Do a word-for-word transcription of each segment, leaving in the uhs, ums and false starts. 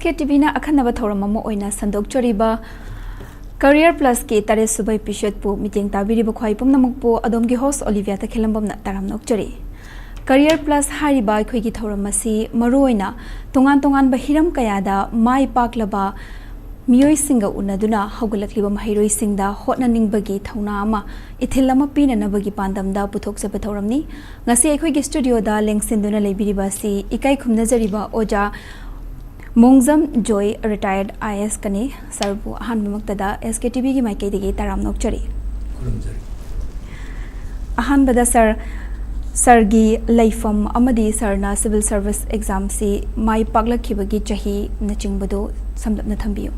ꯀꯦ ꯇꯤꯚꯤꯅ ꯑꯈꯟꯅꯕ ꯊꯧꯔꯝ ꯑꯃ ꯑꯣꯏꯅ ꯁꯟꯗꯣꯛꯆꯔꯤꯕ ꯀꯔꯤꯌꯔ ꯄ꯭ꯂꯁꯀꯤ ꯇꯔꯦꯠ ꯁꯨꯕ ꯏꯄꯤꯁꯣꯗꯄꯨ ꯃꯤꯠꯌꯦꯡ ꯇꯥꯕꯤꯔꯤꯕ ꯈ꯭ꯋꯥꯏ ꯄꯨꯝꯅꯃꯛꯄꯨ ꯑꯗꯣꯝꯒꯤ ꯍꯣꯁ ꯑꯣꯂꯤꯚꯤꯌꯥ ꯇꯈꯦꯜꯂꯝꯕꯝꯅ ꯇꯔꯥꯝꯅ ꯑꯣꯛꯆꯔꯤ꯫ ꯀꯔꯤꯌꯔ ꯄ꯭ꯂꯁ ꯍꯥꯏꯔꯤꯕ ꯑꯩꯈꯣꯏꯒꯤ ꯊꯧꯔꯝ ꯑꯁꯤ ꯃꯔꯨꯑꯣꯏꯅ ꯇꯣꯉꯥꯟ ꯇꯣꯉꯥꯟꯕ ꯍꯤꯔꯝ ꯀꯌꯥꯗ ꯃꯥꯏ ꯄꯥꯛꯂꯕ ꯃꯤꯑꯣꯏꯁꯤꯡꯒ ꯎꯅꯗꯨꯅ ꯍꯧꯒꯠꯂꯛꯂꯤꯕ ꯃꯍꯩꯔꯣꯏꯁꯤꯡꯗ ꯍꯣꯠꯅꯅꯤꯡꯕꯒꯤ ꯊꯧꯅꯥ ꯑꯃ, ꯏꯊꯤꯜ ꯑꯃ ꯄꯤꯅꯅꯕꯒꯤ ꯄꯥꯟꯗꯝꯗ ꯄꯨꯊꯣꯛꯆꯕ ꯊꯧꯔꯝꯅꯤ꯫ ꯉꯁꯤ ꯑꯩꯈꯣꯏꯒꯤ ꯁ꯭ꯇꯨꯗꯤꯑꯣꯗ ꯂꯦꯡꯁꯤꯟꯗꯨꯅ ꯂꯩꯕꯤꯔꯤꯕ ꯑꯁꯤ ꯏꯀꯥꯏ ꯈꯨꯝꯅꯖꯔꯤꯕ ꯑꯣꯖꯥ ꯃꯣꯡꯖꯝ ꯖꯣꯏ, ꯔꯤꯇꯥꯌꯔꯗ ꯑꯥꯏ ꯑꯦꯁ ꯀꯅꯤ꯫ ꯁꯥꯔꯕꯨ ꯑꯍꯥꯟꯕꯃꯛꯇꯗ ꯑꯦꯁ ꯀꯦ ꯇꯤꯚꯤꯒꯤ ꯃꯥꯏꯀꯩꯗꯒꯤ ꯇꯔꯥꯝꯅ ꯑꯣꯛꯆꯔꯤ꯫ ꯈꯨꯔꯨꯝꯖꯔꯤ꯫ ꯑꯍꯥꯟꯕꯗ ꯁꯥꯔ, ꯁꯥꯔꯒꯤ ꯂꯩꯐꯝ ꯑꯃꯗꯤ ꯁꯥꯔꯅ ꯁꯤꯚꯤꯜ ꯁꯥꯔꯚꯤꯁ ꯑꯦꯛꯖꯥꯝꯁꯤ ꯃꯥꯏ ꯄꯥꯛꯂꯛꯈꯤꯕꯒꯤ ꯆꯍꯤꯅꯆꯤꯡꯕꯗꯨ ꯁꯝꯂꯞꯅ ꯊꯝꯕꯤꯌꯨ꯫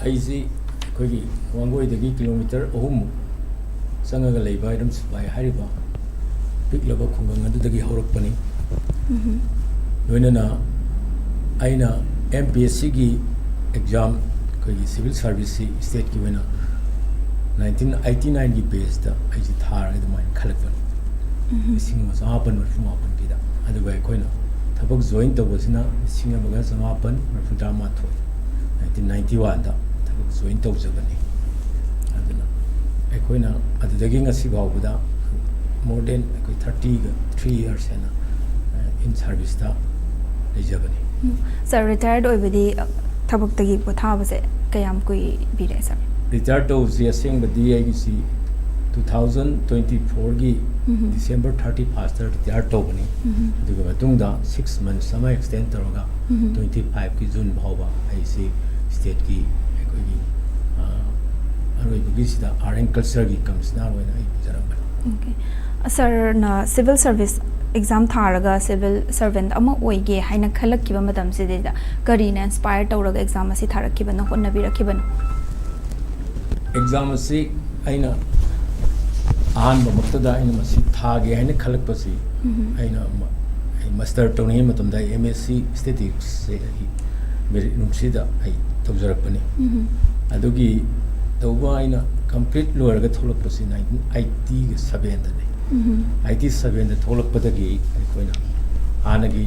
ꯑꯩꯁꯤ ꯑꯩꯈꯣꯏꯒꯤ ꯋꯥꯡꯒꯣꯏꯗꯒꯤ ꯀꯤꯂꯣꯃꯤꯇꯔ ꯑꯍꯨꯝꯃꯨꯛ ꯆꯪꯉꯒ ꯂꯩꯕ ꯏꯔꯝ ꯁꯤꯐꯥꯏ ꯍꯥꯏꯔꯤꯕ ꯄꯤꯛꯂꯕ ꯈꯨꯡꯒꯪ ꯑꯗꯨꯗꯒꯤ ꯍꯧꯔꯛꯄꯅꯤ꯫ ꯎꯝꯍꯨꯝ꯫ ꯂꯣꯏꯅꯅ ꯑꯩꯅ ꯑꯦꯝ ꯄꯤ ꯑꯦꯁ ꯁꯤꯒꯤ ꯑꯦꯛꯖꯥꯝ, ꯑꯩꯈꯣꯏꯒꯤ ꯁꯤꯚꯤꯜ ꯁꯥꯔꯚꯤꯁꯁꯤ ꯁ꯭ꯇꯦꯠꯀꯤ ꯑꯣꯏꯅ ꯅꯥꯏꯟꯇꯤꯟ ꯑꯩꯠꯇꯤ ꯅꯥꯏꯟꯒꯤ ꯕꯦꯁꯇ ꯑꯩꯁꯦ ꯊꯥꯔꯒ ꯑꯗꯨꯃꯥꯏꯅ ꯈꯜꯂꯛꯄꯅꯤ꯫ ꯎꯝꯍꯨꯝ꯫ ꯂꯤꯁꯤꯡ ꯑꯃ ꯆꯃꯥꯄꯟ ꯃꯔꯤꯐꯨ ꯃꯥꯄꯟꯒꯤꯗ꯫ ꯑꯗꯨꯒ ꯑꯩꯈꯣꯏꯅ ꯊꯕꯛ ꯖꯣꯏꯟ ꯇꯧꯕꯁꯤꯅ ꯂꯤꯁꯤꯡ ꯑꯃꯒ ꯆꯃꯥꯄꯟ ꯃꯔꯤꯐꯨ ꯇꯔꯥꯃꯥꯊꯣꯏ, ꯅꯥꯏꯟꯇꯤꯟ ꯅꯥꯏꯟꯇꯤ ꯋꯥꯟꯗ ꯊꯕꯛ ꯖꯣꯏꯟ ꯇꯧꯖꯕꯅꯤ꯫ ꯑꯗꯨꯅ ꯑꯩꯈꯣꯏꯅ ꯑꯗꯨꯗꯒꯤ ꯉꯁꯤ ꯐꯥꯎꯕꯗ more than ꯑꯩꯈꯣꯏ ꯊꯥꯔꯇꯤꯒ ꯊ꯭ꯔꯤ ꯌꯔꯁ ꯍꯦꯟꯅ ꯏꯟ ꯁꯥꯔꯚꯤꯁꯇ ꯂꯩꯖꯕꯅꯤ꯫ ꯎꯝ꯫ ꯁꯥꯔ, ꯔꯤꯇꯥꯌꯔꯗ ꯑꯣꯏꯕꯗꯤ, ꯑ, ꯊꯕꯛꯇꯒꯤ ꯄꯣꯊꯥꯕꯁꯦ ꯀꯌꯥꯝ ꯀꯨꯏꯕꯤꯔꯦ, ꯁꯥꯔ? ꯔꯤꯇꯥꯌꯔ ꯇꯧꯕꯁꯤ ꯑꯁꯦꯡꯕꯗꯤ ꯑꯩꯒꯤꯁꯤ ꯇꯨ ꯊꯥꯎꯖꯟ ꯇ꯭ꯋꯦꯟꯇꯤ ꯐꯣꯔꯒꯤ ꯎꯝꯍꯨꯝ꯫ ꯗꯤꯁꯦꯝꯕꯔ ꯊꯥꯔꯇꯤ ꯐꯥꯔꯁꯇ ꯔꯤꯇꯥꯌꯔ ꯇꯧꯕꯅꯤ꯫ ꯎꯝꯍꯨꯝ꯫ ꯑꯗꯨꯒꯤ ꯃꯇꯨꯡꯗ ꯁꯤꯛꯁ ꯃꯟꯁ ꯑꯃ ꯑꯦꯛꯁꯇꯦꯟ ꯇꯧꯔꯒ ꯎꯝꯍꯨꯝ꯫ ꯇ꯭ꯋꯦꯟꯇꯤ ꯐꯥꯏꯚꯀꯤ ꯖꯨꯟ ꯐꯥꯎꯕ ꯑꯩꯁꯤ ꯁ꯭ꯇꯦꯠꯀꯤ ꯑꯩꯈꯣꯏꯒꯤ, ꯑ, ꯑꯔꯣꯏꯕꯒꯤꯁꯤꯗ ꯑꯥꯔꯠ ꯑꯦꯟ ꯀꯜꯆꯔꯒꯤ ꯀꯃꯤꯁꯅꯔ ꯑꯣꯏꯅ ꯑꯩ ꯄꯨꯖꯔꯝꯕꯅꯤ꯫ ꯑꯣꯀꯦ꯫ ꯁꯥꯔꯅ ꯁꯤꯚꯤꯜ ꯁꯥꯔꯚꯤꯁ ꯑꯦꯛꯖꯥꯝ ꯊꯥꯔꯒ ꯁꯤꯚꯤꯜ ꯁꯔꯚꯦꯟꯠ ꯑꯃ ꯑꯣꯏꯒꯦ ꯍꯥꯏꯅ ꯈꯜꯂꯛꯈꯤꯕ ꯃꯇꯝꯁꯤꯗꯩꯗ ꯀꯔꯤꯅ ꯏꯟꯁꯄꯥꯌꯔ ꯇꯧꯔꯒ ꯑꯦꯛꯖꯥꯝ ꯑꯁꯤ ꯊꯥꯔꯛꯈꯤꯕꯅꯣ, ꯍꯣꯠꯅꯕꯤꯔꯛꯈꯤꯕꯅꯣ? ꯑꯦꯛꯖꯥꯝ ꯑꯁꯤ ꯑꯩꯅ ꯑꯍꯥꯟꯕꯃꯛꯇꯗ ꯑꯩꯅ ꯃꯁꯤ ꯊꯥꯒꯦ ꯍꯥꯏꯅ ꯈꯜꯂꯛꯄꯁꯤ, ꯎꯝꯍꯨꯝ꯫ ꯑꯩꯅ ꯃ-, ꯑꯩ ꯃꯥꯁꯇꯔ ꯇꯧꯔꯤꯉꯩ ꯃꯇꯝꯗ ꯑꯩ ꯑꯦꯝ ꯑꯦꯁ ꯁꯤ ꯁ꯭ꯇꯦꯇꯤꯛꯁꯁꯦ ꯑꯩ ꯃꯦꯔꯤꯠ ꯔꯨꯝꯁꯤꯗ ꯑꯩ ꯇꯧꯖꯔꯛꯄꯅꯤ꯫ ꯎꯝꯍꯨꯝ꯫ ꯑꯗꯨꯒꯤ ꯇꯧꯕ ꯑꯩꯅ ꯀꯝꯄ꯭ꯂꯤꯠ ꯂꯣꯏꯔꯒ ꯊꯣꯛꯂꯛꯄꯁꯤ ꯅꯥꯏꯟꯇꯤꯟ ꯑꯩꯠꯇꯤꯒ ꯁꯕꯦꯟꯗꯅꯤ꯫ ꯎꯝꯍꯨꯝ꯫ ꯑꯩꯠꯇꯤ ꯁꯕꯦꯟꯗ ꯊꯣꯛꯂꯛꯄꯗꯒꯤ ꯑꯩꯈꯣꯏꯅ ꯍꯥꯟꯅꯒꯤ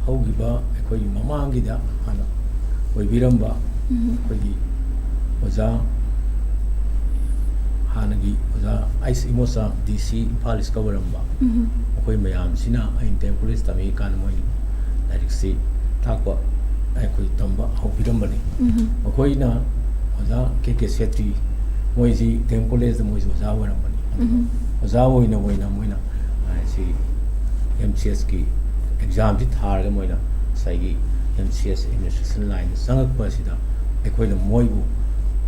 ꯍꯧꯈꯤꯕ ꯑꯩꯈꯣꯏꯒꯤ ꯃꯃꯥꯡꯒꯤꯗ ꯍꯥꯟꯅ ꯑꯣꯏꯕꯤꯔꯝꯕ ꯑꯩꯈꯣꯏꯒꯤ ꯑꯣꯖꯥ, ꯍꯥꯟꯅꯒꯤ ꯑꯣꯖꯥ ꯑꯩꯁ ꯏꯃꯣꯆꯥ, ꯗꯤ ꯁꯤ ꯏꯝꯐꯥꯜ ꯏꯁꯀ ꯑꯣꯏꯔꯝꯕ, ꯃꯈꯣꯏ ꯃꯌꯥꯝꯁꯤꯅ ꯑꯩꯅ ꯗꯤ ꯑꯦꯝ ꯀꯣꯂꯦꯖ ꯇꯝꯃꯤ ꯀꯥꯟꯗ ꯃꯣꯏ ꯂꯥꯏꯔꯤꯛꯁꯤ ꯇꯥꯛꯄ, ꯑꯩꯈꯣꯏ ꯇꯝꯕ ꯍꯧꯕꯤꯔꯝꯕꯅꯤ꯫ ꯃꯈꯣꯏꯅ ꯑꯣꯖꯥ ꯀꯦ ꯀꯦ ꯁꯦꯇ꯭ꯔꯤ, ꯃꯣꯏꯁꯤ ꯗꯤ ꯑꯦꯝ ꯀꯣꯂꯦꯖꯇ ꯃꯣꯏꯁꯤ ꯑꯣꯖꯥ ꯑꯣꯏꯔꯝꯕꯅꯤ꯫ ꯑꯗꯨꯒ ꯑꯣꯖꯥ ꯑꯣꯏꯅ ꯑꯣꯏꯅ ꯃꯣꯏꯅ, ꯑ, ꯁꯤ ꯑꯦꯝ ꯁꯤ ꯑꯦꯁꯀꯤ ꯑꯦꯛꯖꯥꯝꯁꯤ ꯊꯥꯔꯒ ꯃꯣꯏꯅ ꯉꯁꯥꯏꯒꯤ ꯑꯦꯝ ꯁꯤ ꯑꯦꯁ ꯑꯦꯗꯃꯤꯅꯤꯁꯇ꯭ꯔꯦꯁꯟ ꯂꯥꯏꯟꯗ ꯆꯪꯉꯛꯄ ꯑꯁꯤꯗ ꯑꯩꯈꯣꯏꯅ ꯃꯣꯏꯕꯨ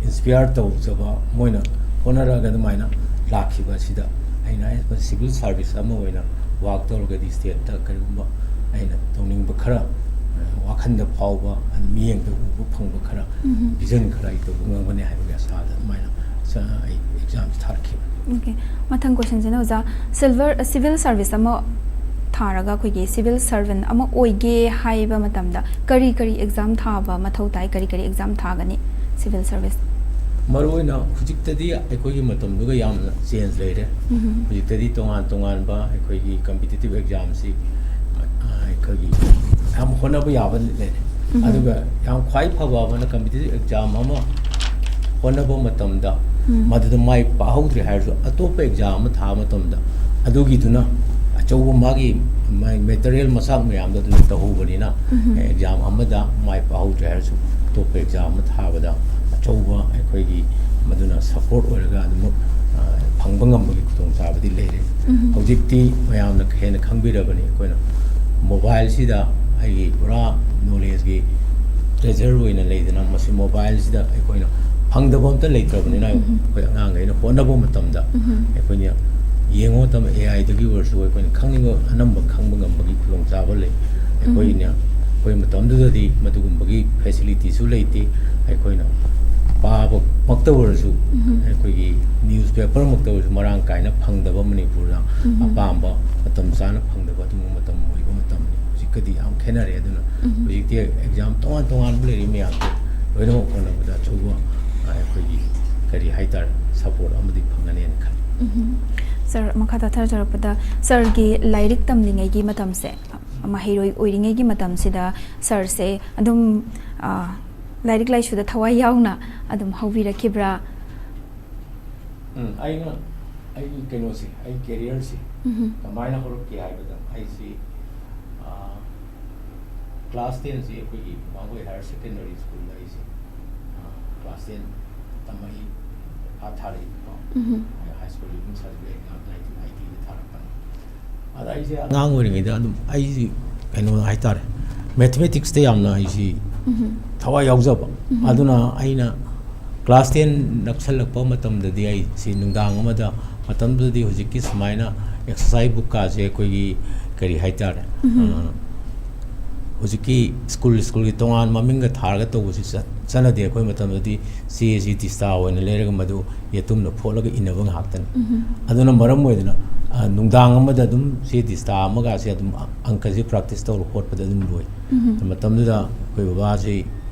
ꯏꯟꯁꯄꯤꯌꯥꯔ ꯇꯧꯖꯕ, ꯃꯣꯏꯅ ꯍꯣꯠꯅꯔꯛꯑꯒ ꯑꯗꯨꯃꯥꯏꯅ ꯂꯥꯛꯈꯤꯕ ꯑꯁꯤꯗ ꯑꯩꯅ ꯑꯦꯁ ꯁꯤꯚꯤꯜ ꯁꯥꯔꯚꯤꯁ ꯑꯃ ꯑꯣꯏꯅ ꯋꯥꯛ ꯇꯧꯔꯒꯗꯤ ꯁ꯭ꯇꯦꯠꯇ ꯀꯔꯤꯒꯨꯝꯕ ꯑꯩꯅ ꯇꯧꯅꯤꯡꯕ ꯈꯔ, ꯑ, ꯋꯥꯈꯜꯗ ꯐꯥꯎꯕ, ꯑꯗ ꯃꯤꯠꯌꯦꯡꯗ ꯎꯕ ꯐꯪꯕ ꯈꯔ, ꯚꯤꯖꯟ ꯈꯔ ꯑꯩ ꯇꯧꯕ ꯉꯝꯒꯅꯤ ꯍꯥꯏꯕꯒꯤ ꯑꯁꯥꯗ ꯑꯗꯨꯃꯥꯏꯅ ꯆ-, ꯑꯩ ꯑꯦꯛꯖꯥꯝꯁꯤ ꯊꯥꯔꯛꯈꯤꯕꯅꯤ꯫ ꯑꯣꯀꯦ꯫ ꯃꯊꯪ ꯀꯣꯏꯁꯟꯁꯤꯅ ꯑꯣꯖꯥ, ꯁꯤꯜꯚꯔ, ꯁꯤꯚꯤꯜ ꯁꯥꯔꯚꯤꯁ ꯑꯃ ꯊꯥꯔꯒ ꯑꯩꯈꯣꯏꯒꯤ ꯁꯤꯚꯤꯜ ꯁꯥꯔꯚꯦꯟ ꯑꯃ ꯑꯣꯏꯒꯦ ꯍꯥꯏꯕ ꯃꯇꯝꯗ ꯀꯔꯤ ꯀꯔꯤ ꯑꯦꯛꯖꯥꯝ ꯊꯥꯕ ꯃꯊꯧ ꯇꯥꯏ? ꯀꯔꯤ ꯀꯔꯤ ꯑꯦꯛꯖꯥꯝ ꯊꯥꯒꯅꯤ ꯁꯤꯚꯤꯜ ꯁꯥꯔꯚꯤꯁ? ꯃꯔꯨꯑꯣꯏꯅ ꯍꯧꯖꯤꯛꯇꯗꯤ ꯑꯩꯈꯣꯏꯒꯤ ꯃꯇꯝꯗꯨꯒ ꯌꯥꯝꯅ ꯆꯦꯟꯖ ꯂꯩꯔꯦ꯫ ꯎꯝ꯫ ꯍꯧꯖꯤꯛꯇꯗꯤ ꯇꯣꯉꯥꯟ ꯇꯣꯉꯥꯟꯕ ꯑꯩꯈꯣꯏꯒꯤ ꯀꯝꯄꯤꯇꯤꯇꯤꯚ ꯑꯦꯛꯖꯥꯝꯁꯤ, ꯑ, ꯑꯩꯈꯣꯏꯒꯤ ꯌꯥꯝ ꯍꯣꯠꯅꯕ ꯌꯥꯕ ꯂꯩꯔꯦ꯫ ꯎꯝ꯫ ꯑꯗꯨꯒ ꯌꯥꯝ ꯈ꯭ꯋꯥꯏ ꯐꯕ ꯑꯃꯅ ꯀꯝꯄꯤꯇꯤꯇꯤꯚ ꯑꯦꯛꯖꯥꯝ ꯑꯃ ꯍꯣꯠꯅꯕ ꯃꯇꯝꯗ ꯎꯝ꯫ ꯃꯗꯨꯗ ꯃꯥꯏ ꯄꯥꯛꯍꯧꯗ꯭ꯔꯦ ꯍꯥꯏꯔꯁꯨ ꯑꯇꯣꯞꯄ ꯑꯦꯛꯖꯥꯝ ꯑꯃ ꯊꯥꯕ ꯃꯇꯝꯗ ꯑꯗꯨꯒꯤꯗꯨꯅ ꯑꯆꯧꯕ ꯃꯥꯒꯤ, ꯃꯥꯒꯤ ꯃꯦꯇꯔꯤꯌꯦꯜ ꯃꯆꯥꯛ ꯃꯌꯥꯝꯗꯣ ꯑꯗꯨꯅ ꯇꯧꯍꯧꯕꯅꯤꯅ, ꯎꯝ꯫ ꯑꯦꯛꯖꯥꯝ ꯑꯃꯗ ꯃꯥꯏ ꯄꯥꯛꯍꯧꯗ꯭ꯔꯦ ꯍꯥꯏꯔꯁꯨ ꯑꯇꯣꯞꯄ ꯑꯦꯛꯖꯥꯝ ꯑꯃ ꯊꯥꯕꯗ ꯑꯆꯧꯕ ꯑꯩꯈꯣꯏꯒꯤ ꯃꯗꯨꯅ ꯁꯄꯣꯔꯠ ꯑꯣꯏꯔꯒ ꯑꯗꯨꯃꯛ, ꯑ, ꯐꯪꯕ ꯉꯝꯕꯒꯤ ꯈꯨꯗꯣꯡꯆꯥꯕꯗꯤ ꯂꯩꯔꯦ꯫ ꯎꯝ꯫ ꯍꯧꯖꯤꯛꯇꯤ ꯃꯌꯥꯝꯅ ꯍꯦꯟꯅ ꯈꯪꯕꯤꯔꯕꯅꯤ꯫ ꯑꯩꯈꯣꯏꯅ ꯃꯣꯕꯥꯏꯜꯁꯤꯗ ꯑꯩꯒꯤ ꯄꯨꯔꯥ ꯅꯣꯂꯦꯖꯀꯤ ꯇ꯭ꯔꯦꯖꯔ ꯑꯣꯏꯅ ꯂꯩꯗꯅ ꯃꯁꯤ ꯃꯣꯕꯥꯏꯜꯁꯤꯗ ꯑꯩꯈꯣꯏꯅ ꯐꯪꯗꯕ ꯑꯝꯇ ꯂꯩꯇ꯭ꯔꯕꯅꯤꯅ ꯎꯝ꯫ ꯑꯩꯈꯣꯏ ꯑꯉꯥꯡꯈꯩꯅ ꯍꯣꯠꯅꯕ ꯃꯇꯝꯗ ꯎꯝ꯫ ꯑꯩꯈꯣꯏꯅ ꯌꯦꯡꯕ ꯃꯇꯝꯗ ꯑꯦ ꯑꯥꯏꯗꯒꯤ ꯑꯣꯏꯔꯁꯨ ꯑꯩꯈꯣꯏꯅ ꯈꯪꯅꯤꯡꯕ ꯑꯅꯝꯕ ꯈꯪꯕ ꯉꯝꯕꯒꯤ ꯈꯨꯗꯣꯡꯆꯥꯕ ꯂꯩ꯫ ꯎꯝ꯫ ꯑꯩꯈꯣꯏꯅ ꯑꯩꯈꯣꯏ ꯃꯇꯝꯗꯨꯗꯗꯤ ꯃꯗꯨꯒꯨꯝꯕꯒꯤ ꯐꯦꯁꯤꯂꯤꯇꯤꯁꯨ ꯂꯩꯇꯦ꯫ ꯑꯩꯈꯣꯏꯅ ꯄꯥꯕꯃꯛꯇ ꯑꯣꯏꯔꯁꯨ ꯎꯝ꯫ ꯑꯩꯈꯣꯏꯒꯤ ꯅ꯭ꯌꯨꯁꯄꯦꯄꯔꯃꯛꯇ ꯑꯣꯏꯔꯁꯨ ꯃꯔꯥꯡ ꯀꯥꯏꯅ ꯐꯪꯗꯕ ꯃꯅꯤꯄꯨꯔꯗ ꯎꯝ꯫ ꯑꯄꯥꯝꯕ ꯃꯇꯝ ꯆꯥꯅ ꯐꯪꯗꯕ ꯑꯗꯨꯒꯨꯝꯕ ꯃꯇꯝ ꯑꯣꯏꯕ ꯃꯇꯝꯅꯤ꯫ ꯍꯧꯖꯤꯛꯀꯗꯤ ꯌꯥꯝ ꯈꯦꯠꯅꯔꯦ꯫ ꯑꯗꯨꯅ ꯎꯝ꯫ ꯍꯧꯖꯤꯛꯇꯤ ꯑꯦꯛꯖꯥꯝ ꯇꯣꯉꯥꯟ ꯇꯣꯉꯥꯟꯕ ꯂꯩꯔꯤ ꯃꯌꯥꯝꯁꯦ ꯂꯣꯏꯅꯃꯛ ꯍꯣꯠꯅꯕꯗ ꯑꯆꯧꯕ, ꯑ, ꯑꯩꯈꯣꯏꯒꯤ ꯀꯔꯤ ꯍꯥꯏꯇꯥꯔꯦ, ꯁꯄꯣꯔꯠ ꯑꯃꯗꯤ ꯐꯪꯒꯅꯦꯅ ꯈꯜꯂꯤ꯫ ꯎꯝ꯫ ꯁꯥꯔ, ꯃꯈꯥ ꯇꯥꯊꯖꯔꯛꯄꯗ ꯁꯥꯔꯒꯤ ꯂꯥꯏꯔꯤꯛ ꯇꯝꯂꯤꯉꯩꯒꯤ ꯃꯇꯝꯁꯦ ꯃꯍꯩꯔꯣꯏ ꯑꯣꯏꯔꯤꯉꯩꯒꯤ ꯃꯇꯝꯁꯤꯗ ꯁꯥꯔꯁꯦ ꯑꯗꯨꯝ, ꯑ, ꯂꯥꯏꯔꯤꯛ ꯂꯥꯏꯁꯨꯗ ꯊꯋꯥꯏ ꯌꯥꯎꯅ ꯑꯗꯨꯝ ꯍꯧꯕꯤꯔꯛꯈꯤꯕ꯭ꯔꯥ? ꯎꯝ, ꯑꯩꯅ, ꯑꯩꯒꯤ ꯀꯩꯅꯣꯁꯦ, ꯑꯩ career ꯁꯦ ꯎꯝ꯫ ꯀꯃꯥꯏꯅ ꯍꯧꯔꯛꯀꯦ ꯍꯥꯏꯕꯗ, ꯑꯩꯁꯤ, ꯑ, class ten ꯁꯤ ꯑꯩꯈꯣꯏꯒꯤ ꯃꯥꯡꯒꯣꯏ Higher Secondary School ꯗ ꯑꯩꯁꯦ, ꯑ, class ten ꯇꯝꯃꯛꯏ, ꯄꯩꯈꯥ ꯊꯥꯔꯛꯏꯀꯣ꯫ ꯎꯝ꯫ High School Leaving Certificate ꯉꯥꯛ nineteen eighty ꯗ ꯊꯥꯔꯛꯄꯅꯤ꯫ ꯑꯗ ꯑꯩꯁꯦ ꯑꯉꯥꯡ ꯑꯣꯏꯔꯤꯉꯩꯗ ꯑꯗꯨꯝ ꯑꯩꯁꯤ ꯀꯩꯅꯣ ꯍꯥꯏꯇꯥꯔꯦ, mathematics ꯇ ꯌꯥꯝꯅ ꯑꯩꯁꯤ ꯎꯝ꯫ ꯊꯋꯥꯏ ꯌꯥꯎꯖꯕ꯫ ꯎꯝ꯫ ꯑꯗꯨꯅ ꯑꯩꯅ class ten ꯅꯛꯁꯜꯂꯛꯄ ꯃꯇꯝꯗꯗꯤ ꯑꯩꯁꯤ ꯅꯨꯡꯗꯥꯡ ꯑꯃꯗ, ꯃꯇꯝꯗꯨꯗꯗꯤ ꯍꯧꯖꯤꯛꯀꯤ ꯁꯨꯃꯥꯏꯅ exercise book ꯀꯥꯁꯦ ꯑꯩꯈꯣꯏꯒꯤ ꯀꯔꯤ ꯍꯥꯏꯇꯥꯔꯦ, ꯎꯝ꯫ ꯑ, ꯍꯧꯖꯤꯛꯀꯤ school, school ꯒꯤ ꯇꯣꯉꯥꯟ ꯃꯃꯤꯡꯒ ꯊꯥꯔꯒ ꯇꯧꯕꯁꯤ ꯆꯠ-, ꯆꯠꯅꯗꯦ꯫ ꯑꯩꯈꯣꯏ ꯃꯇꯝꯗꯗꯤ ꯆꯦꯁꯤ ꯗꯤꯁꯇꯥ ꯑꯣꯏꯅ ꯂꯩꯔꯒ ꯃꯗꯨ ꯌꯦꯇꯨꯝꯅ ꯐꯣꯠꯂꯒ ꯏꯅꯕ ꯉꯥꯛꯇꯅꯤ꯫ ꯎꯝ꯫ ꯑꯗꯨꯅ ꯃꯔꯝ ꯑꯣꯏꯗꯅ, ꯑ, ꯅꯨꯡꯗꯥꯡ ꯑꯃꯗ ꯑꯗꯨꯝ ꯆꯦ ꯗꯤꯁꯇꯥ ꯑꯃꯒꯁꯦ ꯑꯗꯨꯝ ꯑ-, ꯑꯪꯀꯁꯦ practice ꯇꯧꯔ ꯍꯣꯠꯄꯗ ꯑꯗꯨꯝ ꯂꯣꯏ꯫ ꯎꯝ꯫ ꯃꯇꯝꯗꯨꯗ ꯑꯩꯈꯣꯏ ꯕꯕꯥꯁꯤ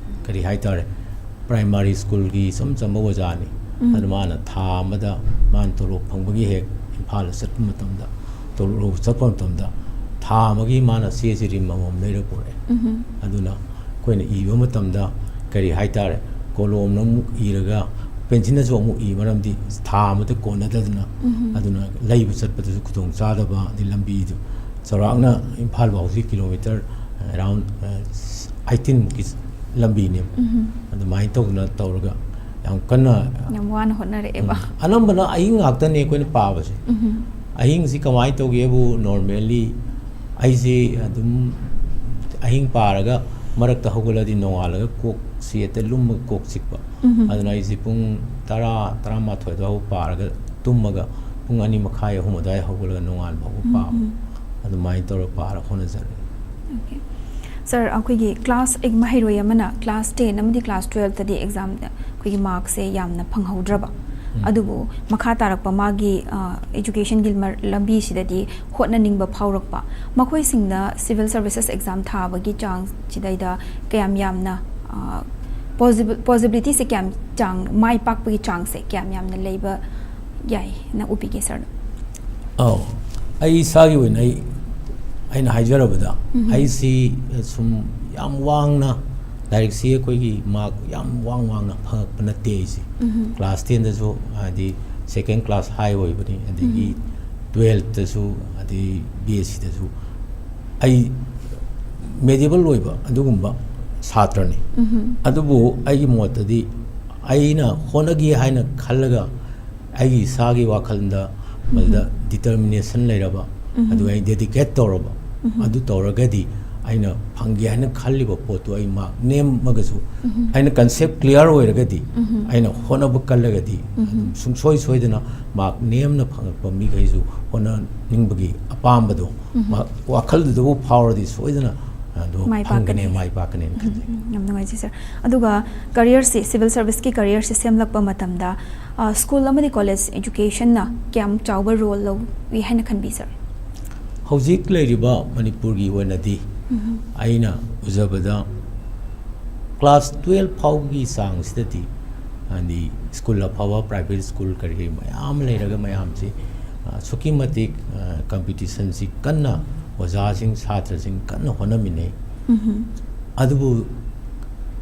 ꯀꯔꯤ ꯍꯥꯏꯇꯥꯔꯦ, primary school ꯒꯤ ꯏꯆꯝ ꯆꯝꯕ ꯑꯣꯖꯥꯅꯤ꯫ ꯎꯝ꯫ ꯑꯗꯨ ꯃꯥꯅ ꯊꯥ ꯑꯃꯗ ꯃꯥꯅ ꯇꯣꯂꯣꯞ ꯐꯪꯕꯒꯤ ꯍꯦꯛ ꯏꯝꯐꯥꯜꯗ ꯆꯠꯄ ꯃꯇꯝꯗ, ꯇꯣꯂꯣꯞ ꯂꯧꯕ ꯆꯠꯄ ꯃꯇꯝꯗ ꯊꯥ ꯑꯃꯒꯤ ꯃꯥꯅ ꯆꯦꯁꯤ ꯔꯤꯝ ꯑꯃꯃꯝ ꯂꯩꯔ ꯄꯨꯔꯛꯑꯦ꯫ ꯎꯝ꯫ ꯑꯗꯨꯅ ꯑꯩꯈꯣꯏꯅ ꯏꯕ ꯃꯇꯝꯗ ꯀꯔꯤ ꯍꯥꯏꯇꯥꯔꯦ, ꯀꯣꯂꯣꯝꯅ ꯑꯃꯨꯛ ꯏꯔꯒ pencil ꯅꯁꯨ ꯑꯃꯨꯛ ꯏ, ꯃꯔꯝꯗꯤ ꯊꯥ ꯑꯃꯗ ꯀꯣꯟꯅꯗꯗꯅ꯫ ꯎꯝ꯫ ꯑꯗꯨꯅ ꯂꯩꯕ ꯆꯠꯄꯗꯁꯨ ꯈꯨꯗꯣꯡ ꯆꯥꯗꯕ, ꯑꯗꯩ ꯂꯝꯕꯤꯗꯨ ꯆꯥꯎꯔꯥꯛꯅ ꯏꯝꯐꯥꯜ ꯐꯥꯎꯁꯤ kilometre around, ꯑ, eighteen ꯃꯨꯛꯀꯤ ꯂꯝꯕꯤꯅꯦꯕ꯫ ꯎꯝ꯫ ꯑꯗꯨꯃꯥꯏꯅ ꯇꯧꯗꯅ ꯇꯧꯔꯒ ꯌꯥꯝ ꯀꯟꯅ ꯌꯥꯝ ꯋꯥꯅ ꯍꯣꯠꯅꯔꯛꯑꯦꯕ꯫ ꯎꯝ꯫ ꯑꯅꯝꯕꯅ ꯑꯍꯤꯡ ꯉꯥꯛꯇꯅꯦ ꯑꯩꯈꯣꯏꯅ ꯄꯥꯕꯁꯦ꯫ ꯎꯝ꯫ ꯑꯍꯤꯡꯁꯤ ꯀꯃꯥꯏꯅ ꯇꯧꯒꯦꯕꯨ, normally ꯑꯩꯁꯤ ꯑꯗꯨꯝ ꯑꯍꯤꯡ ꯄꯥꯔꯒ ꯃꯔꯛꯇ ꯍꯧꯒꯠꯂꯗꯤ ꯅꯣꯡꯉꯥꯜꯂꯒ ꯀꯣꯛꯁꯤ ꯍꯦꯛꯇ ꯂꯨꯝꯃꯒ ꯀꯣꯛ ꯆꯤꯛꯄ꯫ ꯎꯝ꯫ ꯑꯗꯨꯅ ꯑꯩꯁꯤ ꯄꯨꯡ ꯇꯔꯥ, ꯇꯔꯥꯃꯥꯊꯣꯏ ꯑꯗꯨꯋꯥꯏꯐꯥꯎ ꯄꯥꯔꯒ ꯇꯨꯝꯃꯒ ꯄꯨꯡ ꯑꯅꯤ ꯃꯈꯥꯏ, ꯑꯍꯨꯝ ꯑꯗꯨꯋꯥꯏ ꯍꯧꯒꯠꯂꯒ ꯅꯣꯡꯉꯥꯟꯕ ꯐꯥꯎꯕ ꯎꯝ, ꯄꯥꯕ꯫ ꯎꯝ꯫ ꯑꯗꯨꯃꯥꯏꯅ ꯇꯧꯔꯒ ꯄꯥꯔ ꯍꯣꯠꯅꯖꯔꯛꯏ꯫ Okay꯫ Sir, ꯑꯩꯈꯣꯏꯒꯤ class eight ꯃꯍꯩꯔꯣꯏ ꯑꯃꯅ class ten ꯑꯃꯗꯤ class twelve ꯇꯗꯤ exam ꯗ ꯑꯩꯈꯣꯏꯒꯤ mark ꯁꯦ ꯌꯥꯝꯅ ꯐꯪꯍꯧꯗ꯭ꯔꯕ, ꯎꯝ꯫ ꯑꯗꯨꯕꯨ ꯃꯈꯥ ꯇꯥꯔꯛꯄ ꯃꯥꯒꯤ, ꯑ, education ꯒꯤ ꯃꯔ-, ꯂꯝꯕꯤꯁꯤꯗꯗꯤ ꯍꯣꯠꯅꯅꯤꯡꯕ ꯐꯥꯎꯔꯛꯄ, ꯃꯈꯣꯏꯁꯤꯡꯅ civil services exam ꯊꯥꯕꯒꯤ ꯆꯥꯡꯁꯤꯗꯩꯗ ꯀꯌꯥꯝ ꯌꯥꯝꯅ, ꯑ, possible-, possibility ꯁꯦ ꯀꯌꯥꯝ ꯆꯥꯡ, ꯃꯥꯏ ꯄꯥꯛꯄꯒꯤ ꯆꯥꯡꯁꯦ ꯀꯌꯥꯝ ꯌꯥꯝꯅ ꯂꯩꯕ ꯌꯥꯏꯅ ꯎꯕꯤꯒꯦ sir ꯅ? ꯑꯧ, ꯑꯩ ꯏꯁꯥꯒꯤ ꯑꯣꯏꯅ ꯑꯩ ꯑꯩꯅ ꯍꯥꯏꯖꯔꯕꯗ, ꯑꯩꯁꯤ ꯁꯨꯝ ꯌꯥꯝ ꯋꯥꯡꯅ, ꯂꯥꯏꯔꯤꯛꯁꯤ ꯑꯩꯈꯣꯏꯒꯤ ꯃꯥꯔꯛ ꯌꯥꯝ ꯋꯥꯡ ꯋꯥꯡꯅ ꯐꯪꯉꯛꯄ ꯅꯠꯇꯦ ꯑꯩꯁꯦ꯫ ꯀ꯭ꯂꯥꯁ ꯇꯦꯟꯗꯁꯨ, ꯍꯥꯏꯗꯤ ꯁꯦꯀꯦꯟ ꯀ꯭ꯂꯥꯁ ꯍꯥꯏ ꯑꯣꯏꯕꯅꯤ, ꯑꯗꯒꯤ ꯇꯨꯋꯦꯜꯐꯇꯁꯨ, ꯑꯗꯩ ꯕꯤ ꯑꯦꯁ ꯁꯤꯗꯁꯨ ꯑꯩ ꯃꯦꯗꯤꯌꯦꯕꯜ ꯑꯣꯏꯕ ꯑꯗꯨꯒꯨꯝꯕ ꯁꯥꯇ꯭ꯔꯅꯤ꯫ ꯑꯗꯨꯕꯨ ꯑꯩꯒꯤ ꯃꯣꯠꯇꯗꯤ, ꯑꯩꯅ ꯍꯣꯠꯅꯒꯦ ꯍꯥꯏꯅ ꯈꯜꯂꯒ, ꯑꯩꯒꯤ ꯏꯁꯥꯒꯤ ꯋꯥꯈꯜꯗ ꯃꯗꯨꯗ ꯗꯤꯇꯔꯃꯤꯅꯦꯁꯟ ꯂꯩꯔꯕ, ꯑꯗꯨꯒ ꯑꯩ ꯗꯦꯗꯤꯀꯦꯠ ꯇꯧꯔꯕ, ꯑꯗꯨ ꯇꯧꯔꯒꯗꯤ, ꯑꯩꯅ ꯐꯪꯒꯦ ꯍꯥꯏꯅ ꯈꯜꯂꯤꯕ ꯄꯣꯠꯇꯨ ꯑꯩ ꯃꯥꯔꯛ ꯅꯦꯝꯃꯒꯁꯨ, ꯑꯩꯅ ꯀꯟꯁꯦꯞ ꯀ꯭ꯂꯤꯌꯥꯔ ꯑꯣꯏꯔꯒꯗꯤ, ꯑꯩꯅ ꯍꯣꯠꯅꯕ ꯀꯜꯂꯒꯗꯤ, ꯑꯗꯨꯝ ꯁꯨꯡꯁꯣꯏ ꯁꯣꯏꯗꯅ ꯃꯥꯔꯛ ꯅꯦꯝꯅ ꯐꯪꯉꯛꯄ ꯃꯤꯈꯩꯁꯨ ꯍꯣꯠꯅꯅꯤꯡꯕꯒꯤ ꯑꯄꯥꯝꯕꯗꯣ, ꯃꯥ-, ꯋꯥꯈꯜꯗꯨꯗꯕꯨ ꯐꯥꯎꯔꯗꯤ ꯁꯣꯏꯗꯅ ꯑꯗꯨ ꯃꯥꯏ ꯐꯪꯒꯅꯤ, ꯄꯥꯛꯀꯅꯤ꯫ ꯃꯥꯏ ꯄꯥꯛꯀꯅꯤꯅ ꯈꯟꯖꯩ꯫ ꯎꯝ, ꯌꯥꯝ ꯅꯨꯡꯉꯥꯏꯖꯩ ꯁꯥꯔ꯫ ꯑꯗꯨꯒ ꯀꯔꯤꯌꯔꯁꯤ, ꯁꯤꯚꯤꯜ ꯁꯥꯔꯚꯤꯁꯀꯤ ꯀꯔꯤꯌꯔꯁꯤ ꯁꯦꯝꯂꯛꯄ ꯃꯇꯝꯗ, ꯑ, ꯁ꯭ꯀꯨꯜ ꯑꯃꯗꯤ ꯀꯣꯂꯦꯖ ꯑꯦꯖꯨꯀꯦꯁꯟꯅ ꯀꯌꯥꯝ ꯆꯥꯎꯕ ꯔꯣꯜ ꯂꯧꯏ ꯍꯥꯏꯅ ꯈꯟꯕꯤ ꯁꯥꯔ? ꯍꯧꯖꯤꯛ ꯂꯩꯔꯤꯕ ꯃꯅꯤꯄꯨꯔꯒꯤ ꯑꯣꯏꯅꯗꯤ, ꯑꯩꯅ ꯎꯖꯕꯗ, ꯀ꯭ꯂꯥꯁ ꯇꯨꯋꯦꯜꯐ ꯐꯥꯎꯒꯤ ꯆꯥꯡꯁꯤꯗꯗꯤ, ꯍꯥꯏꯗꯤ ꯁ꯭ꯀꯨꯜ ꯑꯐꯕ, ꯄ꯭ꯔꯥꯏꯚꯦꯠ ꯁ꯭ꯀꯨꯜ ꯀꯔꯤ ꯀꯔꯤ ꯃꯌꯥꯝ ꯑꯃ ꯂꯩꯔꯒ, ꯃꯌꯥꯝꯁꯤ, ꯑ, ꯑꯁꯨꯛꯀꯤ ꯃꯇꯤꯛ, ꯑ, ꯀꯝꯄꯤꯇꯤꯁꯟꯁꯤ ꯀꯟꯅ, ꯑꯣꯖꯥꯁꯤꯡ, ꯁꯥꯇ꯭ꯔꯁꯤꯡ ꯀꯟꯅ ꯍꯣꯠꯅꯃꯤꯟꯅꯩ꯫ ꯑꯗꯨꯕꯨ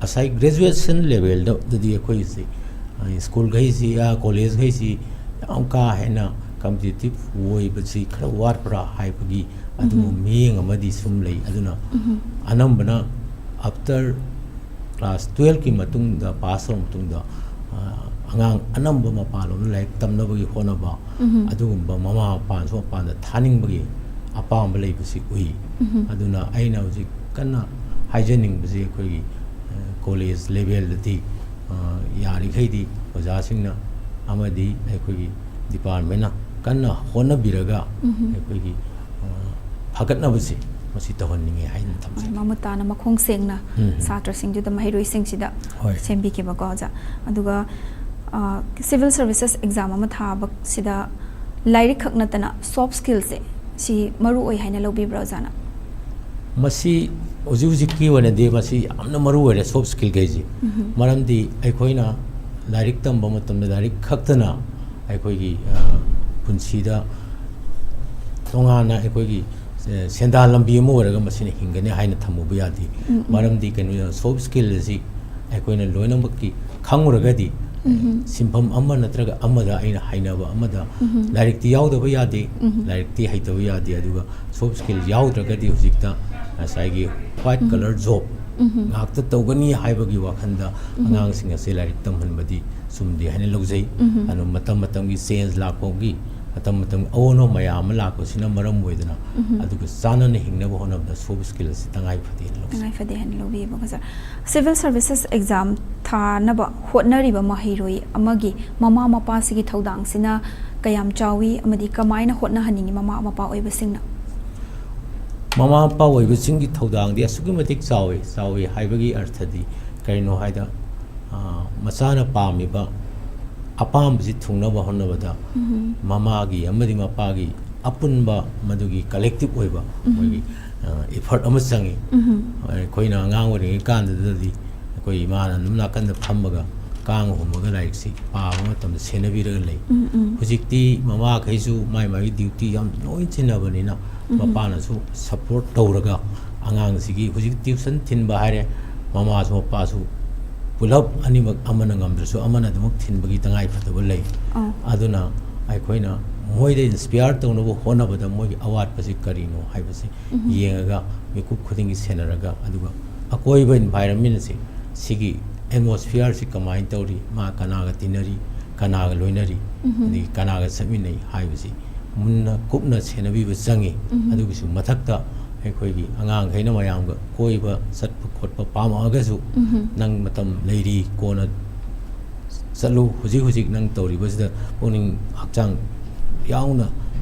ꯉꯁꯥꯏ ꯒ꯭ꯔꯦꯖꯨꯑꯦꯁꯟ ꯂꯦꯚꯦꯜꯗꯗꯤ ꯑꯩꯈꯣꯏꯁꯤ, ꯑ, ꯁ꯭ꯀꯨꯜꯈꯩꯁꯤ, ꯑ, ꯀꯣꯂꯦꯖꯈꯩꯁꯤ ꯌꯥꯝ ꯀꯥ ꯍꯦꯟꯅ ꯀꯝꯄꯤꯇꯤꯇꯤꯞ ꯑꯣꯏꯕꯁꯤ ꯈꯔ ꯋꯥꯠꯄ꯭ꯔꯥ ꯍꯥꯏꯕꯒꯤ ꯑꯗꯨꯒꯨꯝꯕ ꯃꯤꯠꯌꯦꯡ ꯑꯃꯗꯤ ꯁꯨꯝ ꯂꯩ꯫ ꯑꯗꯨꯅ ꯑꯅꯝꯕꯅ ꯑꯥꯐꯇꯔ ꯀ꯭ꯂꯥꯁ ꯇꯨꯋꯦꯜꯐꯀꯤ ꯃꯇꯨꯡꯗ, ꯄꯥꯁ ꯇꯧꯔꯕ ꯃꯇꯨꯡꯗ, ꯑ, ꯑꯉꯥꯡ ꯑꯅꯝꯕ ꯃꯄꯥꯟꯂꯣꯝꯗ ꯂꯥꯏꯔꯤꯛ ꯇꯝꯅꯕꯒꯤ ꯍꯣꯠꯅꯕ, ꯑꯗꯨꯒꯨꯝꯕ ꯃꯃꯥ ꯃꯄꯥꯅꯁꯨ ꯃꯄꯥꯟꯗ ꯊꯥꯅꯤꯡꯕꯒꯤ ꯑꯄꯥꯝꯕ ꯂꯩꯕꯁꯤ ꯎꯏ꯫ ꯑꯗꯨꯅ ꯑꯩꯅ ꯍꯧꯖꯤꯛ ꯀꯟꯅ ꯍꯥꯏꯖꯅꯤꯡꯕꯁꯤ, ꯑꯩꯈꯣꯏꯒꯤ, ꯑ, ꯀꯣꯂꯦꯖ ꯂꯦꯚꯦꯜꯗꯗꯤ, ꯑ, ꯌꯥꯔꯤꯈꯩꯗꯤ ꯑꯣꯖꯥꯁꯤꯡꯅ ꯑꯃꯗꯤ ꯑꯩꯈꯣꯏꯒꯤ ꯗꯤꯄꯥꯔꯠꯃꯦꯟꯅ ꯀꯟꯅ ꯍꯣꯠꯅꯕꯤꯔꯒ, ꯑꯩꯈꯣꯏꯒꯤ, ꯑ, ꯐꯒꯠꯅꯕꯁꯤ ꯃꯁꯤ ꯇꯧꯍꯟꯅꯤꯡꯉꯤ ꯍꯥꯏꯅ ꯊꯝꯖꯒꯦ꯫ ꯃꯃꯨꯠ ꯇꯥꯅ, ꯃꯈꯣꯡ ꯁꯦꯡꯅ ꯎꯝ, ꯎꯝ꯫ ꯁꯥꯇ꯭ꯔꯁꯤꯡꯗꯨꯗ, ꯃꯍꯩꯔꯣꯏꯁꯤꯡꯁꯤꯗ ꯍꯣꯏ꯫ ꯁꯦꯝꯕꯤꯈꯤꯕꯀꯣ, ꯑꯣꯖꯥ꯫ ꯑꯗꯨꯒ, ꯑ, ꯁꯤꯚꯤꯜ ꯁꯥꯔꯚꯤꯁꯦꯁ ꯑꯦꯛꯖꯥꯝ ꯑꯃ ꯊꯥꯕꯁꯤꯗ ꯂꯥꯏꯔꯤꯛ ꯈꯛ ꯅꯠꯇꯅ ꯁꯣꯐ ꯁ꯭ꯀꯤꯜꯁꯦ ꯁꯤ ꯃꯔꯨ ꯑꯣꯏ ꯍꯥꯏꯅ ꯂꯧꯕꯤꯕ꯭ꯔꯥ, ꯑꯣꯖꯥꯅ? ꯃꯁꯤ ꯍꯧꯖꯤꯛ ꯍꯧꯖꯤꯛꯀꯤ ꯑꯣꯏꯅꯗꯤ ꯃꯁꯤ ꯌꯥꯝꯅ ꯃꯔꯨ ꯑꯣꯏꯔꯦ, ꯁꯣꯐ ꯁ꯭ꯀꯤꯜꯈꯩꯁꯤ꯫ ꯃꯔꯝꯗꯤ ꯑꯩꯈꯣꯏꯅ ꯂꯥꯏꯔꯤꯛ ꯇꯝꯕ ꯃꯇꯝꯗ ꯂꯥꯏꯔꯤꯛ ꯈꯛꯇꯅ ꯑꯩꯈꯣꯏꯒꯤ, ꯑ, ꯄꯨꯟꯁꯤꯗ ꯇꯣꯉꯥꯟꯅ ꯑꯩꯈꯣꯏꯒꯤ ꯑꯦ, ꯁꯦꯟꯗꯥꯟ ꯂꯝꯕꯤ ꯑꯃ ꯑꯣꯏꯔꯒ ꯃꯁꯤꯅ ꯍꯤꯡꯒꯅꯤ ꯍꯥꯏꯅ ꯊꯝꯃꯨꯕ ꯌꯥꯗꯦ꯫ ꯎꯝ, ꯎꯝ꯫ ꯃꯔꯝꯗꯤ ꯀꯩꯅꯣ, soft skill ꯑꯁꯤ ꯑꯩꯈꯣꯏꯅ ꯂꯣꯏꯅꯃꯛꯀꯤ ꯈꯪꯉꯨꯔꯒꯗꯤ, ꯎꯝ, ꯎꯝ꯫ ꯁꯤꯟꯐꯝ ꯑꯃ ꯅꯠꯇ꯭ꯔꯒ ꯑꯃꯗ, ꯑꯩꯅ ꯍꯥꯏꯅꯕ ꯑꯃꯗ, ꯎꯝ, ꯎꯝ꯫ ꯂꯥꯏꯔꯤꯛꯇꯤ ꯌꯥꯎꯗꯕ ꯌꯥꯗꯦ, ꯎꯝ, ꯎꯝ꯫ ꯂꯥꯏꯔꯤꯛꯇꯤ ꯍꯩꯇꯕ ꯌꯥꯗꯦ, ꯑꯗꯨꯒ soft skill ꯌꯥꯎꯗ꯭ꯔꯒꯗꯤ ꯍꯧꯖꯤꯛꯇ ꯉꯁꯥꯏꯒꯤ white, ꯎꯝ, ꯎꯝ꯫ Collar job, ꯎꯝ, ꯎꯝ꯫ ꯉꯥꯛꯇ ꯇꯧꯒꯅꯤ ꯍꯥꯏꯕꯒꯤ ꯋꯥꯈꯜꯗ, ꯎꯝ, ꯎꯝ꯫ ꯑꯉꯥꯡꯁꯤꯡ ꯑꯁꯦ ꯂꯥꯏꯔꯤꯛ ꯇꯝꯍꯟꯕꯗꯤ ꯆꯨꯝꯗꯦ ꯍꯥꯏꯅ ꯂꯧꯖꯩ꯫ ꯎꯝ, ꯎꯝ꯫ ꯑꯗꯨ ꯃꯇꯝ ꯃꯇꯝꯒꯤ change ꯂꯥꯛꯄꯒꯤ, ꯃꯇꯝ ꯃꯇꯝꯒꯤ ꯑꯑꯣꯟꯕ ꯃꯌꯥꯝ ꯑꯃ ꯂꯥꯛꯄꯁꯤꯅ ꯃꯔꯝ ꯑꯣꯏꯗꯅ, ꯎꯝ, ꯎꯝ꯫ ꯑꯗꯨꯒ ꯆꯥꯟꯅꯅ ꯍꯤꯡꯅꯕ ꯍꯣꯠꯅꯕꯗ soft skill ꯑꯁꯤ ꯇꯉꯥꯏ ꯐꯗꯦꯅ ꯂꯧꯖꯩ꯫ ꯇꯉꯥꯏ ꯐꯗꯦ ꯍꯥꯏꯅ ꯂꯧꯕꯤꯌꯦꯕꯀꯣ, ꯁꯥꯔ꯫ Civil Services exam ꯊꯥꯅꯕ ꯍꯣꯠꯅꯔꯤꯕ ꯃꯍꯩꯔꯣꯏ ꯑꯃꯒꯤ ꯃꯃꯥ ꯃꯄꯥꯁꯤꯒꯤ ꯊꯧꯗꯥꯡꯁꯤꯅ ꯀꯌꯥꯝ ꯆꯥꯎꯏ ꯑꯃꯗꯤ ꯀꯃꯥꯏꯅ ꯍꯣꯠꯅꯍꯟꯅꯤꯡꯉꯤ ꯃꯃꯥ ꯃꯄꯥ ꯑꯣꯏꯕꯁꯤꯡꯅ? ꯃꯃꯥ ꯃꯄꯥ ꯑꯣꯏꯕꯁꯤꯡꯒꯤ ꯊꯧꯗꯥꯡꯗꯤ ꯑꯁꯨꯛꯀꯤ ꯃꯇꯤꯛ ꯆꯥꯎꯏ꯫ ꯆꯥꯎꯏ ꯍꯥꯏꯕꯒꯤ ꯑꯔꯊꯗꯤ ꯀꯔꯤꯅꯣ ꯍꯥꯏꯗ, ꯑ, ꯃꯆꯥꯅ ꯄꯥꯝꯃꯤꯕ ꯑꯄꯥꯝꯕꯁꯤ ꯊꯨꯡꯅꯕ ꯍꯣꯠꯅꯕꯗ, ꯎꯝ꯫ ꯃꯃꯥꯒꯤ ꯑꯃꯗꯤ ꯃꯄꯥꯒꯤ ꯑꯄꯨꯟꯕ, ꯃꯗꯨꯒꯤ collective ꯑꯣꯏꯕ, ꯎꯝ꯫ ꯃꯣꯏꯒꯤ, ꯑ, effort ꯑꯃ ꯆꯪꯉꯤ꯫ ꯎꯝ꯫ ꯑꯩꯈꯣꯏꯅ ꯑꯉꯥꯡ ꯑꯣꯏꯔꯤꯉꯩ ꯀꯥꯟꯗꯨꯗꯗꯤ ꯑꯩꯈꯣꯏ ꯏꯃꯥꯅ ꯑꯗꯨꯝ ꯅꯥꯀꯟꯗ ꯐꯝꯃꯒ ꯀꯥꯡ ꯍꯨꯝꯃꯒ ꯂꯥꯏꯔꯤꯛꯁꯤ ꯄꯥꯕ ꯃꯇꯝꯗ ꯁꯦꯟꯅꯕꯤꯔꯒ ꯂꯩ꯫ ꯎꯝ, ꯎꯝ꯫ ꯍꯧꯖꯤꯛꯇꯤ ꯃꯃꯥꯈꯩꯁꯨ ꯃꯥꯏ ꯃꯥꯒꯤ duty ꯌꯥꯝ ꯂꯣꯏ ꯆꯤꯟꯅꯕꯅꯤꯅ, ꯎꯝ꯫ ꯃꯄꯥꯅꯁꯨ support ꯇꯧꯔꯒ ꯑꯉꯥꯡꯁꯤꯒꯤ ꯍꯧꯖꯤꯛ tuition ꯊꯤꯟꯕ ꯍꯥꯏꯔꯦ, ꯃꯃꯥꯁꯨ ꯃꯄꯥꯁꯨ ꯄꯨꯂꯞ ꯑꯅꯤꯃꯛ, ꯑꯃꯅ ꯉꯝꯗ꯭ꯔꯁꯨ ꯑꯃꯅ ꯑꯗꯨꯃꯛ ꯊꯤꯟꯕꯒꯤ ꯇꯉꯥꯏ ꯐꯗꯕ ꯂꯩ꯫ ꯑꯧ꯫ ꯑꯗꯨꯅ ꯑꯩꯈꯣꯏꯅ ꯃꯣꯏꯗ inspire ꯇꯧꯅꯕ ꯍꯣꯠꯅꯕꯗ ꯃꯣꯏꯒꯤ ꯑꯋꯥꯠꯄꯁꯤ ꯀꯔꯤꯅꯣ ꯍꯥꯏꯕꯁꯤ ꯎꯝ꯫ ꯌꯦꯡꯉꯒ, ꯃꯤꯀꯨꯞ ꯈꯨꯗꯤꯡꯒꯤ ꯁꯦꯟꯅꯔꯒ, ꯑꯗꯨꯒ ꯑꯀꯣꯏꯕ environment ꯑꯁꯤ, ꯁꯤꯒꯤ atmosphere ꯁꯤ ꯀꯃꯥꯏꯅ ꯇꯧꯔꯤ, ꯃꯥ ꯀꯅꯥꯒ ꯇꯤꯟꯅꯔꯤ, ꯀꯅꯥꯒ ꯂꯣꯏꯅꯔꯤ, ꯎꯝ꯫ ꯑꯗꯒꯤ ꯀꯅꯥꯒ ꯆꯠꯃꯤꯟꯅꯩ ꯍꯥꯏꯕꯁꯤ ꯃꯨꯟꯅ ꯀꯨꯞꯅ ꯁꯦꯟꯅꯕꯤꯕ ꯆꯪꯉꯤ꯫ ꯎꯝ꯫ ꯑꯗꯨꯒꯤꯁꯨ ꯃꯊꯛꯇ ꯑꯩꯈꯣꯏꯒꯤ ꯑꯉꯥꯡꯈꯩꯅ ꯃꯌꯥꯝꯒ ꯀꯣꯏꯕ ꯆꯠꯄ ꯈꯣꯠꯄ ꯄꯥꯝꯃꯛꯑꯒꯁꯨ, ꯎꯝ꯫ ꯅꯪ ꯃꯇꯝ ꯂꯩꯔꯤ, ꯀꯣꯟꯅ ꯆꯠꯂꯨ, ꯍꯧꯖꯤꯛ ꯍꯧꯖꯤꯛ ꯅꯪ ꯇꯧꯔꯤꯕꯁꯤꯗ ꯄꯨꯛꯅꯤꯡ ꯍꯛꯆꯥꯡ ꯌꯥꯎꯅ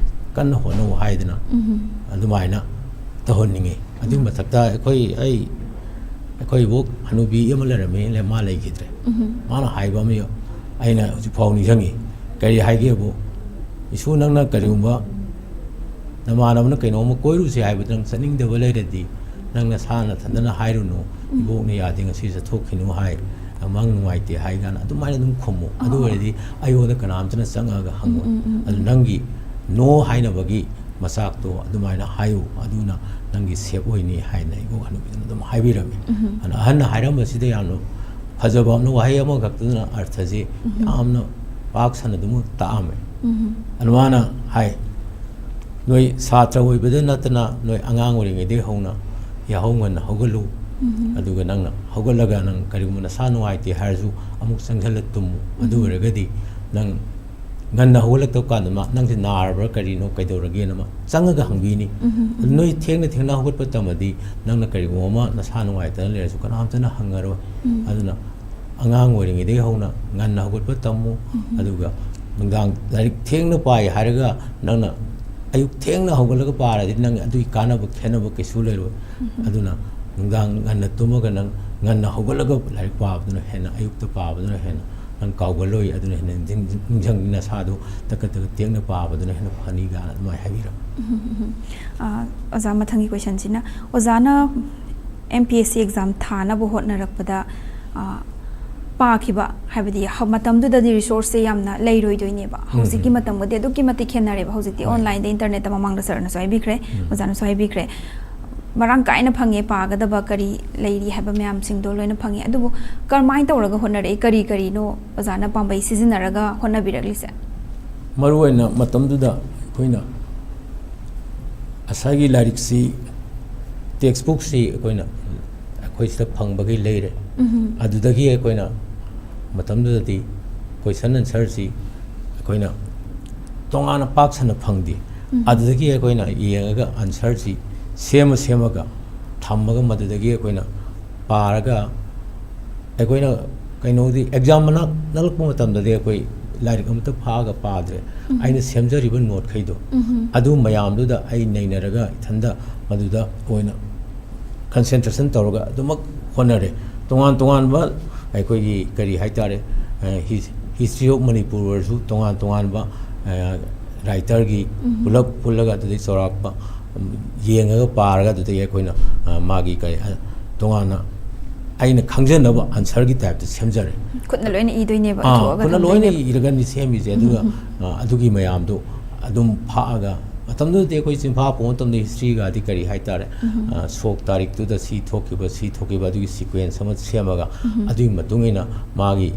ꯀꯟꯅ ꯍꯣꯠꯅꯧ ꯍꯥꯏꯗꯅ, ꯎꯝ꯫ ꯑꯗꯨꯃꯥꯏꯅ ꯇꯧꯍꯟꯅꯤꯡꯉꯤ꯫ ꯑꯗꯨꯒꯤ ꯎꯝ꯫ ꯃꯊꯛꯇ ꯑꯩꯈꯣꯏ, ꯑꯩ, ꯑꯩꯈꯣꯏ ꯏꯕꯣꯛ ꯍꯅꯨꯕꯤ ꯑꯃ ꯂꯩꯔꯝꯃꯤ, ꯂꯩ-, ꯃꯥ ꯂꯩꯈꯤꯗ꯭ꯔꯦ꯫ ꯎꯝ꯫ ꯃꯥꯅ ꯍꯥꯏꯕ ꯑꯃ ꯑꯩꯅ ꯍꯧꯖꯤꯛ ꯐꯥꯎ ꯅꯤꯡꯁꯤꯡꯉꯤ꯫ ꯀꯔꯤ ꯍꯥꯏꯒꯦꯕꯨ, "ꯏꯁꯨ, ꯅꯪꯅ ꯀꯔꯤꯒꯨꯝꯕ ꯅꯃꯥꯟꯅꯕꯅ ꯀꯩꯅꯣꯝꯃ ꯀꯣꯏꯔꯨꯁꯦ ꯍꯥꯏꯕꯗ ꯅꯪ ꯆꯠꯅꯤꯡꯗꯕ ꯂꯩꯔꯗꯤ, ꯅꯪ ꯅꯁꯥ ꯅꯊꯟꯗꯅ ꯍꯥꯏꯔꯨꯅꯨ, ꯎꯝ꯫ ꯏꯕꯣꯛꯅ ꯌꯥꯗꯦ, ꯉꯁꯤ ꯆꯠꯊꯣꯛꯈꯤꯅꯨ ꯍꯥꯏ, ꯃꯪ ꯅꯨꯡꯉꯥꯏꯇꯦ ꯍꯥꯏ" ꯀꯥꯏꯅ ꯑꯗꯨꯃꯥꯏꯅ ꯑꯗꯨꯝ ꯈꯨꯝꯃꯨ꯫ ꯑꯗꯨ ꯑꯣ꯫ ꯑꯣꯏꯔꯗꯤ ꯑꯩꯉꯣꯟꯗ ꯀꯅꯥꯝꯇꯅ ꯆꯪꯉꯛꯑꯒ ꯍꯪꯉꯣꯏ꯫ ꯎꯝ, ꯎꯝ, ꯎꯝ, ꯑꯗꯨ ꯎꯝ꯫ ꯅꯪꯒꯤ no ꯍꯥꯏꯅꯕꯒꯤ ꯃꯆꯥꯛꯇꯣ ꯑꯗꯨꯃꯥꯏꯅ ꯍꯥꯏꯌꯨ, ꯑꯗꯨꯅ ꯅꯪꯒꯤ ꯁꯦꯞ ꯑꯣꯏꯅꯤ ꯍꯥꯏꯅ ꯑꯩꯕꯨ ꯍꯅꯨꯕꯤꯗꯨꯅ ꯑꯗꯨꯝ ꯍꯥꯏꯕꯤꯔꯝꯃꯤ꯫ ꯑꯗꯨꯅ ꯑꯍꯟꯅ ꯍꯥꯏꯔꯝꯕꯁꯤꯗ ꯌꯥꯝꯅ ꯐꯖꯕ ꯑꯃꯅ, ꯋꯥꯍꯩ ꯑꯃꯈꯛꯇꯗꯨꯅ ꯑꯔꯊꯁꯤ ꯌꯥꯝꯅ ꯄꯥꯛ ꯁꯟꯅ ꯑꯗꯨꯝ ꯇꯥꯛꯑꯝꯃꯦ꯫ ꯑꯗꯨ ꯃꯥꯅ ꯍꯥꯏ, "ꯅꯣꯏ ꯁꯥꯇ꯭ꯔ ꯑꯣꯏꯕꯗ ꯅꯠꯇꯅ ꯅꯣꯏ ꯑꯉꯥꯡ ꯑꯣꯏꯔꯤꯉꯩꯗꯒꯤ ꯍꯧꯅ ꯌꯥꯍꯧ ꯉꯟꯅ ꯍꯧꯒꯠꯂꯨ, ꯑꯗꯨꯒ ꯅꯪꯅ ꯍꯧꯒꯠꯂꯒ ꯅꯪ ꯀꯔꯤꯒꯨꯝꯕ ꯅꯁꯥ ꯅꯨꯡꯉꯥꯏꯇꯦ ꯍꯥꯏꯔꯁꯨ ꯑꯃꯨꯛ ꯆꯪꯁꯤꯜꯂ ꯇꯨꯝꯃꯨ꯫ ꯑꯗꯨ ꯑꯣꯏꯔꯒꯗꯤ ꯅꯪ ꯉꯟꯅ ꯍꯧꯒꯠꯂꯛꯇꯕ ꯀꯥꯟꯗ ꯃꯥ, ꯅꯪꯁꯦ ꯅꯥꯔꯕ꯭ꯔꯥ ꯀꯔꯤꯅꯣ ꯀꯩꯗꯧꯔꯒꯦꯅ ꯃꯥ ꯆꯪꯉꯒ ꯍꯪꯕꯤꯅꯤ꯫ ꯑꯗꯨ ꯅꯣꯏ ꯊꯦꯡꯅ ꯊꯦꯡꯅ ꯍꯧꯒꯠꯄ ꯇꯝꯃꯗꯤ ꯅꯪꯅ ꯀꯔꯤꯒꯨꯝꯕ ꯑꯃ ꯅꯁꯥ ꯅꯨꯡꯉꯥꯏꯇꯅ ꯂꯩꯔꯁꯨ ꯀꯅꯥꯝꯇꯅ ꯍꯪꯉꯔꯣꯏ꯫ ꯑꯗꯨꯅ ꯑꯉꯥꯡ ꯑꯣꯏꯔꯤꯉꯩꯗꯒꯤ ꯍꯧꯅ ꯉꯟꯅ ꯍꯧꯒꯠꯄ ꯇꯝꯃꯨ꯫ ꯑꯗꯨꯒ ꯅꯨꯡꯗꯥꯡ ꯂꯥꯏꯔꯤꯛ ꯊꯦꯡꯅ ꯄꯥꯏ ꯍꯥꯏꯔꯒ ꯅꯪꯅ ꯑꯌꯨꯛ ꯊꯦꯡꯅ ꯍꯧꯒꯠꯂꯒ ꯄꯥꯔꯗꯤ ꯅꯪ ꯑꯗꯨꯒꯤ ꯀꯥꯟꯅꯕ ꯈꯦꯠꯅꯕ ꯀꯩꯁꯨ ꯂꯩꯔꯣꯏ꯫ ꯑꯗꯨꯅ ꯅꯨꯡꯗꯥꯡ ꯉꯟꯅ ꯇꯨꯝꯃꯒ ꯅꯪ ꯉꯟꯅ ꯍꯧꯒꯠꯂꯒ ꯂꯥꯏꯔꯤꯛ ꯄꯥꯕꯗꯨꯅ ꯍꯦꯟꯅ, ꯑꯌꯨꯛꯇ ꯄꯥꯕꯗꯨꯅ ꯍꯦꯟꯅ ꯅꯪ ꯀꯥꯎꯒꯜꯂꯣꯏ꯫ ꯑꯗꯨꯅ ꯍꯦꯟꯅ ꯅꯤꯡꯁꯤꯡ-, ꯅꯤꯡꯁꯤꯡ ꯅꯁꯥꯗꯣ ꯇꯀ ꯇꯀ ꯇꯦꯛꯅ ꯄꯥꯕꯗꯨꯅ ꯍꯦꯟꯅ ꯐꯅꯤ" ꯀꯥꯏꯅ ꯑꯗꯨꯃꯥꯏꯅ ꯍꯥꯏꯕꯤꯔꯝꯃꯤ꯫ ꯑꯥ, ꯑꯣꯖꯥ, ꯃꯊꯪꯒꯤ ꯀꯣꯏꯁꯟꯁꯤꯅ, ꯑꯣꯖꯥꯅ M P S C exam ꯊꯥꯅꯕ ꯍꯣꯠꯅꯔꯛꯄꯗ, ꯑꯥ, ꯄꯥꯈꯤꯕ, ꯍꯥꯏꯕꯗꯤ ꯍ-, ꯃꯇꯝꯗꯨꯗꯗꯤ ꯔꯤꯁꯣꯔꯁꯁꯦ ꯌꯥꯝꯅ ꯂꯩꯔꯣꯏꯗꯣꯏꯅꯦꯕ꯫ ꯍꯧꯖꯤꯛꯀꯤ ꯃꯇꯝꯒꯗꯤ ꯑꯗꯨꯛꯀꯤ ꯃꯇꯤꯛ ꯈꯦꯠꯅꯔꯦꯕ꯫ ꯍꯧꯖꯤꯛꯇꯤ ꯑꯣꯟꯂꯥꯏꯟꯗ, ꯏꯟꯇꯔꯅꯦꯠꯇ, ꯃꯃꯥꯡꯗ ꯁꯥꯔꯅꯁꯨ ꯍꯥꯏꯕꯤꯈ꯭ꯔꯦ, ꯑꯣꯖꯥꯅꯁꯨ ꯍꯥꯏꯕꯤꯈ꯭ꯔꯦ, ꯃꯔꯥꯡ ꯀꯥꯏꯅ ꯐꯪꯉꯦ꯫ ꯄꯥꯒꯗꯕ ꯀꯔꯤ ꯂꯩꯔꯤ ꯍꯥꯏꯕ ꯃꯌꯥꯝꯁꯤꯡꯗꯣ ꯂꯣꯏꯅ ꯐꯪꯉꯦ꯫ ꯑꯗꯨꯕꯨ ꯀꯔꯝꯍꯥꯏꯅ ꯇꯧꯔꯒ ꯍꯣꯠꯅꯔꯛꯏ? ꯀꯔꯤ ꯀꯔꯤꯅꯣ ꯑꯣꯖꯥꯅ ꯄꯥꯝꯕꯩ ꯁꯤꯖꯤꯟꯅꯔꯒ ꯍꯣꯠꯅꯕꯤꯔꯛꯂꯤꯁꯦ? ꯃꯔꯨꯑꯣꯏꯅ ꯃꯇꯝꯗꯨꯗ ꯑꯩꯈꯣꯏꯅ ꯉꯁꯥꯏꯒꯤ ꯂꯥꯏꯔꯤꯛꯁꯤ, ꯇꯦꯛꯁ ꯕꯨꯛꯁꯤ ꯑꯩꯈꯣꯏꯅ, ꯑꯩꯈꯣꯏ ꯁꯤꯗ ꯐꯪꯕꯒꯤ ꯂꯩꯔꯦ꯫ ꯑꯗꯨꯗꯒꯤ ꯑꯩꯈꯣꯏꯅ ꯃꯇꯝꯗꯨꯗꯗꯤ ꯀꯣꯏꯁꯟ ꯑꯟꯁꯔꯁꯤ ꯑꯩꯈꯣꯏꯅ ꯇꯣꯉꯥꯟꯅ ꯄꯥꯛ ꯁꯟꯅ ꯐꯪꯗꯦ꯫ ꯑꯗꯨꯗꯒꯤ ꯑꯩꯈꯣꯏꯅ ꯌꯦꯡꯉꯒ ꯑꯟꯁꯔꯁꯤ ꯁꯦꯝꯃ ꯁꯦꯝꯃꯒ ꯊꯝꯃꯒ ꯃꯗꯨꯗꯒꯤ ꯑꯩꯈꯣꯏꯅ ꯄꯥꯔꯒ ꯑꯩꯈꯣꯏꯅ ꯀꯩꯅꯣꯗꯤ ꯑꯦꯛꯖꯥꯝ ꯃꯅꯥꯛ ꯅꯛꯂꯛꯄ ꯃꯇꯝꯗꯗꯤ ꯑꯩꯈꯣꯏ ꯂꯥꯏꯔꯤꯛ ꯑꯃꯇ ꯐꯥꯛꯑꯒ ꯄꯥꯗ꯭ꯔꯦ꯫ ꯑꯩꯅ ꯁꯦꯝꯖꯔꯤꯕ ꯅꯣꯠꯈꯩꯗꯣ ꯑꯗꯨ ꯃꯌꯥꯝꯗꯨꯗ ꯑꯩ ꯅꯩꯅꯔꯒ ꯏꯊꯟꯗ ꯃꯗꯨꯗ ꯑꯣꯏꯅ ꯀꯟꯁꯦꯟꯇ꯭ꯔꯦꯁꯟ ꯇꯧꯔꯒ ꯑꯗꯨꯃꯛ ꯍꯣꯠꯅꯔꯦ꯫ ꯇꯣꯉꯥꯟ ꯇꯣꯉꯥꯟꯕ ꯑꯩꯈꯣꯏꯒꯤ ꯀꯔꯤ ꯍꯥꯏꯇꯥꯔꯦ, ꯑ, ꯍꯤꯁ-, History of Manipur ꯑꯣꯏꯔꯁꯨ ꯇꯣꯉꯥꯟ ꯇꯣꯉꯥꯟꯕ, ꯑ, ꯔꯥꯏꯇꯔꯒꯤ ꯄꯨꯂꯞ ꯄꯨꯜꯂꯒ ꯑꯗꯨꯗꯩ ꯆꯥꯎꯔꯥꯛꯄ, ꯎꯝ, ꯌꯦꯡꯉꯒ ꯄꯥꯔꯒ ꯑꯗꯨꯗꯒꯤ ꯑꯩꯈꯣꯏꯅ, ꯑ, ꯃꯥꯒꯤ ꯀꯔꯤ, ꯑ, ꯇꯣꯉꯥꯟꯅ ꯑꯩꯅ ꯈꯪꯖꯅꯕ ꯑꯟꯁꯔꯒꯤ ꯇꯥꯏꯞꯇ ꯁꯦꯝꯖꯔꯦ꯫ ꯈꯨꯠꯅ ꯂꯣꯏꯅ ꯏꯗꯣꯏꯅꯦꯕ, ꯑꯥ, ꯏꯊꯣꯛꯑꯒ ꯈꯨꯠꯅ ꯂꯣꯏꯅ ꯊꯝꯗꯣꯏꯅꯦꯕ꯫ ꯏꯔꯒꯅꯤ ꯁꯦꯝꯃꯤꯁꯦ꯫ ꯑꯗꯨꯒ, ꯑ, ꯑꯗꯨꯒꯤ ꯃꯌꯥꯝꯗꯣ ꯑꯗꯨꯝ ꯐꯥꯛꯑꯒ ꯃꯇꯝꯗꯨꯗꯗꯤ ꯑꯩꯈꯣꯏ ꯆꯤꯟꯐꯥ ꯄꯣꯛꯄ ꯃꯇꯝꯗ ꯍꯤꯁꯇ꯭ꯔꯤꯒꯗꯤ ꯀꯔꯤ ꯍꯥꯏꯇꯥꯔꯦ, ꯁꯣꯛ ꯇꯥꯔꯤꯛꯇꯨꯗ ꯁꯤ ꯊꯣꯛꯈꯤꯕ, ꯁꯤ ꯊꯣꯛꯈꯤꯕ, ꯑꯗꯨꯒꯤ ꯁꯤꯀ꯭ꯋꯦꯟꯁ ꯑꯃ ꯁꯦꯝꯃꯒ, ꯑꯗꯨꯒꯤ ꯃꯇꯨꯡ ꯏꯟꯅ ꯃꯥꯒꯤ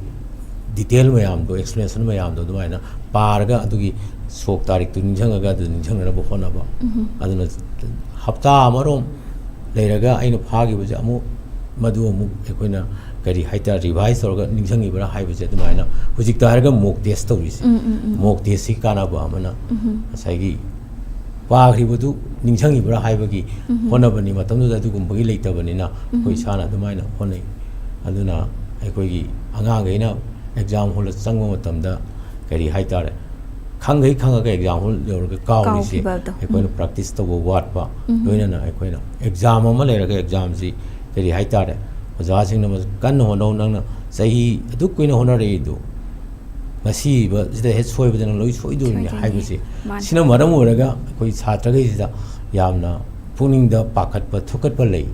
ꯗꯤꯇꯦꯜ ꯃꯌꯥꯝꯗꯣ, ꯑꯦꯛꯁꯄ꯭ꯂꯦꯅꯦꯁꯟ ꯃꯌꯥꯝꯗꯣ ꯑꯗꯨꯃꯥꯏꯅ ꯄꯥꯔꯒ, ꯑꯗꯨꯒꯤ ꯁꯣꯛ ꯇꯥꯔꯤꯛꯇꯨ ꯅꯤꯡꯁꯤꯡꯉꯒ ꯑꯗꯨ ꯅꯤꯡꯁꯤꯡꯅꯅꯕ ꯍꯣꯠꯅꯕ꯫ ꯑꯗꯨꯅ ꯍꯞꯇꯥ ꯑꯃꯔꯣꯝ ꯂꯩꯔꯒ ꯑꯩꯅ ꯐꯥꯈꯤꯕꯁꯦ ꯑꯃꯨꯛ, ꯃꯗꯨ ꯑꯃꯨꯛ ꯑꯩꯈꯣꯏꯅ ꯀꯔꯤ ꯍꯥꯏꯇꯥꯔꯦ, ꯔꯤꯚꯥꯏꯁ ꯇꯧꯔꯒ ꯅꯤꯡꯁꯤꯡꯉꯤꯕ꯭ꯔꯥ ꯍꯥꯏꯕꯁꯦ, ꯑꯗꯨꯃꯥꯏꯅ ꯍꯧꯖꯤꯛꯇ ꯍꯥꯏꯔꯒ ꯃꯣꯛ ꯇꯦꯁ ꯇꯧꯔꯤꯁꯦ꯫ ꯃꯣꯛ ꯇꯦꯁꯁꯤ ꯀꯥꯟꯅꯕ ꯑꯃꯅ ꯉꯁꯥꯏꯒꯤ ꯄꯥꯈ꯭ꯔꯤꯕꯗꯨ ꯅꯤꯡꯁꯤꯡꯉꯤꯕ꯭ꯔꯥ ꯍꯥꯏꯕꯒꯤ ꯍꯣꯠꯅꯕꯅꯤ꯫ ꯃꯇꯝꯗꯨꯗ ꯑꯗꯨꯒꯨꯝꯕꯒꯤ ꯂꯩꯇꯕꯅꯤꯅ ꯑꯩꯈꯣꯏ ꯏꯁꯥꯅ ꯑꯗꯨꯃꯥꯏꯅ ꯍꯣꯠꯅꯩ꯫ ꯑꯗꯨꯅ ꯑꯩꯈꯣꯏꯒꯤ ꯑꯉꯥꯡꯈꯩꯅ ꯑꯦꯛꯖꯥꯝ ꯍꯣꯜꯗ ꯆꯪꯕ ꯃꯇꯝꯗ ꯀꯔꯤ ꯍꯥꯏꯇꯥꯔꯦ, ꯈꯪꯈꯩ ꯈꯪꯉꯒ ꯑꯦꯛꯖꯥꯝ ꯍꯣꯜ ꯌꯧꯔꯒ ꯀꯥꯎꯔꯤꯁꯦ ꯀꯥꯎꯈꯤꯕꯗꯣ꯫ ꯑꯩꯈꯣꯏꯅ ꯄ꯭ꯔꯦꯛꯇꯤꯁ ꯇꯧꯕ ꯋꯥꯠꯄ, ꯂꯣꯏꯅꯅ ꯑꯩꯈꯣꯏꯅ ꯑꯦꯛꯖꯥꯝ ꯑꯃ ꯂꯩꯔꯒ ꯑꯦꯛꯖꯥꯝꯁꯤ ꯀꯔꯤ ꯍꯥꯏꯇꯥꯔꯦ, ꯑꯣꯖꯥꯁꯤꯡꯅ ꯃꯁꯤ ꯀꯟꯅ ꯍꯣꯠꯅꯧ, ꯅꯪꯅ ꯆꯍꯤ ꯑꯗꯨꯛ ꯀꯨꯏꯅ ꯍꯣꯠꯅꯔꯛꯏꯗꯣ ꯉꯁꯤꯕꯁꯤꯗ ꯍꯦꯛ ꯁꯣꯏꯕꯗ ꯅꯪ ꯂꯣꯏ ꯁꯣꯏꯗꯣꯏꯅꯤ ꯁꯣꯏꯗꯣꯏꯅꯤ꯫ ꯍꯥꯏꯕꯁꯦ꯫ ꯃꯥꯅꯤ꯫ ꯁꯤꯅ ꯃꯔꯝ ꯑꯣꯏꯔꯒ ꯑꯩꯈꯣꯏ ꯁꯥꯇ꯭ꯔꯈꯩꯁꯤꯗ ꯌꯥꯝꯅ ꯄꯨꯛꯅꯤꯡꯗ ꯄꯥꯈꯠꯄ, ꯊꯨꯀꯠꯄ ꯂꯩ꯫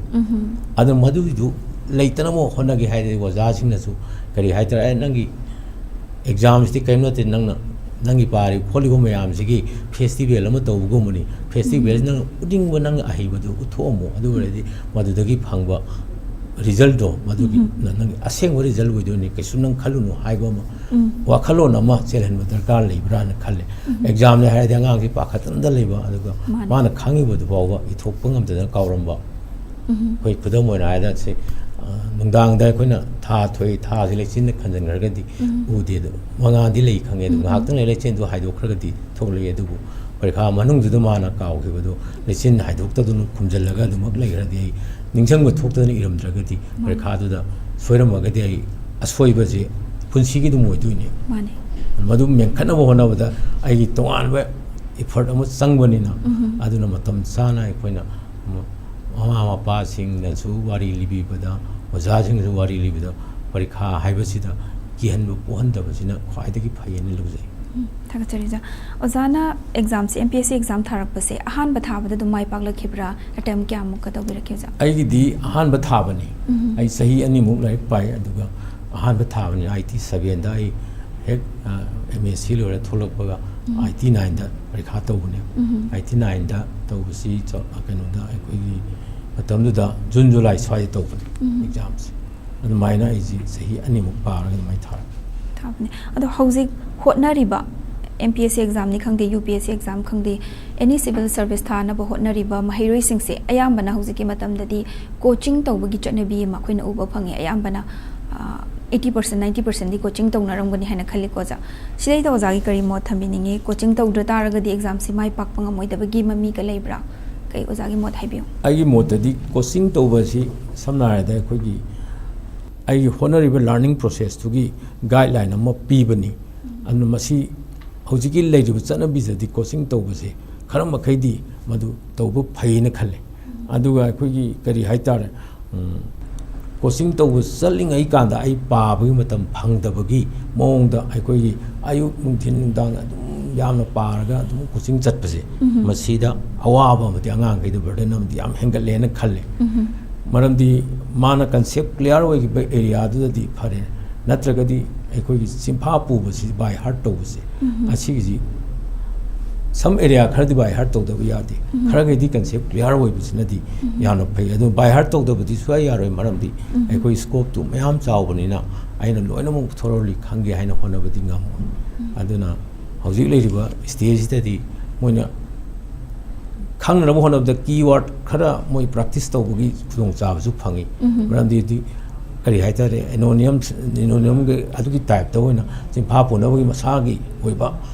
ꯑꯗꯨ ꯃꯗꯨꯒꯤꯗꯨ ꯂꯩꯇꯅꯕ ꯍꯣꯠꯅꯒꯦ ꯍꯥꯏꯔꯗꯤ ꯑꯣꯖꯥꯁꯤꯡꯅꯁꯨ ꯀꯔꯤ ꯍꯥꯏꯇꯥꯔꯦ, "ꯑꯦ, ꯅꯪꯒꯤ ꯑꯦꯛꯖꯥꯝꯁꯤꯗꯤ ꯀꯔꯤꯝ ꯅꯠꯇꯦ, ꯅꯪꯅ, ꯅꯪꯒꯤ ꯄꯥꯔꯤꯕ ꯈꯣꯠꯂꯤꯕ ꯃꯌꯥꯝꯁꯤꯒꯤ ꯐꯦꯁꯇꯤꯚꯦꯜ ꯑꯃ ꯇꯧꯕꯒꯨꯝꯕꯅꯤ꯫ ꯐꯦꯁꯇꯤꯚꯦꯜꯁꯤ ꯅꯪ ꯎꯠꯅꯤꯡꯕ, ꯅꯪ ꯑꯍꯩꯕꯗꯨ ꯎꯠꯊꯣꯛꯑꯝꯃꯣ꯫ ꯑꯗꯨ ꯑꯣꯏꯔꯗꯤ ꯃꯗꯨꯗꯒꯤ ꯐꯪꯕ ꯔꯤꯖꯜꯗꯣ, ꯃꯗꯨꯒꯤ ꯅ-, ꯅꯪꯒꯤ ꯑꯁꯦꯡꯕ ꯔꯤꯖꯜ ꯑꯣꯏꯗꯣꯏꯅꯤ, ꯀꯩꯁꯨ ꯅꯪ ꯈꯜꯂꯨꯅꯨ" ꯍꯥꯏꯕ ꯑꯃ, ꯋꯥꯈꯜꯂꯣꯟ ꯑꯃ ꯆꯦꯜꯍꯟꯕ ꯗꯔꯀꯥꯔ ꯂꯩꯕ꯭ꯔꯥꯅ ꯈꯜꯂꯦ꯫ ꯑꯦꯛꯖꯥꯝꯅꯦ ꯍꯥꯏꯔꯗꯤ ꯑꯉꯥꯡꯁꯤ ꯄꯥꯈꯠꯇꯅꯗ ꯂꯩꯕ, ꯑꯗꯨꯒ ꯃꯥꯅꯦ꯫ ꯃꯥꯅ ꯈꯪꯉꯤꯕꯗꯨ ꯐꯥꯎꯕ ꯏꯊꯣꯛꯄ ꯉꯝꯗꯗꯅ ꯀꯥꯎꯔꯝꯕ꯫ ꯑꯩꯈꯣꯏ ꯈꯨꯗꯝ ꯑꯣꯏꯅ ꯍꯥꯏꯔꯗ ꯁꯤ, ꯑ, ꯅꯨꯡꯗꯥꯡꯗ ꯑꯩꯈꯣꯏꯅ ꯊꯥ ꯊꯣꯛꯏ, ꯊꯥꯁꯤ ꯂꯩꯆꯤꯟꯅ ꯈꯟꯖꯤꯟꯈ꯭ꯔꯒꯗꯤ ꯎꯗꯦ, ꯑꯗꯨ ꯃꯉꯥꯜꯗꯤ ꯂꯩ ꯈꯪꯉꯦ, ꯑꯗꯨ ꯉꯥꯏꯍꯥꯛꯇꯪ ꯂꯩꯔ ꯂꯩꯆꯤꯟꯗꯨ ꯍꯥꯏꯗꯣꯛꯈ꯭ꯔꯒꯗꯤ ꯊꯣꯛꯂꯛꯏ꯫ ꯑꯗꯨꯕꯨ ꯄꯔꯤꯈꯥ ꯃꯅꯨꯡꯗꯨꯗ ꯃꯥꯅ ꯀꯥꯎꯈꯤꯕꯗꯨ ꯂꯩꯆꯤꯟ ꯍꯥꯏꯗꯣꯛꯇꯗꯨꯅ ꯈꯨꯝꯖꯤꯜꯂꯒ ꯑꯗꯨꯃꯛ ꯂꯩꯈ꯭ꯔꯗꯤ ꯑꯩ ꯅꯤꯡꯁꯤꯡꯕ ꯊꯣꯛꯇꯗꯅ ꯏꯔꯝꯗ꯭ꯔꯒꯗꯤ, ꯄꯔꯤꯈꯥꯗꯨꯗ ꯁꯣꯏꯔꯝꯃꯒꯗꯤ ꯑꯩ ꯑꯁꯣꯏꯕꯁꯦ ꯄꯨꯟꯁꯤꯒꯤ ꯑꯗꯨꯝ ꯑꯣꯏꯗꯣꯏꯅꯦ꯫ ꯃꯥꯅꯦ꯫ ꯃꯗꯨ ꯃꯦꯟꯈꯠꯅꯕ ꯍꯣꯠꯅꯕꯗ ꯑꯩꯒꯤ ꯇꯣꯉꯥꯟꯕ ꯏꯐꯔꯠ ꯑꯃ ꯆꯪꯕꯅꯤꯅ, ꯑꯗꯨꯅ ꯃꯇꯝ ꯆꯥꯅ ꯑꯩꯈꯣꯏꯅ ꯃ-, ꯃꯃꯥ ꯃꯄꯥꯁꯤꯡꯅꯁꯨ ꯋꯥꯔꯤ ꯂꯤꯕꯤꯕꯗ, ꯑꯣꯖꯥꯁꯤꯡꯅꯁꯨ ꯋꯥꯔꯤ ꯂꯤꯕꯗ, ꯄꯔꯤꯈꯥ ꯍꯥꯏꯕꯁꯤꯗ ꯀꯤꯍꯟꯕ ꯄꯣꯛꯍꯟꯗꯕꯁꯤꯅ ꯈ꯭ꯋꯥꯏꯗꯒꯤ ꯐꯩꯌꯦꯅ ꯂꯧꯖꯩ꯫ ꯎꯝ, ꯊꯥꯒꯠꯆꯔꯤ ꯑꯣꯖꯥ꯫ ꯑꯣꯖꯥꯅ ꯑꯦꯛꯖꯥꯝꯁꯦ, M P S C exam ꯊꯥꯔꯛꯄꯁꯦ ꯑꯍꯥꯟꯕ ꯊꯥꯕꯗ ꯑꯗꯨꯝ ꯃꯥꯏ ꯄꯥꯛꯂꯛꯈꯤꯕ꯭ꯔꯥ? ꯑꯦꯇꯦꯝ ꯀꯌꯥꯃꯨꯛꯀ ꯇꯧꯕꯤꯔꯛꯈꯤ ꯑꯣꯖꯥ? ꯑꯩꯒꯤꯗꯤ ꯑꯍꯥꯟꯕ ꯊꯥꯕꯅꯤ꯫ ꯑꯩ ꯆꯍꯤ ꯑꯅꯤꯃꯨꯛ ꯂꯥꯏꯔꯤꯛ ꯄꯥꯏ, ꯑꯗꯨꯒ ꯑꯍꯥꯟꯕ ꯊꯥꯕꯅꯤ꯫ ꯑꯥꯏ ꯇꯤ ꯁꯚꯦꯟꯗ ꯑꯩ ꯍꯦꯛ, ꯑ, ꯑꯦꯝ ꯑꯦꯁ ꯁꯤ ꯂꯣꯏꯔ ꯊꯣꯛꯂꯛꯄꯒ ꯑꯥꯏꯇꯤ ꯅꯥꯏꯟꯗ ꯄꯔꯤꯈꯥ ꯇꯧꯕꯅꯦꯕ꯫ ꯑꯥꯏꯇꯤ ꯅꯥꯏꯟꯗ ꯇꯧꯕꯁꯤ ꯆ-, ꯀꯩꯅꯣꯗ ꯑꯩꯈꯣꯏꯒꯤ ꯃꯇꯝꯗꯨꯗ ꯖꯨꯟ ꯖꯨꯂꯥꯏ ꯁ꯭ꯋꯥꯏꯗ ꯇꯧꯕꯅꯤ ꯑꯦꯛꯖꯥꯝꯁꯦ꯫ ꯑꯗꯨꯃꯥꯏꯅ ꯑꯩꯁꯤ ꯆꯍꯤ ꯑꯅꯤꯃꯨꯛ ꯄꯥꯔꯒ ꯑꯗꯨꯃꯥꯏꯅ ꯊꯥꯔꯛꯄ꯫ ꯊꯥꯕꯅꯦ꯫ ꯑꯗꯣ ꯍꯧꯖꯤꯛ ꯍꯣꯠꯅꯔꯤꯕ ꯑꯦꯝ ꯄꯤ ꯑꯦꯁ ꯁꯤ ꯑꯦꯛꯖꯥꯝꯅꯤ ꯈꯪꯗꯦ, U P S C exam ꯈꯪꯗꯦ, ꯑꯦꯅꯤ ꯁꯤꯚꯤꯜ ꯁꯔꯚꯤꯁ ꯊꯥꯅꯕ ꯍꯣꯠꯅꯔꯤꯕ ꯃꯍꯩꯔꯣꯏꯁꯤꯡꯁꯦ ꯑꯌꯥꯝꯕꯅ ꯍꯧꯖꯤꯛꯀꯤ ꯃꯇꯝꯗꯗꯤ ꯀꯣꯆꯤꯡ ꯇꯧꯕꯒꯤ ꯆꯠꯅꯕꯤ ꯑꯃ ꯑꯩꯈꯣꯏꯅ ꯎꯕ ꯐꯪꯉꯦ꯫ ꯑꯌꯥꯝꯕꯅ ꯑꯩꯠꯇꯤ ꯄꯥꯔꯁꯦꯟ, ꯅꯥꯏꯟꯇꯤ ꯄꯥꯔꯁꯦꯟꯗꯤ ꯀꯣꯆꯤꯡ ꯇꯧꯅꯔꯝꯒꯅꯤ ꯍꯥꯏꯅ ꯈꯜꯂꯤꯀꯣ ꯑꯣꯖꯥ꯫ ꯁꯤꯗꯩꯗ ꯑꯣꯖꯥꯒꯤ ꯀꯔꯤ ꯃꯣꯠ ꯊꯝꯕꯤꯅꯤꯡꯉꯤ? ꯀꯣꯆꯤꯡ ꯇꯧꯗ꯭ꯔ ꯇꯥꯔꯒꯗꯤ ꯑꯦꯛꯖꯥꯝꯁꯤ ꯃꯥꯏ ꯄꯥꯛꯄ ꯉꯝꯃꯣꯏꯗꯕꯒꯤ ꯃꯃꯤꯒ ꯂꯩꯕ꯭ꯔꯥ? ꯀꯩ ꯑꯣꯖꯥꯒꯤ ꯃꯣꯠ ꯍꯥꯏꯕꯤꯌꯨ꯫ ꯑꯩꯒꯤ ꯃꯣꯠꯇꯗꯤ ꯀꯣꯆꯤꯡ ꯇꯧꯕ ꯑꯁꯤ ꯁꯝꯅ ꯍꯥꯏꯔꯕꯗ ꯑꯩꯈꯣꯏꯒꯤ ꯑꯩꯒꯤ ꯍꯣꯠꯅꯔꯤꯕ ꯂꯔꯅꯤꯡ ꯄ꯭ꯔꯣꯁꯦꯁꯇꯨꯒꯤ ꯒꯥꯏꯗꯂꯥꯏꯟ ꯑꯃ ꯄꯤꯕꯅꯤ꯫ ꯑꯗꯨꯅ ꯃꯁꯤ ꯍꯧꯖꯤꯛꯀꯤ ꯂꯩꯔꯤꯕ ꯆꯠꯅꯕꯤꯗꯗꯤ ꯀꯣꯆꯤꯡ ꯇꯧꯕꯁꯦ ꯈꯔ ꯃꯈꯩꯗꯤ ꯃꯗꯨ ꯇꯧꯕ ꯐꯩꯅ ꯈꯜꯂꯦ꯫ ꯑꯗꯨꯒ ꯑꯩꯈꯣꯏꯒꯤ ꯀꯔꯤ ꯍꯥꯏꯇꯥꯔꯦ, ꯎꯝ, ꯀꯣꯆꯤꯡ ꯇꯧꯕ ꯆꯠꯂꯤꯉꯩ ꯀꯥꯟꯗ ꯑꯩ ꯄꯥꯕꯒꯤ ꯃꯇꯝ ꯐꯪꯗꯕꯒꯤ ꯃꯑꯣꯡꯗ ꯑꯩꯈꯣꯏꯒꯤ ꯑꯌꯨꯛ ꯅꯨꯡꯊꯤꯟ ꯅꯨꯡꯗꯥꯡ ꯑꯗꯨꯝ ꯌꯥꯝꯅ ꯄꯥꯔꯒ ꯑꯗꯨꯝ ꯀꯣꯆꯤꯡ ꯆꯠꯄꯁꯦ, ꯃꯁꯤꯗ ꯑꯋꯥꯕ ꯑꯃꯗꯤ ꯑꯉꯥꯡꯈꯩꯗ ꯕꯔꯗꯟ ꯑꯃꯗꯤ ꯌꯥꯝ ꯍꯦꯟꯒꯠꯂꯦꯅ ꯈꯜꯂꯦ꯫ ꯃꯔꯝꯗꯤ ꯃꯥꯅ ꯀꯟꯁꯦꯞ ꯀ꯭ꯂꯤꯌꯥꯔ ꯑꯣꯏꯈꯤꯕ ꯑꯦꯔꯤꯌꯥꯗꯨꯗꯗꯤ ꯐꯔꯦ, ꯅꯠꯇ꯭ꯔꯒꯗꯤ ꯑꯩꯈꯣꯏꯒꯤ ꯆꯤꯟꯐꯥ ꯄꯨꯕꯁꯤ, ꯕꯥꯏ ꯍꯥꯔꯠ ꯇꯧꯕꯁꯦ, ꯑꯁꯤꯒꯤꯁꯤ ꯁꯝ ꯑꯦꯔꯤꯌꯥ ꯈꯔꯗꯤ ꯕꯥꯏ ꯍꯥꯔꯠ ꯇꯧꯗꯕ ꯌꯥꯗꯦ꯫ ꯈꯔꯒꯩꯗꯤ ꯀꯟꯁꯦꯞ ꯀ꯭ꯂꯤꯌꯥꯔ ꯑꯣꯏꯕꯁꯤꯅꯗꯤ ꯌꯥꯝꯅ ꯐꯩ꯫ ꯑꯗꯨ ꯕꯥꯏ ꯍꯥꯔꯠ ꯇꯧꯗꯕꯗꯤ ꯁꯨꯡꯌꯥ ꯌꯥꯔꯣꯏ, ꯃꯔꯝꯗꯤ ꯑꯩꯈꯣꯏ ꯁ꯭ꯀꯣꯞꯇꯨ ꯃꯌꯥꯝ ꯆꯥꯎꯕꯅꯤꯅ ꯑꯩꯅ ꯂꯣꯏꯅꯃꯛ ꯊꯣꯔꯣꯂꯤ ꯈꯪꯒꯦ ꯍꯥꯏꯅ ꯍꯣꯠꯅꯕꯗꯤ ꯉꯝꯃꯣꯏ꯫ ꯑꯗꯨꯅ ꯍꯧꯖꯤꯛ ꯂꯩꯔꯤꯕ ꯁ꯭ꯇꯦꯖꯁꯤꯗꯗꯤ ꯃꯣꯏꯅ ꯈꯪꯅꯅꯕ ꯍꯣꯠꯅꯕꯗ ꯀꯤ ꯋꯥꯔꯗ ꯈꯔ ꯃꯣꯏ ꯄ꯭ꯔꯦꯛꯇꯤꯁ ꯇꯧꯕꯒꯤ ꯈꯨꯗꯣꯡꯆꯥꯕꯁꯨ ꯐꯪꯉꯤ꯫ ꯃꯔꯝꯗꯤ ꯍꯧꯖꯤꯛ ꯀꯔꯤ ꯍꯥꯏꯇꯥꯔꯦ, ꯑꯦꯅꯣꯅꯤꯌꯝ, ꯑꯦꯅꯣꯅꯤꯌꯝꯒꯤ ꯑꯗꯨꯒꯤ ꯇꯥꯏꯞꯇ ꯑꯣꯏꯅ ꯆꯤꯟꯐꯥ ꯄꯨꯅꯕꯒꯤ ꯃꯁꯥꯒꯤ ꯑꯣꯏꯕ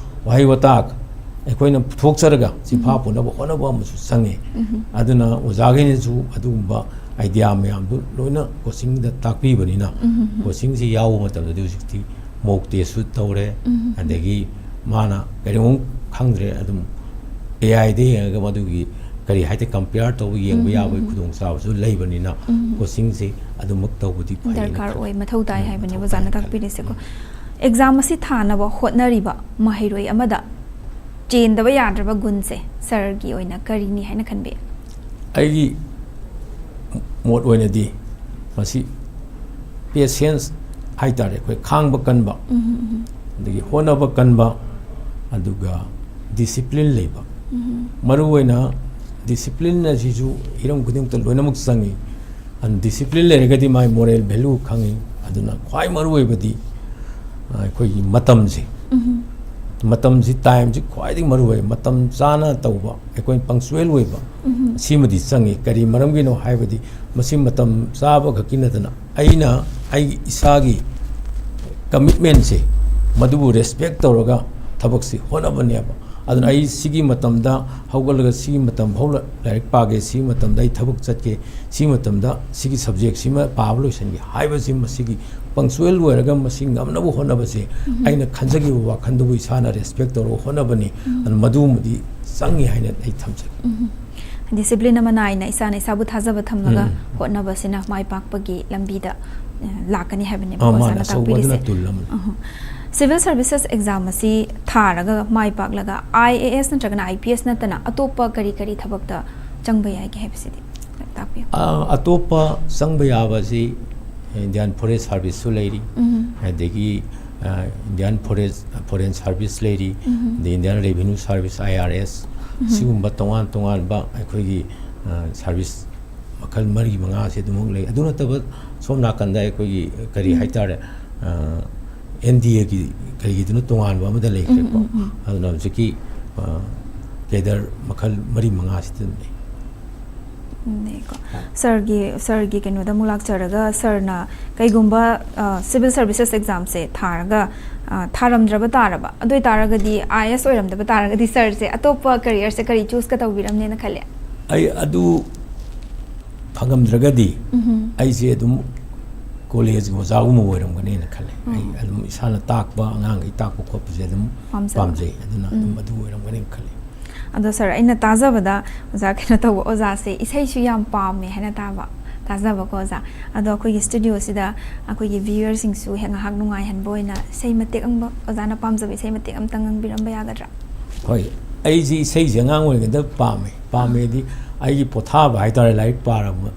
ꯋꯥꯍꯩ ꯋꯥꯇꯥ ꯑꯩꯈꯣꯏꯅ ꯄꯨꯊꯣꯛꯆꯔꯒ ꯆꯤꯟꯐꯥ ꯄꯨꯅꯕ ꯍꯣꯠꯅꯕ ꯑꯃꯁꯨ ꯆꯪꯉꯤ꯫ ꯑꯗꯨꯅ ꯑꯣꯖꯥꯈꯩꯅꯁꯨ ꯑꯗꯨꯒꯨꯝꯕ ꯑꯥꯏꯗꯤꯌꯥ ꯃꯌꯥꯝꯗꯨ ꯂꯣꯏꯅ ꯀꯣꯆꯤꯡꯗ ꯇꯥꯛꯄꯤꯕꯅꯤꯅ ꯀꯣꯆꯤꯡꯁꯤ ꯌꯥꯎꯕ ꯃꯇꯝꯗꯗꯤ ꯍꯧꯖꯤꯛꯇꯤ ꯃꯣꯛ ꯇꯦꯁꯁꯨ ꯇꯧꯔꯦ꯫ ꯑꯗꯒꯤ ꯃꯥꯅ ꯀꯔꯤꯒꯨꯝꯕ ꯈꯪꯗ꯭ꯔꯦ, ꯑꯗꯨꯝ ꯑꯦ ꯑꯥꯏꯗ ꯌꯦꯡꯉꯒ ꯃꯗꯨꯒꯤ ꯀꯔꯤ ꯍꯥꯏꯇꯥꯔꯦ, ꯀꯝꯄꯤꯌꯥꯔ ꯇꯧꯕ ꯌꯦꯡꯕ ꯌꯥꯕꯒꯤ ꯈꯨꯗꯣꯡꯆꯥꯕꯁꯨ ꯂꯩꯕꯅꯤꯅ ꯀꯣꯆꯤꯡꯁꯦ ꯑꯗꯨꯃꯛ ꯇꯧꯕꯗꯤ ꯐꯩꯌꯦꯅ ꯗꯔꯀꯥꯔ ꯈꯜꯂꯤ꯫ ꯑꯣꯏ, ꯃꯊꯧ ꯇꯥꯏ ꯍꯥꯏꯕꯅꯦꯕ ꯑꯣꯖꯥꯅ ꯇꯥꯛꯄꯤꯔꯤꯁꯦꯀꯣ꯫ ꯑꯦꯛꯖꯥꯝ ꯑꯁꯤ ꯊꯥꯅꯕ ꯍꯣꯠꯅꯔꯤꯕ ꯃꯍꯩꯔꯣꯏ ꯑꯃꯗ ꯆꯦꯟꯗꯕ ꯌꯥꯗ꯭ꯔꯕ ꯒꯨꯟꯁꯦ ꯁꯥꯔꯒꯤ ꯑꯣꯏꯅ ꯀꯔꯤꯅꯤ ꯍꯥꯏꯅ ꯈꯟꯕꯤ? ꯑꯩꯒꯤ ꯃꯣꯠ ꯑꯣꯏꯅꯗꯤ ꯃꯁꯤ ꯄꯦꯁꯦꯟꯁ ꯍꯥꯏꯇꯥꯔꯦ, ꯑꯩꯈꯣꯏ ꯈꯥꯡꯕ ꯀꯟꯕ, ꯑꯗꯒꯤ ꯍꯣꯠꯅꯕ ꯀꯟꯕ, ꯑꯗꯨꯒ ꯗꯤꯁꯤꯄ꯭ꯂꯤꯟ ꯂꯩꯕ꯫ ꯃꯔꯨꯑꯣꯏꯅ ꯗꯤꯁꯤꯄ꯭ꯂꯤꯟ ꯑꯁꯤꯁꯨ ꯍꯤꯔꯝ ꯈꯨꯗꯤꯡꯃꯛꯇ ꯂꯣꯏꯅꯃꯛ ꯆꯪꯉꯤ꯫ ꯑꯗꯨꯅ ꯗꯤꯁꯤꯄ꯭ꯂꯤꯟ ꯂꯩꯔꯒꯗꯤ ꯃꯥꯏ ꯃꯣꯔꯦꯜ ꯚꯦꯂꯨ ꯈꯪꯉꯤ꯫ ꯑꯗꯨꯅ ꯈ꯭ꯋꯥꯏ ꯃꯔꯨꯑꯣꯏꯕꯗꯤ, ꯑ, ꯑꯩꯈꯣꯏꯒꯤ ꯃꯇꯝꯁꯦ, ꯃꯇꯝꯁꯤ, ꯇꯥꯏꯝꯁꯤ ꯈ꯭ꯋꯥꯏꯗꯒꯤ ꯃꯔꯨꯑꯣꯏ꯫ ꯃꯇꯝ ꯆꯥꯅ ꯇꯧꯕ, ꯑꯩꯈꯣꯏ ꯄꯪꯆꯨꯋꯦꯜ ꯑꯣꯏꯕ, ꯁꯤꯃꯗꯤ ꯆꯪꯉꯤ꯫ ꯀꯔꯤ ꯃꯔꯝꯒꯤꯅꯣ ꯍꯥꯏꯕꯗꯤ, ꯃꯁꯤ ꯃꯇꯝ ꯆꯥꯕ ꯈꯛꯀꯤ ꯅꯠꯇꯅ, ꯑꯩꯅ ꯑꯩꯒꯤ ꯏꯁꯥꯒꯤ ꯀꯃꯤꯠꯃꯦꯟꯁꯦ, ꯃꯗꯨꯕꯨ ꯔꯦꯁꯄꯦꯛ ꯇꯧꯔꯒ ꯊꯕꯛꯁꯤ ꯍꯣꯠꯅꯕꯅꯦꯕ꯫ ꯑꯗꯨꯅ ꯑꯩ ꯁꯤꯒꯤ ꯃꯇꯝꯗ ꯍꯧꯒꯠꯂꯒ ꯁꯤꯒꯤ ꯃꯇꯝ ꯐꯥꯎ ꯂꯥꯏꯔꯤꯛ ꯄꯥꯒꯦ, ꯁꯤꯒꯤ ꯃꯇꯝꯗ ꯑꯩ ꯊꯕꯛ ꯆꯠꯀꯦ, ꯁꯤꯒꯤ ꯃꯇꯝꯗ ꯁꯤꯒꯤ ꯁꯕꯖꯦꯛꯁꯤꯃ ꯄꯥꯕ ꯂꯣꯏꯁꯤꯟꯒꯦ ꯍꯥꯏꯕꯁꯤ, ꯃꯁꯤꯒꯤ ꯄꯪꯆꯨꯋꯦꯜ ꯑꯣꯏꯔꯒ ꯃꯁꯤ ꯉꯝꯅꯕ ꯍꯣꯠꯅꯕꯁꯦ, ꯑꯩꯅ ꯈꯟꯖꯈꯤꯕ ꯋꯥꯈꯜꯗꯨꯕꯨ ꯏꯁꯥꯅ ꯔꯦꯁꯄꯦꯛ ꯇꯧꯔꯒ ꯍꯣꯠꯅꯕꯅꯤ꯫ ꯑꯗꯨꯅ ꯃꯗꯨꯃꯗꯤ ꯆꯪꯉꯤ ꯍꯥꯏꯅ ꯑꯩ ꯊꯝꯖꯒꯦ꯫ ꯗꯤꯁꯤꯄ꯭ꯂꯤꯟ ꯑꯃ ꯅꯥꯏꯅ ꯏꯁꯥꯅ ꯏꯁꯥꯕꯨ ꯊꯥꯖꯕ ꯊꯝꯂꯒ ꯍꯣꯠꯅꯕꯁꯤꯅ ꯃꯥꯏ ꯄꯥꯛꯄꯒꯤ ꯂꯝꯕꯤꯗ, ꯑ, ꯂꯥꯛꯀꯅꯤ ꯍꯥꯏꯕꯅꯦꯕꯀꯣ ꯑꯧ, ꯃꯥꯅ ꯑꯣꯖꯥꯅ ꯑꯆꯧꯕꯗꯨꯅ ꯇꯥꯛꯄꯤꯔꯤꯁꯦ꯫ ꯇꯨꯜ ꯑꯃꯅꯤ꯫ ꯑꯍ꯫ ꯁꯤꯚꯤꯜ ꯁꯥꯔꯚꯤꯁꯦꯁ ꯑꯦꯛꯖꯥꯝ ꯑꯁꯤ ꯊꯥꯔꯒ ꯃꯥꯏ ꯄꯥꯛꯂꯒ ꯑꯥꯏ ꯑꯦ ꯑꯦꯁ ꯅꯠꯇ꯭ꯔꯒꯅ ꯑꯥꯏ ꯄꯤ ꯑꯦꯁ ꯅꯠꯇꯅ ꯑꯇꯣꯞꯄ ꯀꯔꯤ ꯀꯔꯤ ꯊꯕꯛꯇ ꯆꯪꯕ ꯌꯥꯏꯒꯦ ꯍꯥꯏꯕꯁꯤꯗꯤ ꯈꯤꯇꯪ ꯇꯥꯛꯄꯤꯌꯨ꯫ ꯑ, ꯑꯇꯣꯞꯄ ꯆꯪꯕ ꯌꯥꯕꯁꯤ ꯏꯟꯗꯤꯌꯥꯟ ꯐꯣꯔꯦꯁ ꯁꯥꯔꯚꯤꯁꯁꯨ ꯂꯩꯔꯤ, ꯑꯗꯒꯤ, ꯑ, ꯏꯟꯗꯤꯌꯥꯟ ꯐꯣꯔꯦꯁ, ꯐꯣꯔꯦꯟ ꯁꯥꯔꯚꯤꯁ ꯂꯩꯔꯤ, ꯑꯗꯩ ꯏꯟꯗꯤꯌꯥꯟ ꯔꯦꯚꯤꯅ꯭ꯌꯨ ꯁꯥꯔꯚꯤꯁ, ꯑꯥꯏ ꯑꯥꯔ ꯑꯦꯁ, ꯁꯤꯒꯨꯝꯕ ꯇꯣꯉꯥꯟ ꯇꯣꯉꯥꯟꯕ ꯑꯩꯈꯣꯏꯒꯤ, ꯑ, ꯁꯥꯔꯚꯤꯁ ꯃꯈꯜ ꯃꯔꯤ ꯃꯉꯥꯁꯦ ꯑꯗꯨꯃꯛ ꯂꯩ꯫ ꯑꯗꯨ ꯅꯠꯇꯕ ꯁꯣꯝ ꯅꯥꯀꯟꯗ ꯑꯩꯈꯣꯏꯒꯤ ꯀꯔꯤ ꯍꯥꯏꯇꯥꯔꯦ, ꯑ, ꯑꯦꯟ ꯗꯤ ꯑꯦꯒꯤ ꯀꯔꯤꯒꯤꯗꯨꯅ ꯇꯣꯉꯥꯟꯕ ꯑꯃꯗ ꯂꯩꯈ꯭ꯔꯦꯀꯣ꯫ ꯑꯗꯨꯅ ꯍꯧꯖꯤꯛꯀꯤ, ꯑ, ꯀꯦꯗꯔ ꯃꯈꯜ ꯃꯔꯤ ꯃꯉꯥꯁꯤꯗ ꯑꯗꯨꯝ ꯂꯩ꯫ ꯅꯦꯀꯣ꯫ ꯁꯥꯔꯒꯤ, ꯁꯥꯔꯒꯤ ꯀꯩꯅꯣꯗ ꯑꯃꯨꯛ ꯂꯥꯛꯆꯔꯒ, ꯁꯥꯔꯅ ꯀꯩꯒꯨꯝꯕ, ꯑ, ꯁꯤꯚꯤꯜ ꯁꯥꯔꯚꯤꯁꯦꯁ ꯑꯦꯛꯖꯥꯝꯁꯦ ꯊꯥꯔꯒ, ꯑ, ꯊꯥꯔꯝꯗ꯭ꯔꯕ ꯇꯥꯔꯕ, ꯑꯗꯨ ꯑꯣꯏꯇꯥꯔꯒꯗꯤ ꯑꯥꯏ ꯑꯦꯁ ꯑꯣꯏꯔꯝꯗꯕ ꯇꯥꯔꯒꯗꯤ ꯁꯥꯔꯁꯦ ꯑꯇꯣꯞꯄ ꯀꯦꯔꯤꯌꯔꯁꯦ ꯀꯔꯤ ꯆꯨꯁꯀ ꯇꯧꯕꯤꯔꯝꯅꯦꯅ ꯈꯜꯂꯦ? ꯑꯩ ꯑꯗꯨ ꯐꯪꯉꯝꯗ꯭ꯔꯒꯗꯤ ꯑꯩꯁꯦ ꯑꯗꯨꯝ ꯀꯣꯂꯦꯖꯀꯤ ꯑꯣꯖꯥꯒꯨꯝꯕ ꯑꯣꯏꯔꯝꯒꯅꯦꯅ ꯈꯜꯂꯦ꯫ ꯑꯩ ꯑꯗꯨꯝ ꯏꯁꯥꯅ ꯇꯥꯛꯄ, ꯑꯉꯥꯡꯈꯩ ꯇꯥꯛꯄ ꯈꯣꯠꯄꯁꯦ ꯑꯗꯨꯝ ꯄꯥꯝꯖꯕ꯫ ꯄꯥꯝꯖꯩ꯫ ꯑꯗꯨꯅ ꯑꯗꯨꯝ ꯑꯗꯨ ꯑꯣꯏꯔꯝꯒꯅꯦꯅ ꯈꯜꯂꯦ꯫ ꯑꯗꯣ ꯁꯥꯔ, ꯑꯩꯅ ꯇꯥꯖꯕꯗ ꯑꯣꯖꯥ ꯀꯩꯅꯣ ꯇꯧꯕ, ꯑꯣꯖꯥꯁꯦ ꯏꯁꯩꯁꯨ ꯌꯥꯝ ꯄꯥꯝꯃꯦ ꯍꯥꯏꯅ ꯇꯥꯕ, ꯇꯥꯖꯕꯀꯣ ꯑꯣꯖꯥ꯫ ꯑꯗꯣ ꯑꯩꯈꯣꯏꯒꯤ ꯁ꯭ꯇꯨꯗꯤꯑꯣꯁꯤꯗ ꯑꯩꯈꯣꯏꯒꯤ ꯚ꯭ꯌꯨꯋꯔꯁꯤꯡꯁꯨ ꯍꯦꯛ ꯉꯥꯏꯍꯥꯛ ꯅꯨꯡꯉꯥꯏꯍꯟꯕ ꯑꯣꯏꯅ ꯏꯁꯩ ꯃꯇꯦꯛ ꯑꯃ, ꯑꯣꯖꯥꯅ ꯄꯥꯝꯖꯕ ꯏꯁꯩ ꯃꯇꯦꯛ ꯑꯃꯇꯪ ꯉꯪꯕꯤꯔꯝꯕ ꯌꯥꯒꯗ꯭ꯔꯥ? ꯍꯣꯏ, ꯑꯩꯁꯤ ꯏꯁꯩꯁꯦ ꯑꯉꯥꯡ ꯑꯣꯏꯔꯤꯉꯩꯗ ꯄꯥꯝꯃꯦ꯫ ꯄꯥꯝꯃꯦꯗꯤ ꯑꯩꯒꯤ ꯄꯣꯊꯥꯕ ꯍꯥꯏꯇꯥꯔꯦ, ꯂꯥꯏꯔꯤꯛ ꯄꯥꯔꯕ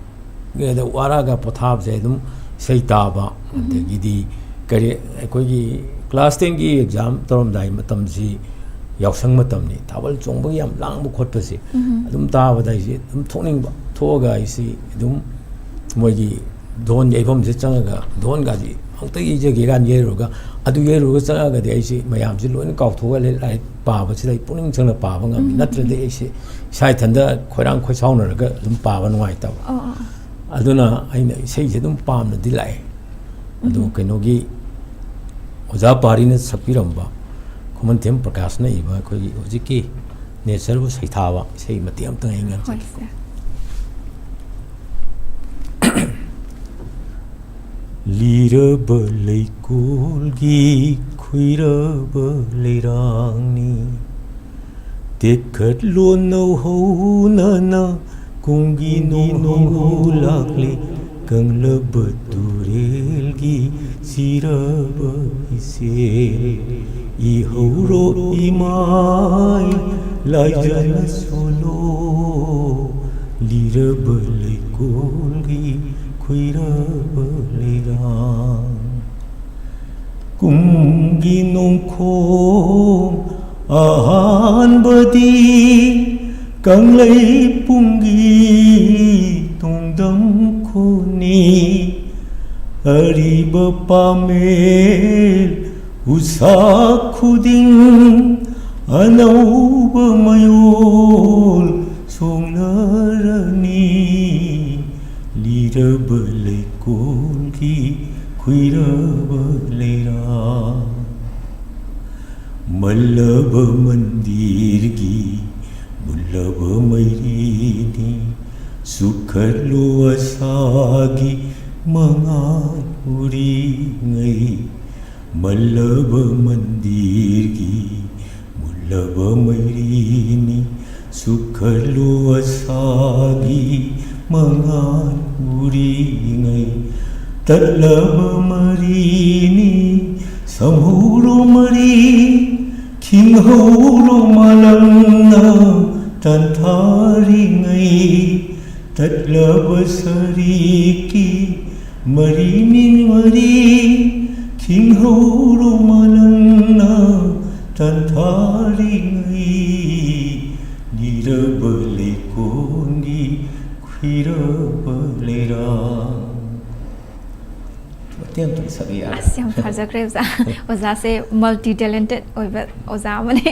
ꯑꯗ ꯋꯥꯔꯛꯑꯒ ꯄꯣꯊꯥꯕꯁꯦ ꯑꯗꯨꯝ ꯏꯁꯩ ꯇꯥꯕ, ꯑꯗꯒꯤꯗꯤ ꯀꯔꯤ, ꯑꯩꯈꯣꯏꯒꯤ ꯀ꯭ꯂꯥꯁ ꯇꯦꯟꯒꯤ ꯑꯦꯛꯖꯥꯝ ꯇꯧꯔꯝꯗꯥꯏ ꯃꯇꯝꯁꯤ, ꯌꯥꯎꯁꯪ ꯃꯇꯝꯅꯤ, ꯊꯥꯕꯜ ꯆꯣꯡꯕꯒꯤ ꯌꯥꯝ ꯂꯥꯡꯕ ꯈꯣꯠꯄꯁꯦ꯫ ꯑꯗꯨꯝ ꯇꯥꯕꯗ ꯑꯩꯁꯦ ꯑꯗꯨꯝ ꯊꯣꯛꯅꯤꯡꯕ, ꯊꯣꯛꯑꯒ ꯑꯩꯁꯦ ꯑꯗꯨꯝ ꯃꯣꯏꯒꯤ ꯙꯣꯟ ꯌꯩꯐꯝꯁꯦ ꯆꯪꯉꯒ, ꯙꯣꯟꯒꯁꯤ ꯑꯝꯇ ꯌꯩꯖꯒꯦ ꯀꯥꯏꯅ ꯌꯩꯔꯨꯔꯒ, ꯑꯗꯨ ꯌꯩꯔꯨꯔꯒ ꯆꯪꯉꯛꯑꯒꯗꯤ ꯑꯩꯁꯦ ꯃꯌꯥꯝꯁꯦ ꯂꯣꯏꯅ ꯀꯥꯎꯊꯣꯛꯑꯒ ꯂꯥꯏ-, ꯂꯥꯏꯔꯤꯛ ꯄꯥꯕꯁꯤꯗ ꯑꯩ ꯄꯨꯛꯅꯤꯡ ꯆꯪꯅ ꯄꯥꯕ ꯉꯝꯃꯤ꯫ ꯅꯠꯇ꯭ꯔꯗꯤ ꯑꯩꯁꯦ ꯏꯁꯥ ꯏꯊꯟꯗ ꯈꯣꯏꯔꯥꯡ ꯈꯣꯏꯁꯥꯎꯅꯔꯒ ꯑꯗꯨꯝ ꯄꯥꯕ ꯅꯨꯡꯉꯥꯏꯇꯕ꯫ ꯑꯣ, ꯑꯣ, ꯑꯣ꯫ ꯑꯗꯨꯅ ꯑꯩꯅ ꯏꯁꯩꯁꯦ ꯑꯗꯨꯝ ꯄꯥꯝꯅꯗꯤ ꯂꯥꯛꯑꯦ꯫ ꯑꯗꯣ ꯀꯩꯅꯣꯒꯤ ꯑꯣꯖꯥ ꯄꯥꯔꯤꯅ ꯁꯛꯄꯤꯔꯝꯕ, ꯈꯨꯃꯟꯊꯦꯝ ꯄ꯭ꯔꯀꯥꯁꯅ ꯏꯕ ꯑꯩꯈꯣꯏꯒꯤ ꯍꯧꯖꯤꯛꯀꯤ ꯅꯦꯆꯔꯕꯨ ꯁꯩꯊꯥꯕ ꯏꯁꯩ ꯃꯇꯦꯛ ꯑꯃꯇꯪ ꯑꯩ ꯍꯣꯏ, ꯉꯥꯡꯖꯒꯦꯀꯣ꯫ ꯁꯥꯔ꯫ ꯂꯤꯔꯕ ꯂꯩꯀꯣꯜꯒꯤ ꯈꯨꯏꯔꯕ ꯂꯩꯔꯥꯡꯅꯤ, ꯇꯦꯛꯈꯠꯂꯣ ꯅꯧꯍꯧꯅꯅ ꯀꯨꯝꯒꯤ ꯅꯣꯡꯍꯧ ꯂꯥꯛꯂꯦ, ꯀꯪꯂꯕ ꯇꯨꯔꯦꯜꯒꯤ ꯆꯤꯔꯕ ꯏꯆꯦꯜ꯫ ꯏꯍꯧꯔꯣ ꯏꯃꯥꯏ ꯂꯥꯏꯖꯅ ꯁꯣꯜꯂꯣ, ꯂꯤꯔꯕ ꯂꯩꯀꯣꯜꯒꯤ ꯈꯨꯏꯔꯕ ꯂꯩꯔꯥꯡ꯫ ꯀꯨꯝꯒꯤ ꯅꯣꯡꯈꯣꯡ ꯑꯍꯥꯟꯕꯗꯤ ꯀꯪꯂꯩꯄꯨꯡꯒꯤ ꯇꯣꯡꯗꯝ ꯈꯨꯅꯤ꯫ ꯑꯔꯤꯕ ꯄꯥꯃꯦꯜ ꯎꯁꯥ ꯈꯨꯗꯤꯡ ꯑꯅꯧꯕ ꯃꯌꯣꯜ ꯁꯣꯡꯂꯔꯅꯤ꯫ ꯂꯤꯔꯕ ꯂꯩꯀꯣꯜꯒꯤ ꯈꯨꯏꯔꯕ ꯂꯩꯔꯥꯡ꯫ ꯃꯜꯂꯕ ꯃꯟꯗꯤꯔꯒꯤ ꯃꯨꯜꯂꯕ ꯃꯩꯔꯤꯅꯤ, ꯆꯨꯈꯠꯂꯨ ꯑꯁꯥꯒꯤ ꯃꯉꯥꯜ ꯎꯔꯤꯉꯩ꯫ ꯃꯜꯂꯕ ꯃꯟꯗꯤꯔꯒꯤ ꯃꯨꯜꯂꯕ ꯃꯩꯔꯤꯅꯤ, ꯆꯨꯈꯠꯂꯨ ꯑꯁꯥꯒꯤ ꯃꯉꯥꯜ ꯎꯔꯤꯉꯩ꯫ ꯇꯠꯂꯕ ꯃꯔꯤꯅꯤ, ꯁꯝꯍꯧꯔꯣ ꯃꯔꯤ, ꯈꯤꯡꯍꯧꯔꯣ ꯃꯥꯂꯪꯅ ꯇꯥꯟꯊꯥꯔꯤꯉꯩ꯫ ꯇꯠꯂꯕ ꯁꯔꯤꯛꯀꯤ ꯃꯔꯤꯅꯤ ꯃꯔꯤ, ꯈꯤꯡꯍꯧꯔꯣ ꯃꯥꯂꯪꯅ ꯇꯟꯊꯥꯔꯤꯉꯩ ꯅꯤꯔꯕ ꯂꯩꯀꯣꯟꯒꯤ ꯈꯨꯏꯔꯕ ꯂꯩꯔꯥꯡ꯫ ꯃꯇꯦꯛ ꯑꯃꯇꯪ ꯁꯛꯂꯛꯑꯦ꯫ ꯑꯁ, ꯌꯥꯝ ꯐꯖꯈ꯭ꯔꯦ ꯑꯣꯖꯥ꯫ ꯑꯣꯖꯥꯁꯦ multi talented ꯑꯣꯏꯕ ꯑꯣꯖꯥ ꯑꯃꯅꯦ꯫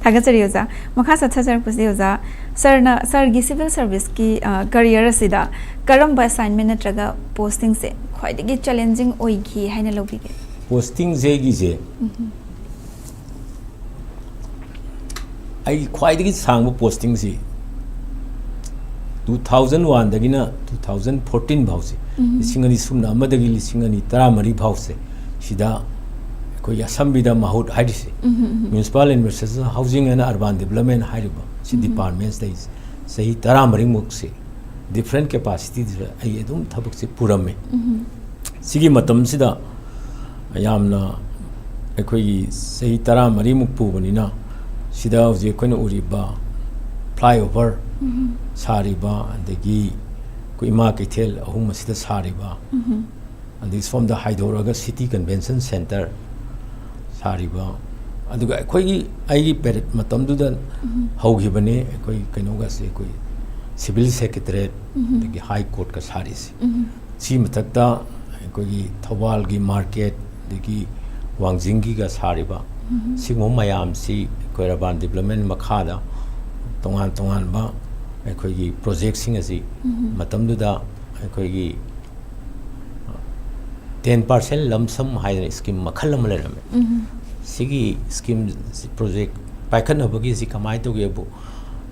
ꯊꯥꯒꯠꯆꯔꯤ ꯑꯣꯖꯥ꯫ ꯃꯈꯥ ꯆꯠꯊꯖꯔꯛꯄꯁꯤꯗꯤ ꯑꯣꯖꯥ, ꯁꯥꯔꯅ, ꯁꯥꯔꯒꯤ civil service ꯀꯤ, ꯑ, career ꯑꯁꯤꯗ ꯀꯔꯝꯕ assignment ꯅꯠꯇ꯭ꯔꯒ posting ꯁꯦ ꯈ꯭ꯋꯥꯏꯗꯒꯤ challenging ꯑꯣꯏꯈꯤ ꯍꯥꯏꯅ ꯂꯧꯕꯤꯒꯦ? Posting ꯁꯦ ꯑꯩꯒꯤꯁꯦ, ꯎꯝ꯫ ꯑꯩꯒꯤ ꯈ꯭ꯋꯥꯏꯗꯒꯤ ꯁꯥꯡꯕ posting ꯁꯤ two thousand one ꯗꯒꯤꯅ two thousand fourteen ꯐꯥꯎꯁꯦ, ꯎꯝ꯫ ꯂꯤꯁꯤꯡ ꯑꯅꯤ ꯁꯨꯞꯅ ꯑꯃꯗꯒꯤ ꯂꯤꯁꯤꯡ ꯑꯅꯤ ꯇꯔꯥꯃꯔꯤ ꯐꯥꯎꯁꯦ, ꯁꯤꯗ ꯑꯩꯈꯣꯏꯒꯤ assembly ꯗ MAHUD ꯍꯥꯏꯔꯤꯁꯦ, ꯎꯝ, ꯎꯝ, ꯎꯝ꯫ Municipal Administration, Housing and Urban Development ꯍꯥꯏꯔꯤꯕ ꯁꯤ, ꯎꯝ꯫ Department ꯁꯤꯗꯩ ꯆꯍꯤ ꯇꯔꯥꯃꯔꯤꯃꯨꯛꯁꯦ different capacity ꯗ ꯑꯩ ꯑꯗꯨꯝ ꯊꯕꯛꯁꯦ ꯄꯨꯔꯝꯃꯦ꯫ ꯎꯝ꯫ ꯁꯤꯒꯤ ꯃꯇꯝꯁꯤꯗ ꯌꯥꯝꯅ ꯑꯩꯈꯣꯏꯒꯤ ꯆꯍꯤ ꯇꯔꯥꯃꯔꯤꯃꯨꯛ ꯄꯨꯕꯅꯤꯅ, ꯁꯤꯗ ꯍꯧꯖꯤꯛ ꯑꯩꯈꯣꯏꯅ ꯎꯔꯤꯕ flyover ꯎꯝ꯫ ꯁꯥꯔꯤꯕ, ꯑꯗꯒꯤ ꯑꯩꯈꯣꯏ ꯏꯃꯥ ꯀꯩꯊꯦꯜ ꯑꯍꯨꯝ ꯑꯁꯤꯗ ꯁꯥꯔꯤꯕ, ꯎꯝ꯫ ꯑꯗꯒꯤ ꯁꯣꯝꯗ ꯍꯥꯏꯗꯣꯔꯛꯑꯒ City Convention Centre ꯁꯥꯔꯤꯕ, ꯑꯗꯨꯒ ꯑꯩꯈꯣꯏꯒꯤ, ꯑꯩꯒꯤ period ꯃꯇꯝꯗꯨꯗ ꯎꯝ꯫ ꯍꯧꯈꯤꯕꯅꯤ ꯑꯩꯈꯣꯏ ꯀꯩꯅꯣꯒꯁꯦ, ꯑꯩꯈꯣꯏ Civil Secretariat, ꯎꯝ꯫ ꯑꯗꯒꯤ High Court ꯀ ꯁꯥꯔꯤꯁꯦ꯫ ꯎꯝ꯫ ꯁꯤ ꯃꯊꯛꯇ ꯑꯩꯈꯣꯏꯒꯤ ꯊꯧꯕꯥꯜꯒꯤ market, ꯑꯗꯒꯤ ꯋꯥꯡꯖꯤꯡꯒꯤꯒ ꯁꯥꯔꯤꯕ, ꯎꯝ꯫ ꯁꯤꯒꯨꯝꯕ ꯃꯌꯥꯝꯁꯤ ꯑꯩꯈꯣꯏ urban development ꯃꯈꯥꯗ ꯇꯣꯉꯥꯟ ꯇꯣꯉꯥꯟꯕ ꯑꯩꯈꯣꯏꯒꯤ project ꯁꯤꯡ ꯑꯁꯤ ꯎꯝ꯫ ꯃꯇꯝꯗꯨꯗ ꯑꯩꯈꯣꯏꯒꯤ ten percent lump sum ꯍꯥꯏꯗꯅ scheme ꯃꯈꯜ ꯑꯃ ꯂꯩꯔꯝꯃꯦ꯫ ꯎꯝ꯫ ꯁꯤꯒꯤ scheme, project ꯄꯥꯏꯈꯠꯅꯕꯒꯤ ꯁꯤ ꯀꯃꯥꯏꯅ ꯇꯧꯒꯦꯕꯨ,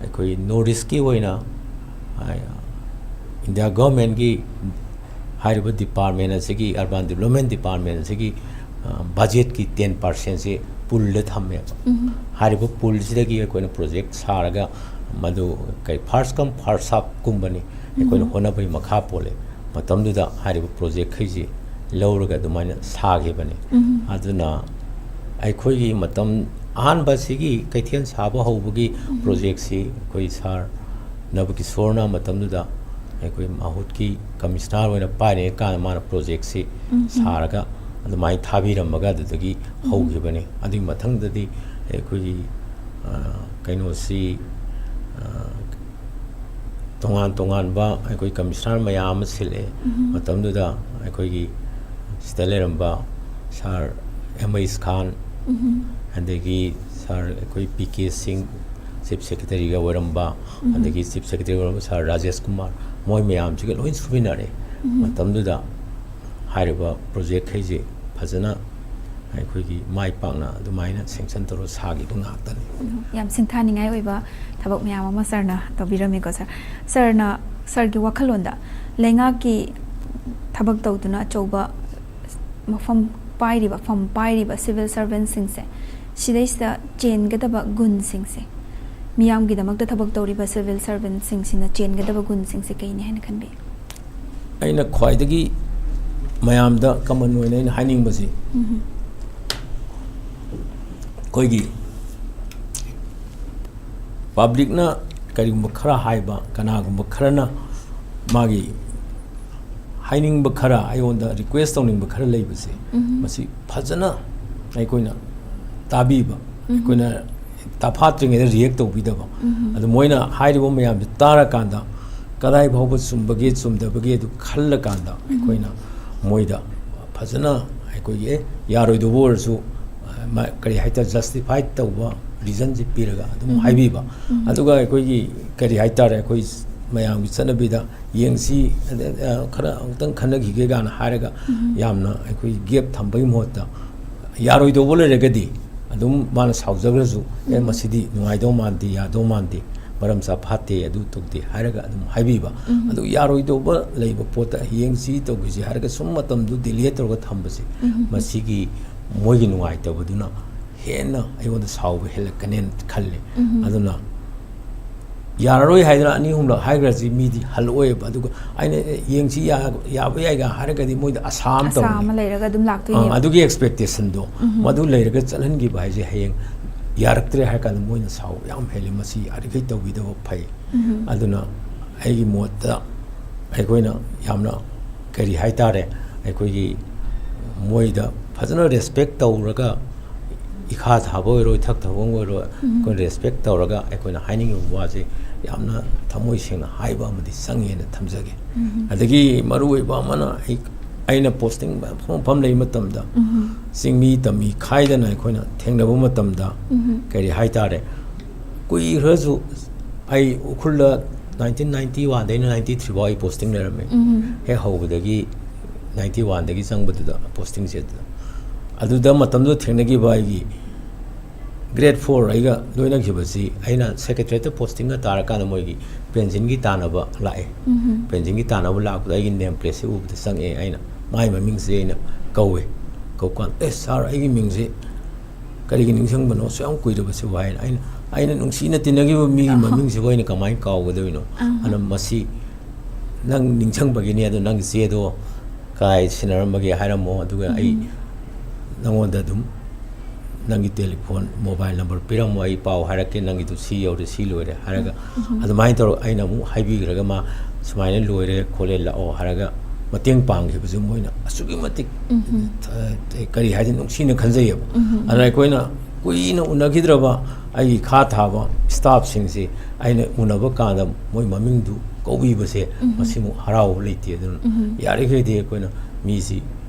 ꯑꯩꯈꯣꯏ North East ꯀꯤ ꯑꯣꯏꯅ, ꯑ, India Government ꯀꯤ ꯍꯥꯏꯔꯤꯕ department ꯑꯁꯤꯒꯤ, Urban Development Department ꯑꯁꯤꯒꯤ, ꯑ, budget ꯀꯤ ten percent ꯁꯤ pool ꯗ ꯊꯝꯃꯦꯕ꯫ ꯎꯝ꯫ ꯍꯥꯏꯔꯤꯕ pool ꯁꯤꯗꯒꯤ ꯑꯩꯈꯣꯏꯅ project ꯁꯥꯔꯒ, ꯃꯗꯨ ꯀꯩ, first come first serve ꯀꯨꯝꯕꯅꯤ꯫ ꯑꯩꯈꯣꯏꯅ ꯎꯝ꯫ ꯍꯣꯠꯅꯕꯒꯤ ꯃꯈꯥ ꯄꯣꯜꯂꯦ꯫ ꯃꯇꯝꯗꯨꯗ ꯍꯥꯏꯔꯤꯕ project ꯈꯩꯁꯤ ꯂꯧꯔꯒ ꯑꯗꯨꯃꯥꯏꯅ ꯁꯥꯈꯤꯕꯅꯤ꯫ ꯎꯝ꯫ ꯑꯗꯨꯅ ꯑꯩꯈꯣꯏꯒꯤ ꯃꯇꯝ ꯑꯍꯥꯟꯕ ꯁꯤꯒꯤ ꯀꯩꯊꯦꯜ ꯁꯥꯕ ꯍꯧꯕꯒꯤ ꯎꯝ꯫ Project ꯁꯤ ꯑꯩꯈꯣꯏ Sir ꯅꯕꯀꯤꯁꯣꯔꯅ ꯃꯇꯝꯗꯨꯗ ꯑꯩꯈꯣꯏ MAHUD ꯀꯤ Commissioner ꯑꯣꯏꯅ ꯄꯥꯏꯔꯤꯉꯩ ꯀꯥꯟꯗ ꯃꯥꯅ project ꯁꯤ ꯎꯝ꯫ ꯁꯥꯔꯒ ꯑꯗꯨꯃꯥꯏꯅ ꯊꯥꯕꯤꯔꯝꯃꯒ ꯑꯗꯨꯗꯒꯤ ꯎꯝ꯫ ꯍꯧꯈꯤꯕꯅꯤ꯫ ꯑꯗꯨꯒꯤ ꯃꯊꯪꯗꯗꯤ ꯑꯩꯈꯣꯏꯒꯤ ꯀꯩꯅꯣꯁꯤ ꯇꯣꯉꯥꯟ ꯇꯣꯉꯥꯟꯕ ꯑꯩꯈꯣꯏ ꯀꯃꯤꯁꯅꯔ ꯃꯌꯥꯝ ꯑꯃ ꯁꯤꯜꯂꯛꯑꯦ꯫ ꯃꯇꯝꯗꯨꯗ ꯑꯩꯈꯣꯏꯒꯤ ꯁꯤꯗ ꯂꯩꯔꯝꯕ ꯁꯥꯔ ꯑꯦꯝ ꯑꯩꯁ ꯈꯥꯟ, ꯑꯗꯒꯤ ꯁꯥꯔ ꯑꯩꯈꯣꯏ ꯄꯤ ꯀꯦ ꯁꯤꯡ, ꯆꯤꯐ ꯁꯦꯀ꯭ꯔꯦꯇꯔꯤꯒ ꯑꯣꯏꯔꯝꯕ, ꯑꯗꯒꯤ ꯆꯤꯐ ꯁꯦꯀ꯭ꯔꯦꯇꯔꯤ ꯑꯣꯏꯔꯝꯕ ꯁꯥꯔ ꯔꯥꯖꯦꯁ ꯀꯨꯃꯥꯔ, ꯃꯣꯏ ꯃꯌꯥꯝꯁꯤꯒ ꯂꯣꯏ ꯁꯨꯃꯤꯟꯅꯔꯦ꯫ ꯃꯇꯝꯗꯨꯗ ꯍꯥꯏꯔꯤꯕ ꯄ꯭ꯔꯣꯖꯦꯛꯈꯩꯁꯦ ꯐꯖꯅ ꯑꯩꯈꯣꯏꯒꯤ ꯃꯥꯏ ꯄꯥꯛꯅ ꯑꯗꯨꯃꯥꯏꯅ ꯁꯦꯡꯁꯟ ꯇꯧꯔ ꯁꯥꯈꯤꯕ ꯉꯥꯛꯇꯅꯤ꯫ ꯌꯥꯝ ꯁꯤꯡꯊꯥꯅꯤꯡꯉꯥꯏ ꯑꯣꯏꯕ ꯊꯕꯛ ꯃꯌꯥꯝ ꯑꯃ ꯁꯥꯔꯅ ꯇꯧꯕꯤꯔꯝꯃꯤꯀꯣ ꯁꯥꯔ꯫ ꯁꯥꯔꯅ, ꯁꯥꯔꯒꯤ ꯋꯥꯈꯜꯂꯣꯟꯗ ꯂꯩꯉꯥꯛꯀꯤ ꯊꯕꯛ ꯇꯧꯗꯨꯅ ꯑꯆꯧꯕ ꯃꯐꯝ ꯄꯥꯏꯔꯤꯕ, ꯐꯝ ꯄꯥꯏꯔꯤꯕ ꯁꯤꯚꯤꯜ ꯁꯔꯚꯦꯟꯁꯤꯡꯁꯦ, ꯁꯤꯗꯩꯁꯤꯗ ꯆꯦꯟꯒꯗꯕ ꯒꯨꯟꯁꯤꯡꯁꯦ, ꯃꯤꯌꯥꯝꯒꯤꯗꯃꯛꯇ ꯊꯕꯛ ꯇꯧꯔꯤꯕ ꯁꯤꯚꯤꯜ ꯁꯔꯚꯦꯟꯁꯤꯡꯁꯤꯅ ꯆꯦꯟꯒꯗꯕ ꯒꯨꯟꯁꯤꯡꯁꯦ ꯀꯩꯅꯤ ꯍꯥꯏꯅ ꯈꯟꯕꯤ? ꯑꯩꯅ ꯈ꯭ꯋꯥꯏꯗꯒꯤ ꯃꯌꯥꯝꯗ ꯀꯃꯟ ꯑꯣꯏꯅ ꯑꯩꯅ ꯍꯥꯏꯅꯤꯡꯕꯁꯤ, ꯑꯩꯈꯣꯏꯒꯤ ꯄꯕ꯭ꯂꯤꯛꯅ ꯀꯔꯤꯒꯨꯝꯕ ꯈꯔ ꯍꯥꯏꯕ, ꯀꯅꯥꯒꯨꯝꯕ ꯈꯔꯅ ꯃꯥꯒꯤ ꯍꯥꯏꯅꯤꯡꯕ ꯈꯔ, ꯑꯩꯉꯣꯟꯗ ꯔꯤꯀ꯭ꯋꯦꯁ ꯇꯧꯅꯤꯡꯕ ꯈꯔ ꯂꯩꯕꯁꯦ, ꯃꯁꯤ ꯐꯖꯅ ꯑꯩꯈꯣꯏꯅ ꯇꯥꯕꯤꯕ, ꯑꯩꯈꯣꯏꯅ ꯇꯥꯐꯥꯠꯇ꯭ꯔꯤꯉꯩꯗ ꯔꯤꯌꯦꯛ ꯇꯧꯕꯤꯗꯕ꯫ ꯑꯗꯨ ꯃꯣꯏꯅ ꯍꯥꯏꯔꯤꯕ ꯃꯌꯥꯝꯁꯦ ꯇꯥꯔꯀꯥꯟꯗ ꯀꯗꯥꯏ ꯐꯥꯎꯕ ꯆꯨꯝꯕꯒꯦ ꯆꯨꯝꯗꯕꯒꯦ ꯑꯗꯨ ꯈꯜꯂꯀꯥꯟꯗ ꯑꯩꯈꯣꯏꯅ ꯃꯣꯏꯗ ꯐꯖꯅ ꯑꯩꯈꯣꯏꯒꯤ, ꯑꯦ, ꯌꯥꯔꯣꯏꯗꯧꯕ ꯑꯣꯏꯔꯁꯨ, ꯑ, ꯃ-, ꯀꯔꯤ ꯍꯥꯏꯇꯥꯔꯦ, ꯖꯁꯇꯤꯐꯥꯏ ꯇꯧꯕ ꯔꯤꯖꯟꯁꯦ ꯄꯤꯔꯒ ꯑꯗꯨꯝ ꯍꯥꯏꯕꯤꯕ꯫ ꯑꯗꯨꯒ ꯑꯩꯈꯣꯏꯒꯤ ꯀꯔꯤ ꯍꯥꯏꯇꯥꯔꯦ, ꯑꯩꯈꯣꯏ ꯃꯌꯥꯝꯒꯤ ꯆꯠꯅꯕꯤꯗ ꯌꯦꯡꯁꯤ, ꯑꯗ, ꯑ, ꯈꯔ ꯑꯃꯨꯛꯇꯪ ꯈꯟꯅꯈꯤꯒꯦ ꯀꯥꯏꯅ ꯍꯥꯏꯔꯒ ꯌꯥꯝꯅ ꯑꯩꯈꯣꯏ ꯒꯦꯞ ꯊꯝꯕꯒꯤ ꯃꯍꯨꯠꯇ, ꯌꯥꯔꯣꯏꯗꯧꯕ ꯂꯩꯔꯒꯗꯤ ꯑꯗꯨꯝ ꯃꯥꯅ ꯁꯥꯎꯖꯈ꯭ꯔꯁꯨ, "ꯑꯦ, ꯃꯁꯤꯗꯤ ꯅꯨꯡꯉꯥꯏꯗꯧ ꯃꯥꯟꯗꯦ, ꯌꯥꯗꯧ ꯃꯥꯟꯗꯦ, ꯃꯔꯝ ꯆꯥ ꯐꯥꯠꯇꯦ, ꯑꯗꯨ ꯇꯧꯗꯦ" ꯍꯥꯏꯔꯒ ꯑꯗꯨꯝ ꯍꯥꯏꯕꯤꯕ꯫ ꯑꯗꯨ ꯌꯥꯔꯣꯏꯗꯧꯕ ꯂꯩꯕ ꯄꯣꯠꯇ ꯌꯦꯡꯁꯤ, ꯇꯧꯈꯤꯁꯤ ꯍꯥꯏꯔꯒ ꯁꯨꯝ ꯃꯇꯝꯗꯨ ꯗꯤꯂꯦ ꯇꯧꯔꯒ ꯊꯝꯕꯁꯦ, ꯃꯁꯤꯒꯤ ꯃꯣꯏꯒꯤ ꯅꯨꯡꯉꯥꯏꯇꯕꯗꯨꯅ ꯍꯦꯟꯅ ꯑꯩꯉꯣꯟꯗ ꯁꯥꯎꯕ ꯍꯦꯜꯂꯛꯀꯅꯦꯅ ꯈꯜꯂꯦ꯫ ꯑꯗꯨꯅ ꯌꯥꯔꯔꯣꯏ ꯍꯥꯏꯗꯅ ꯑꯅꯤ ꯑꯍꯨꯝꯂꯛ ꯍꯥꯏꯈ꯭ꯔꯁꯤ, ꯃꯤꯗꯤ ꯍꯜꯂꯛꯑꯣꯏꯕ꯫ ꯑꯗꯨꯒ ꯑꯩꯅ, "ꯑꯦ, ꯌꯦꯡꯁꯤ, ꯌꯥ-, ꯌꯥꯕ ꯌꯥꯏꯒ" ꯍꯥꯏꯔꯒꯗꯤ ꯃꯣꯏꯗ ꯑꯁꯥ ꯑꯃ ꯑꯁꯥ ꯇꯧꯔꯅꯤ꯫ ꯑꯃ ꯂꯩꯔꯒ ꯑꯗꯨꯝ ꯑꯥ, ꯂꯥꯛꯇꯣꯏꯅꯦꯕ꯫ ꯑꯗꯨꯒꯤ ꯑꯦꯛꯁꯄꯦꯛꯇꯦꯁꯟꯗꯣ, ꯃꯗꯨ ꯂꯩꯔꯒ ꯆꯠꯍꯟꯈꯤꯕ ꯍꯥꯏꯁꯦ ꯍꯌꯦꯡ ꯌꯥꯔꯛꯇ꯭ꯔꯦ ꯍꯥꯏꯔ ꯀꯥꯟꯗ ꯃꯣꯏꯅ ꯁꯥꯎꯕ ꯌꯥꯝ ꯍꯦꯜꯂꯤ꯫ ꯃꯁꯤ ꯌꯥꯔꯤꯈꯩ ꯇꯧꯕꯤꯗꯕ ꯐꯩ꯫ ꯑꯗꯨꯅ ꯑꯩꯒꯤ ꯃꯣꯠꯇ ꯑꯩꯈꯣꯏꯅ ꯌꯥꯝꯅ, ꯀꯔꯤ ꯍꯥꯏꯇꯥꯔꯦ, ꯑꯩꯈꯣꯏꯒꯤ ꯃꯣꯏꯗ ꯐꯖꯅ ꯔꯦꯁꯄꯦꯛ ꯇꯧꯔꯒ ꯏꯈꯥ ꯊꯥꯕ ꯑꯣꯏꯔꯣ, ꯏꯊꯛ ꯊꯥꯕ ꯑꯣꯏꯔꯣ, ꯑꯩꯈꯣꯏꯅ ꯔꯦꯁꯄꯦꯛ ꯇꯧꯔꯒ ꯑꯩꯈꯣꯏꯅ ꯍꯥꯏꯅꯤꯡꯉꯤꯕ ꯋꯥꯁꯦ ꯌꯥꯝꯅ ꯊꯃꯣꯏ ꯁꯦꯡꯅ ꯍꯥꯏꯕ ꯑꯃꯗꯤ ꯆꯪꯉꯦꯅ ꯊꯝꯖꯒꯦ꯫ ꯑꯗꯒꯤ ꯃꯔꯨꯑꯣꯏꯕ ꯑꯃꯅ, ꯑꯩ, ꯑꯩꯅ ꯄꯣꯁꯇꯤꯡ ꯃꯐꯝ ꯃꯐꯝ ꯂꯩꯕ ꯃꯇꯝꯗ, ꯆꯤꯡꯃꯤ ꯇꯝꯃꯤ ꯈꯥꯏꯗꯅ ꯑꯩꯈꯣꯏꯅ ꯊꯦꯡꯅꯕ ꯃꯇꯝꯗ, ꯀꯔꯤ ꯍꯥꯏꯇꯥꯔꯦ, ꯀꯨꯏꯈ꯭ꯔꯁꯨ, ꯑꯩ ꯎꯈ꯭ꯔꯨꯜꯗ ꯅꯥꯏꯟꯇꯤꯟ ꯅꯥꯏꯟꯇꯤ ꯋꯥꯟꯗꯩꯅ ꯅꯥꯏꯟꯇꯤ ꯊ꯭ꯔꯤ ꯐꯥꯎ ꯑꯩ ꯄꯣꯁꯇꯤꯡ ꯂꯩꯔꯝꯃꯦ꯫ ꯍꯦꯛ ꯍꯧꯕꯗꯒꯤ, ꯅꯥꯏꯟꯇꯤ ꯋꯥꯟꯗꯒꯤ ꯆꯪꯕꯗꯨꯗ ꯄꯣꯁꯇꯤꯡꯁꯦ ꯑꯗꯨꯗ, ꯑꯗꯨꯗ ꯃꯇꯝꯗꯨꯗ ꯊꯦꯡꯅꯈꯤꯕ ꯑꯩꯒꯤ ꯒ꯭ꯔꯦꯠ ꯐꯣꯔ ꯑꯩꯒ ꯂꯣꯏꯅꯈꯤꯕꯁꯤ, ꯑꯩꯅ ꯁꯦꯀ꯭ꯔꯦꯇꯔꯤꯌꯦꯠꯇ ꯄꯣꯁꯇꯤꯡꯒ ꯇꯥꯔꯀꯥꯟꯗ ꯃꯣꯏꯒꯤ ꯄꯦꯟꯁꯤꯟꯒꯤ ꯇꯥꯟꯅꯕ ꯂꯥꯛꯑꯦ꯫ ꯄꯦꯟꯁꯤꯟꯒꯤ ꯇꯥꯟꯅꯕ ꯂꯥꯛꯄꯗ ꯑꯩꯒꯤ ꯅꯦꯝ ꯄ꯭ꯂꯦꯠꯁꯦ ꯎꯕꯗ ꯆꯪꯉꯛꯑꯦ꯫ ꯑꯩꯅ ꯃꯥꯏ ꯃꯃꯤꯡꯁꯦ ꯑꯩꯅ ꯀꯧꯋꯦ꯫ ꯀꯧꯀꯥꯟꯗ, "ꯑꯦ ꯁꯥꯔ, ꯑꯩꯒꯤ ꯃꯤꯡꯁꯦ ꯀꯔꯤꯒꯤ ꯅꯤꯡꯁꯤꯡꯕꯅꯣ ꯑꯁꯨꯛ ꯌꯥꯝ ꯀꯨꯏꯔꯕꯁꯤꯕꯨ?" ꯍꯥꯏꯅ ꯑꯩꯅ, ꯑꯩꯅ ꯅꯨꯡꯁꯤꯅ ꯇꯤꯟꯅꯈꯤꯕ ꯃꯤꯒꯤ ꯃꯃꯤꯡꯁꯤꯕꯨ ꯑꯩꯅ ꯀꯃꯥꯏꯅ ꯀꯥꯎꯒꯗꯣꯏꯅꯣ? ꯑꯗꯨꯅ ꯃꯁꯤ ꯅꯪ ꯅꯤꯡꯁꯤꯡꯕꯒꯤꯅꯤ, ꯑꯗꯣ ꯅꯪꯒꯤ ꯆꯦꯗꯣ ꯀꯥꯏ ꯁꯤꯟꯅꯔꯝꯕꯒꯦ ꯍꯥꯏꯔꯝꯃꯣ, ꯑꯗꯨꯒ ꯑꯩ ꯅꯉꯣꯟꯗ ꯑꯗꯨꯝ ꯅꯪꯒꯤ ꯇꯦꯂꯤꯐꯣꯟ, ꯃꯣꯕꯥꯏꯜ ꯅꯝꯕꯔ ꯄꯤꯔꯝꯃꯣ, ꯑꯩ ꯄꯥꯎ ꯍꯥꯏꯔꯛꯀꯦ, ꯅꯪꯒꯤꯗꯨ ꯁꯤ ꯌꯧꯔꯦ, ꯁꯤ ꯂꯣꯏꯔꯦ ꯍꯥꯏꯔꯒ, ꯑꯗꯨꯃꯥꯏꯅ ꯇꯧꯔꯒ ꯑꯩꯅ ꯑꯃꯨꯛ ꯍꯥꯏꯕꯤꯈ꯭ꯔꯒ, ꯃꯥ ꯁꯨꯃꯥꯏꯅ ꯂꯣꯏꯔꯦ ꯈꯣꯠꯂꯦ, ꯂꯥꯛꯑꯣ ꯍꯥꯏꯔꯒ ꯃꯇꯦꯡ ꯄꯥꯡꯈꯤꯕꯁꯦ ꯃꯣꯏꯅ ꯑꯁꯨꯛꯀꯤ ꯃꯇꯤꯛ, ꯑ, ꯀꯔꯤ ꯍꯥꯏꯗꯤ, ꯅꯨꯡꯁꯤꯅ ꯈꯟꯖꯩꯌꯦꯕ꯫ ꯑꯗꯨꯅ ꯑꯩꯈꯣꯏꯅ ꯀꯨꯏꯅ ꯎꯅꯈꯤꯗ꯭ꯔꯕ ꯑꯩꯒꯤ ꯈꯥ ꯊꯥꯕ ꯁ꯭ꯇꯥꯐꯁꯤꯡꯁꯤ ꯑꯩꯅ ꯎꯅꯕ ꯀꯥꯟꯗ ꯃꯣꯏ ꯃꯃꯤꯡꯗꯨ ꯀꯧꯕꯤꯕꯁꯦ, ꯃꯁꯤꯃꯨꯛ ꯍꯔꯥꯎꯕ ꯂꯩꯇꯦ꯫ ꯑꯗꯨꯅ ꯌꯥꯔꯤꯈꯩꯗꯤ ꯑꯩꯈꯣꯏꯅ ꯃꯤꯁꯤ,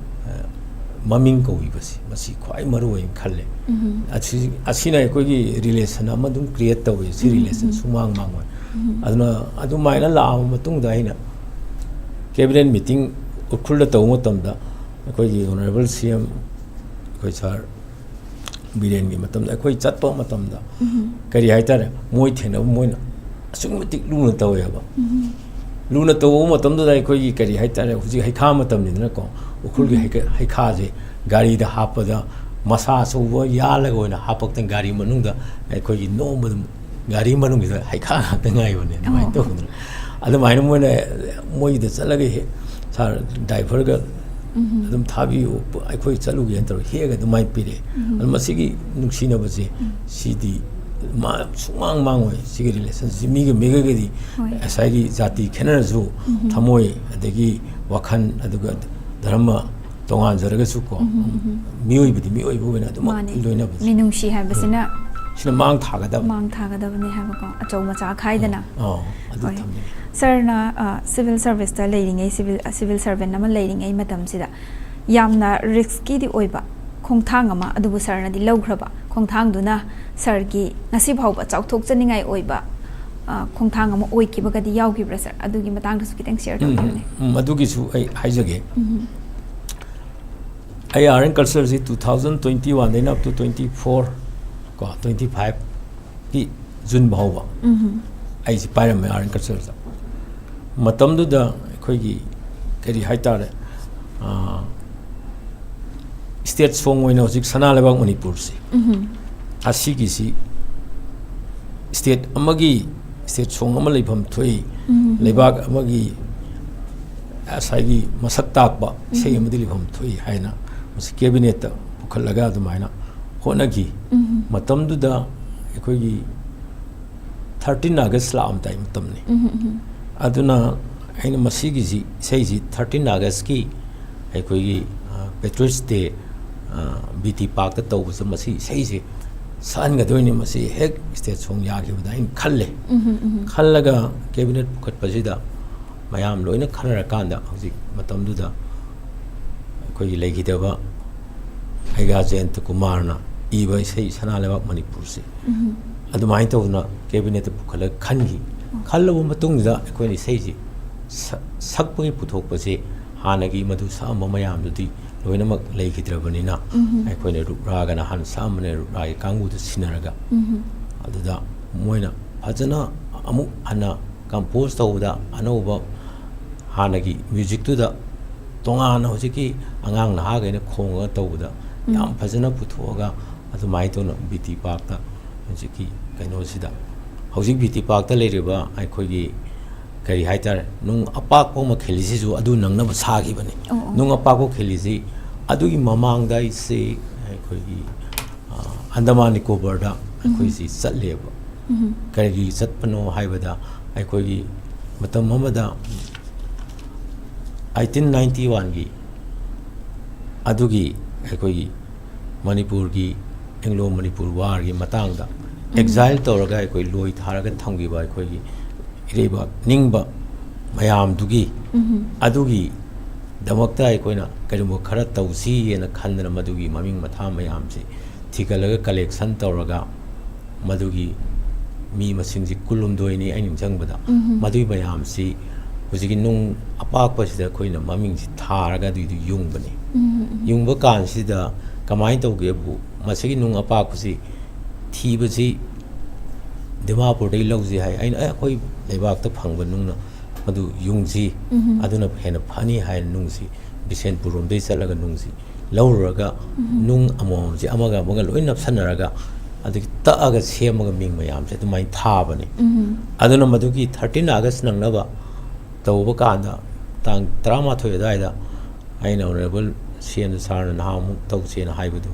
ꯑ, ꯃꯃꯤꯡ ꯀꯧꯕꯤꯕꯁꯤ, ꯃꯁꯤ ꯈ꯭ꯋꯥꯏ ꯃꯔꯨ ꯑꯣꯏꯅ ꯈꯜꯂꯦ꯫ ꯑꯁꯤ, ꯑꯁꯤꯅ ꯑꯩꯈꯣꯏꯒꯤ ꯔꯤꯂꯦꯁꯟ ꯑꯃ ꯑꯗꯨꯝ ꯀ꯭ꯔꯤꯌꯦꯠ ꯇꯧꯋꯤ꯫ ꯁꯤ ꯔꯤꯂꯦꯁꯟ ꯁꯨꯃꯥꯡ ꯃꯥꯡꯉꯣꯏ꯫ ꯑꯗꯨꯅ ꯑꯗꯨꯃꯥꯏꯅ ꯂꯥꯛꯑꯕ ꯃꯇꯨꯡꯗ ꯑꯩꯅ ꯀꯦꯕꯤꯅꯦꯠ ꯃꯤꯇꯤꯡ ꯎꯈ꯭ꯔꯨꯜꯗ ꯇꯧꯕ ꯃꯇꯝꯗ, ꯑꯩꯈꯣꯏꯒꯤ ꯑꯣꯅꯔꯦꯕꯜ ꯁꯤ ꯑꯦꯝ, ꯑꯩꯈꯣꯏ ꯁꯥꯔ ꯕꯤꯔꯦꯟꯒꯤ ꯃꯇꯝꯗ ꯑꯩꯈꯣꯏ ꯆꯠꯄ ꯃꯇꯝꯗ, ꯀꯔꯤ ꯍꯥꯏꯇꯥꯔꯦ, ꯃꯣꯏ ꯊꯦꯡꯅꯕ ꯃꯣꯏꯅ ꯑꯁꯨꯛꯀꯤ ꯃꯇꯤꯛ ꯂꯨꯅ ꯇꯧꯋꯦꯕ꯫ ꯂꯨꯅ ꯇꯧꯕ ꯃꯇꯝꯗꯨꯗ ꯑꯩꯈꯣꯏꯒꯤ, ꯀꯔꯤ ꯍꯥꯏꯇꯥꯔꯦ, ꯍꯧꯖꯤꯛ ꯍꯩꯈꯥ ꯃꯇꯝꯅꯤꯗꯅꯀꯣ, ꯎꯈ꯭ꯔꯨꯜꯒꯤ ꯍꯩꯈꯥ-, ꯍꯩꯈꯥꯁꯦ ꯒꯥꯔꯤꯗ ꯍꯥꯞꯄꯗ ꯃꯁꯥ ꯑꯆꯧꯕ ꯌꯥꯜꯂꯒ ꯑꯣꯏꯅ ꯍꯥꯄꯛꯇꯅ, ꯒꯥꯔꯤ ꯃꯅꯨꯡꯗ ꯑꯩꯈꯣꯏꯒꯤ ꯅꯣꯡꯃꯗ ꯒꯥꯔꯤ ꯃꯅꯨꯡꯁꯤꯗ ꯍꯩꯈꯥ ꯉꯥꯛꯇ ꯉꯥꯏꯕꯅꯦ, ꯑꯗꯨꯃꯥꯏꯅ ꯇꯧꯗꯅ꯫ ꯑꯗꯨꯃꯥꯏꯅ ꯃꯣꯏꯅ, ꯃꯣꯏꯒꯤꯗ ꯆꯠꯂꯒ ꯍꯦꯛ ꯁꯥꯔ ꯗ꯭ꯔꯥꯏꯚꯔꯒ ꯑꯗꯨꯝ ꯊꯥꯕꯤꯌꯨ, ꯑꯩꯈꯣꯏ ꯆꯠꯂꯨꯒꯦꯅ ꯇꯧꯔ ꯍꯦꯛꯑꯒ ꯑꯗꯨꯃꯥꯏꯅ ꯄꯤꯔꯛꯑꯦ꯫ ꯑꯗꯨ ꯃꯁꯤꯒꯤ ꯅꯨꯡꯁꯤꯅꯕꯁꯦ, ꯁꯤꯗꯤ ꯃꯥ ꯁꯨꯡꯃꯥꯡ ꯃꯥꯡꯉꯣꯏ꯫ ꯁꯤꯒꯤ ꯔꯤꯂꯦꯁꯟꯁꯤ ꯃꯤꯒ ꯃꯤꯒꯒꯗꯤ ꯉꯁꯥꯏꯒꯤ ꯖꯥꯇꯤ ꯈꯦꯠꯅꯔꯁꯨ, ꯊꯃꯣꯏ, ꯑꯗꯒꯤ ꯋꯥꯈꯜ, ꯑꯗꯨꯒ ꯙꯔꯃ, ꯇꯣꯉꯥꯟꯖꯔꯒꯁꯨ ꯀꯣ, ꯎꯝ, ꯎꯝ, ꯎꯝ꯫ ꯃꯤꯑꯣꯏꯕꯗꯤ ꯃꯤꯑꯣꯏꯕ ꯑꯣꯏꯅ ꯑꯗꯨꯃꯛ ꯃꯥꯅꯤ꯫ ꯂꯣꯏꯅꯕꯁꯦ꯫ ꯃꯤꯅꯨꯡꯁꯤ ꯍꯥꯏꯕꯁꯤꯅ ꯁꯤꯅ ꯃꯥꯡ ꯊꯥꯒꯗꯕ꯫ ꯃꯥꯡ ꯊꯥꯒꯗꯕꯅꯤ ꯍꯥꯏꯕꯀꯣ, ꯑꯆꯧ ꯃꯆꯥ ꯈꯥꯏꯗꯅ꯫ ꯑꯥ, ꯑꯗꯨ ꯍꯣꯏ꯫ ꯊꯝꯅꯤꯡꯉꯤ꯫ ꯁꯥꯔꯅ, ꯑ, ꯁꯤꯚꯤꯜ ꯁꯥꯔꯚꯤꯁꯇ ꯂꯩꯔꯤꯉꯩ, ꯁꯤꯚꯤꯜ, ꯁꯤꯚꯤꯜ ꯁꯥꯔꯚꯦꯟ ꯑꯃ ꯂꯩꯔꯤꯉꯩ ꯃꯇꯝꯁꯤꯗ ꯌꯥꯝꯅ ꯔꯤꯁꯀꯤꯗꯤ ꯑꯣꯏꯕ ꯈꯣꯡꯊꯥꯡ ꯑꯃ, ꯑꯗꯨꯕꯨ ꯁꯥꯔꯅꯗꯤ ꯂꯧꯈ꯭ꯔꯕ ꯈꯣꯡꯊꯥꯡꯗꯨꯅ ꯁꯥꯔꯒꯤ ꯉꯁꯤ ꯐꯥꯎꯕ ꯆꯥꯎꯊꯣꯛꯆꯅꯤꯡꯉꯥꯏ ꯑꯣꯏꯕ, ꯑ, ꯈꯣꯡꯊꯥꯡ ꯑꯃ ꯑꯣꯏꯈꯤꯕꯒꯗꯤ ꯌꯥꯎꯈꯤꯕ꯭ꯔꯥ ꯁꯥꯔ? ꯑꯗꯨꯒꯤ ꯃꯇꯥꯡꯗꯁꯨ ꯈꯤꯇꯪ ꯁꯤꯌꯔ ꯎꯝ, ꯇꯧꯕꯤꯌꯨꯅꯦ꯫ ꯎꯝ, ꯑꯗꯨꯒꯤꯁꯨ ꯑꯩ ꯍꯥꯏꯖꯒꯦ꯫ ꯎꯝ꯫ ꯑꯩ ꯑꯥꯔꯠ ꯑꯦꯟ ꯀꯜꯆꯔꯁꯤ two thousand twenty one ꯗꯩꯅ up to twenty four ꯀꯣ, twenty five ꯀꯤ ꯖꯨꯟ ꯐꯥꯎꯕ ꯎꯝ꯫ ꯑꯩꯁꯤ ꯄꯥꯏꯔꯝꯃꯦ ꯑꯥꯔꯠ ꯑꯦꯟ ꯀꯜꯆꯔꯗ꯫ ꯃꯇꯝꯗꯨꯗ ꯑꯩꯈꯣꯏꯒꯤ ꯀꯔꯤ ꯍꯥꯏꯇꯥꯔꯦ, ꯑꯥ, ꯁ꯭ꯇꯦꯠ ꯁꯣꯡ ꯑꯣꯏꯅ ꯍꯧꯖꯤꯛ ꯁꯅꯥ ꯂꯩꯕꯥꯛ ꯃꯅꯤꯄꯨꯔꯁꯤ, ꯎꯝ꯫ ꯑꯁꯤꯒꯤꯁꯤ ꯁ꯭ꯇꯦꯠ ꯑꯃꯒꯤ ꯁ꯭ꯇꯦꯠ ꯁꯣꯡ ꯑꯃ ꯂꯩꯐꯝ ꯊꯣꯛꯏ, ꯎꯝ꯫ ꯂꯩꯕꯥꯛ ꯑꯃꯒꯤ ꯉꯁꯥꯏꯒꯤ ꯃꯁꯛ ꯇꯥꯛꯄ ꯏꯁꯩ ꯎꯝ꯫ ꯑꯃꯗꯤ ꯂꯩꯐꯝ ꯊꯣꯛꯏ ꯍꯥꯏꯅ ꯃꯁꯤ ꯀꯦꯕꯤꯅꯦꯠꯇ ꯄꯨꯈꯠꯂꯒ ꯑꯗꯨꯃꯥꯏꯅ ꯍꯣꯠꯅꯈꯤ꯫ ꯎꯝ꯫ ꯃꯇꯝꯗꯨꯗ ꯑꯩꯈꯣꯏꯒꯤ thirteen August ꯂꯥꯛꯑꯝꯗꯥꯏ ꯃꯇꯝꯅꯤ꯫ ꯎꯝ, ꯎꯝ꯫ ꯑꯗꯨꯅ ꯑꯩꯅ ꯃꯁꯤꯒꯤꯁꯤ, ꯏꯁꯩꯁꯤ thirteen August ꯀꯤ ꯑꯩꯈꯣꯏꯒꯤ, ꯑ, Patriots Day, ꯑ, ꯕꯤ ꯇꯤ ꯄꯥꯔꯛꯇ ꯇꯧꯕꯁꯤꯗ ꯃꯁꯤ ꯏꯁꯩꯁꯦ ꯁꯛꯍꯟꯒꯗꯣꯏꯅꯤ, ꯃꯁꯤ ꯍꯦꯛ ꯁ꯭ꯇꯦꯠ ꯁꯣꯡ ꯌꯥꯈꯤꯕꯗ ꯑꯩꯅ ꯈꯜꯂꯦ꯫ ꯎꯝ, ꯎꯝ꯫ ꯈꯜꯂꯒ ꯀꯦꯕꯤꯅꯦꯠ ꯄꯨꯈꯠꯄꯁꯤꯗ ꯃꯌꯥꯝ ꯂꯣꯏꯅ ꯈꯟꯅꯔꯀꯥꯟꯗ ꯍꯧꯖꯤꯛ ꯃꯇꯝꯗꯨꯗ ꯑꯩꯈꯣꯏꯒꯤ ꯂꯩꯈꯤꯗꯕ ꯑꯩꯒꯥ ꯖꯌꯟꯇ ꯀꯨꯃꯥꯔꯅ ꯏꯕ ꯏꯁꯩ ꯁꯅꯥ ꯂꯩꯕꯥꯛ ꯃꯅꯤꯄꯨꯔꯁꯦ ꯎꯝ꯫ ꯑꯗꯨꯃꯥꯏꯅ ꯇꯧꯗꯅ ꯀꯦꯕꯤꯅꯦꯠꯇ ꯄꯨꯈꯠꯂꯒ ꯈꯟꯈꯤ꯫ ꯎꯝ꯫ ꯈꯜꯂꯕ ꯃꯇꯨꯡꯗ ꯑꯩꯈꯣꯏꯅ ꯏꯁꯩꯁꯤ ꯁ-, ꯁꯛꯄꯒꯤ ꯄꯨꯊꯣꯛꯄꯁꯦ ꯍꯥꯟꯅꯒꯤ ꯃꯗꯨ ꯁꯛꯑꯝꯕ ꯃꯌꯥꯝꯗꯨꯗꯤ ꯂꯣꯏꯅꯃꯛ ꯂꯩꯈꯤꯗ꯭ꯔꯕꯅꯤꯅ ꯎꯝ꯫ ꯑꯩꯈꯣꯏꯅ ꯔꯨꯛꯔꯥꯒꯅ ꯍꯥꯟꯅ ꯁꯛꯑꯝꯕꯅꯦ, ꯔꯨꯛꯔꯥꯒꯤ ꯀꯥꯡꯕꯨꯗ ꯁꯤꯟꯅꯔꯒ ꯎꯝ꯫ ꯑꯗꯨꯗ ꯃꯣꯏꯅ ꯐꯖꯅ ꯑꯃꯨꯛ ꯍꯟꯅ ꯀꯝꯄꯣꯖ ꯇꯧꯕꯗ ꯑꯅꯧꯕ ꯍꯥꯟꯅꯒꯤ ꯃ꯭ꯌꯨꯖꯤꯛꯇꯨꯗ ꯇꯣꯉꯥꯟꯅ ꯍꯧꯖꯤꯛꯀꯤ ꯑꯉꯥꯡ ꯅꯍꯥꯈꯩꯅ ꯈꯣꯡꯉꯒ ꯇꯧꯕꯗ ꯎꯝ꯫ ꯌꯥꯝ ꯐꯖꯅ ꯄꯨꯊꯣꯛꯑꯒ ꯑꯗꯨꯃꯥꯏꯅ ꯇꯧꯅ ꯕꯤ ꯇꯤ ꯄꯥꯔꯛꯇ ꯍꯧꯖꯤꯛꯀꯤ ꯀꯩꯅꯣꯁꯤꯗ, ꯍꯧꯖꯤꯛ ꯕꯤ ꯇꯤ ꯄꯥꯔꯛꯇ ꯂꯩꯔꯤꯕ ꯑꯩꯈꯣꯏꯒꯤ ꯀꯔꯤ ꯍꯥꯏꯇꯥꯔꯦ, ꯅꯨꯡ ꯑꯄꯥꯛꯄ ꯑꯃ ꯈꯤꯜꯂꯤꯁꯤꯁꯨ ꯑꯗꯨ ꯅꯪꯅꯕ ꯁꯥꯈꯤꯕꯅꯤ꯫ ꯑꯣ, ꯑꯣ꯫ ꯅꯨꯡ ꯑꯄꯥꯛꯄ ꯈꯤꯜꯂꯤꯁꯤ ꯑꯗꯨꯒꯤ ꯃꯃꯥꯡꯗ ꯑꯩꯁꯦ ꯑꯩꯈꯣꯏꯒꯤ, ꯑ, ꯑꯟꯗꯃꯥꯟ ꯅꯤꯀꯣꯕꯔꯗ ꯎꯝ꯫ ꯑꯩꯈꯣꯏꯁꯤ ꯆꯠꯂꯦꯕ꯫ ꯎꯝ꯫ ꯀꯔꯤꯒꯤ ꯆꯠꯄꯅꯣ ꯍꯥꯏꯕꯗ ꯑꯩꯈꯣꯏꯒꯤ ꯃꯇꯝ ꯑꯃꯗ eighteen ninety one ꯒꯤ ꯑꯗꯨꯒꯤ ꯑꯩꯈꯣꯏꯒꯤ ꯃꯅꯤꯄꯨꯔꯒꯤ ꯑꯦꯡꯒ꯭ꯂꯣ ꯃꯅꯤꯄꯨꯔ ꯋꯥꯔꯒꯤ ꯃꯇꯥꯡꯗ ꯑꯦꯛꯖꯥꯏꯜ ꯇꯧꯔꯒ ꯑꯩꯈꯣꯏ ꯂꯣꯏ ꯊꯥꯔꯒ ꯊꯝꯈꯤꯕ ꯑꯩꯈꯣꯏꯒꯤ ꯏꯔꯩꯕꯥꯛ ꯅꯤꯡꯕ ꯃꯌꯥꯝꯗꯨꯒꯤ ꯑꯗꯨꯒꯤꯗꯃꯛꯇ ꯑꯩꯈꯣꯏꯅ ꯀꯔꯤꯒꯨꯝꯕ ꯈꯔ ꯇꯧꯁꯤꯅ ꯈꯟꯗꯅ ꯃꯗꯨꯒꯤ ꯃꯃꯤꯡ ꯃꯊꯥ ꯃꯌꯥꯝꯁꯤ ꯊꯤꯒꯠꯂꯒ ꯀꯂꯦꯛꯁꯟ ꯇꯧꯔꯒ ꯃꯗꯨꯒꯤ ꯃꯤ ꯃꯁꯤꯡꯁꯤ ꯀꯨꯟꯍꯨꯝꯗꯣꯏꯅꯤ ꯑꯩ ꯅꯤꯡꯁꯤꯡꯕꯗ꯫ ꯃꯗꯨꯒꯤ ꯃꯌꯥꯝꯁꯤ ꯍꯧꯖꯤꯛꯀꯤ ꯅꯨꯡ ꯑꯄꯥꯛꯄꯁꯤꯗ ꯑꯩꯈꯣꯏꯅ ꯃꯃꯤꯡꯁꯤ ꯊꯥꯔꯒ ꯑꯗꯨꯏꯗꯨ ꯌꯨꯡꯕꯅꯤ꯫ ꯌꯨꯡꯕ ꯀꯥꯟꯁꯤꯗ ꯀꯃꯥꯏꯅ ꯇꯧꯒꯦꯕꯨ, ꯃꯁꯤꯒꯤ ꯅꯨꯡ ꯑꯄꯥꯛꯄꯁꯤ ꯊꯤꯕꯁꯤ ꯗꯤꯃꯥꯄꯨꯔꯗꯒꯤ ꯂꯧꯁꯤ ꯍꯥꯏ꯫ ꯑꯩꯅ, "ꯑꯦ, ꯑꯩꯈꯣꯏ ꯂꯩꯕꯥꯛꯇ ꯐꯪꯕ ꯅꯨꯡꯅ ꯃꯗꯨ ꯌꯨꯡꯁꯤ, ꯑꯗꯨꯅ ꯍꯦꯟꯅ ꯐꯅꯤ" ꯍꯥꯏꯅ ꯅꯨꯡꯁꯤ ꯕꯤꯁꯦꯟꯄꯨꯔ ꯔꯣꯝꯗꯒꯤ ꯆꯠꯂꯒ ꯅꯨꯡꯁꯤ ꯂꯧꯔꯨꯔꯒ ꯅꯨꯡ ꯑꯃꯃꯝꯁꯤ ꯑꯃꯒ ꯑꯃꯒ ꯂꯣꯏ ꯅꯞꯁꯟꯅꯔꯒ ꯑꯗꯒꯤ ꯇꯛꯑꯒ ꯁꯦꯝꯃꯒ ꯃꯤꯡ ꯃꯌꯥꯝꯁꯦ ꯑꯗꯨꯃꯥꯏꯅ ꯊꯥꯕꯅꯤ꯫ ꯑꯗꯨꯅ ꯃꯗꯨꯒꯤ ꯊꯥꯔꯇꯤꯟ ꯑꯥꯒꯁ ꯅꯪꯅꯕ ꯇꯧꯕ ꯀꯥꯟꯗ ꯇꯥꯡ ꯇꯔꯥꯃꯥꯊꯣꯏ ꯑꯗꯨꯋꯥꯏꯗ ꯑꯩꯅ ꯑꯣꯅꯔꯦꯕꯜ ꯁꯤ ꯑꯦꯝ ꯁꯥꯔꯅ ꯅꯍꯥꯟꯃꯨꯛ ꯇꯧꯁꯦꯅ ꯍꯥꯏꯕꯗꯨ,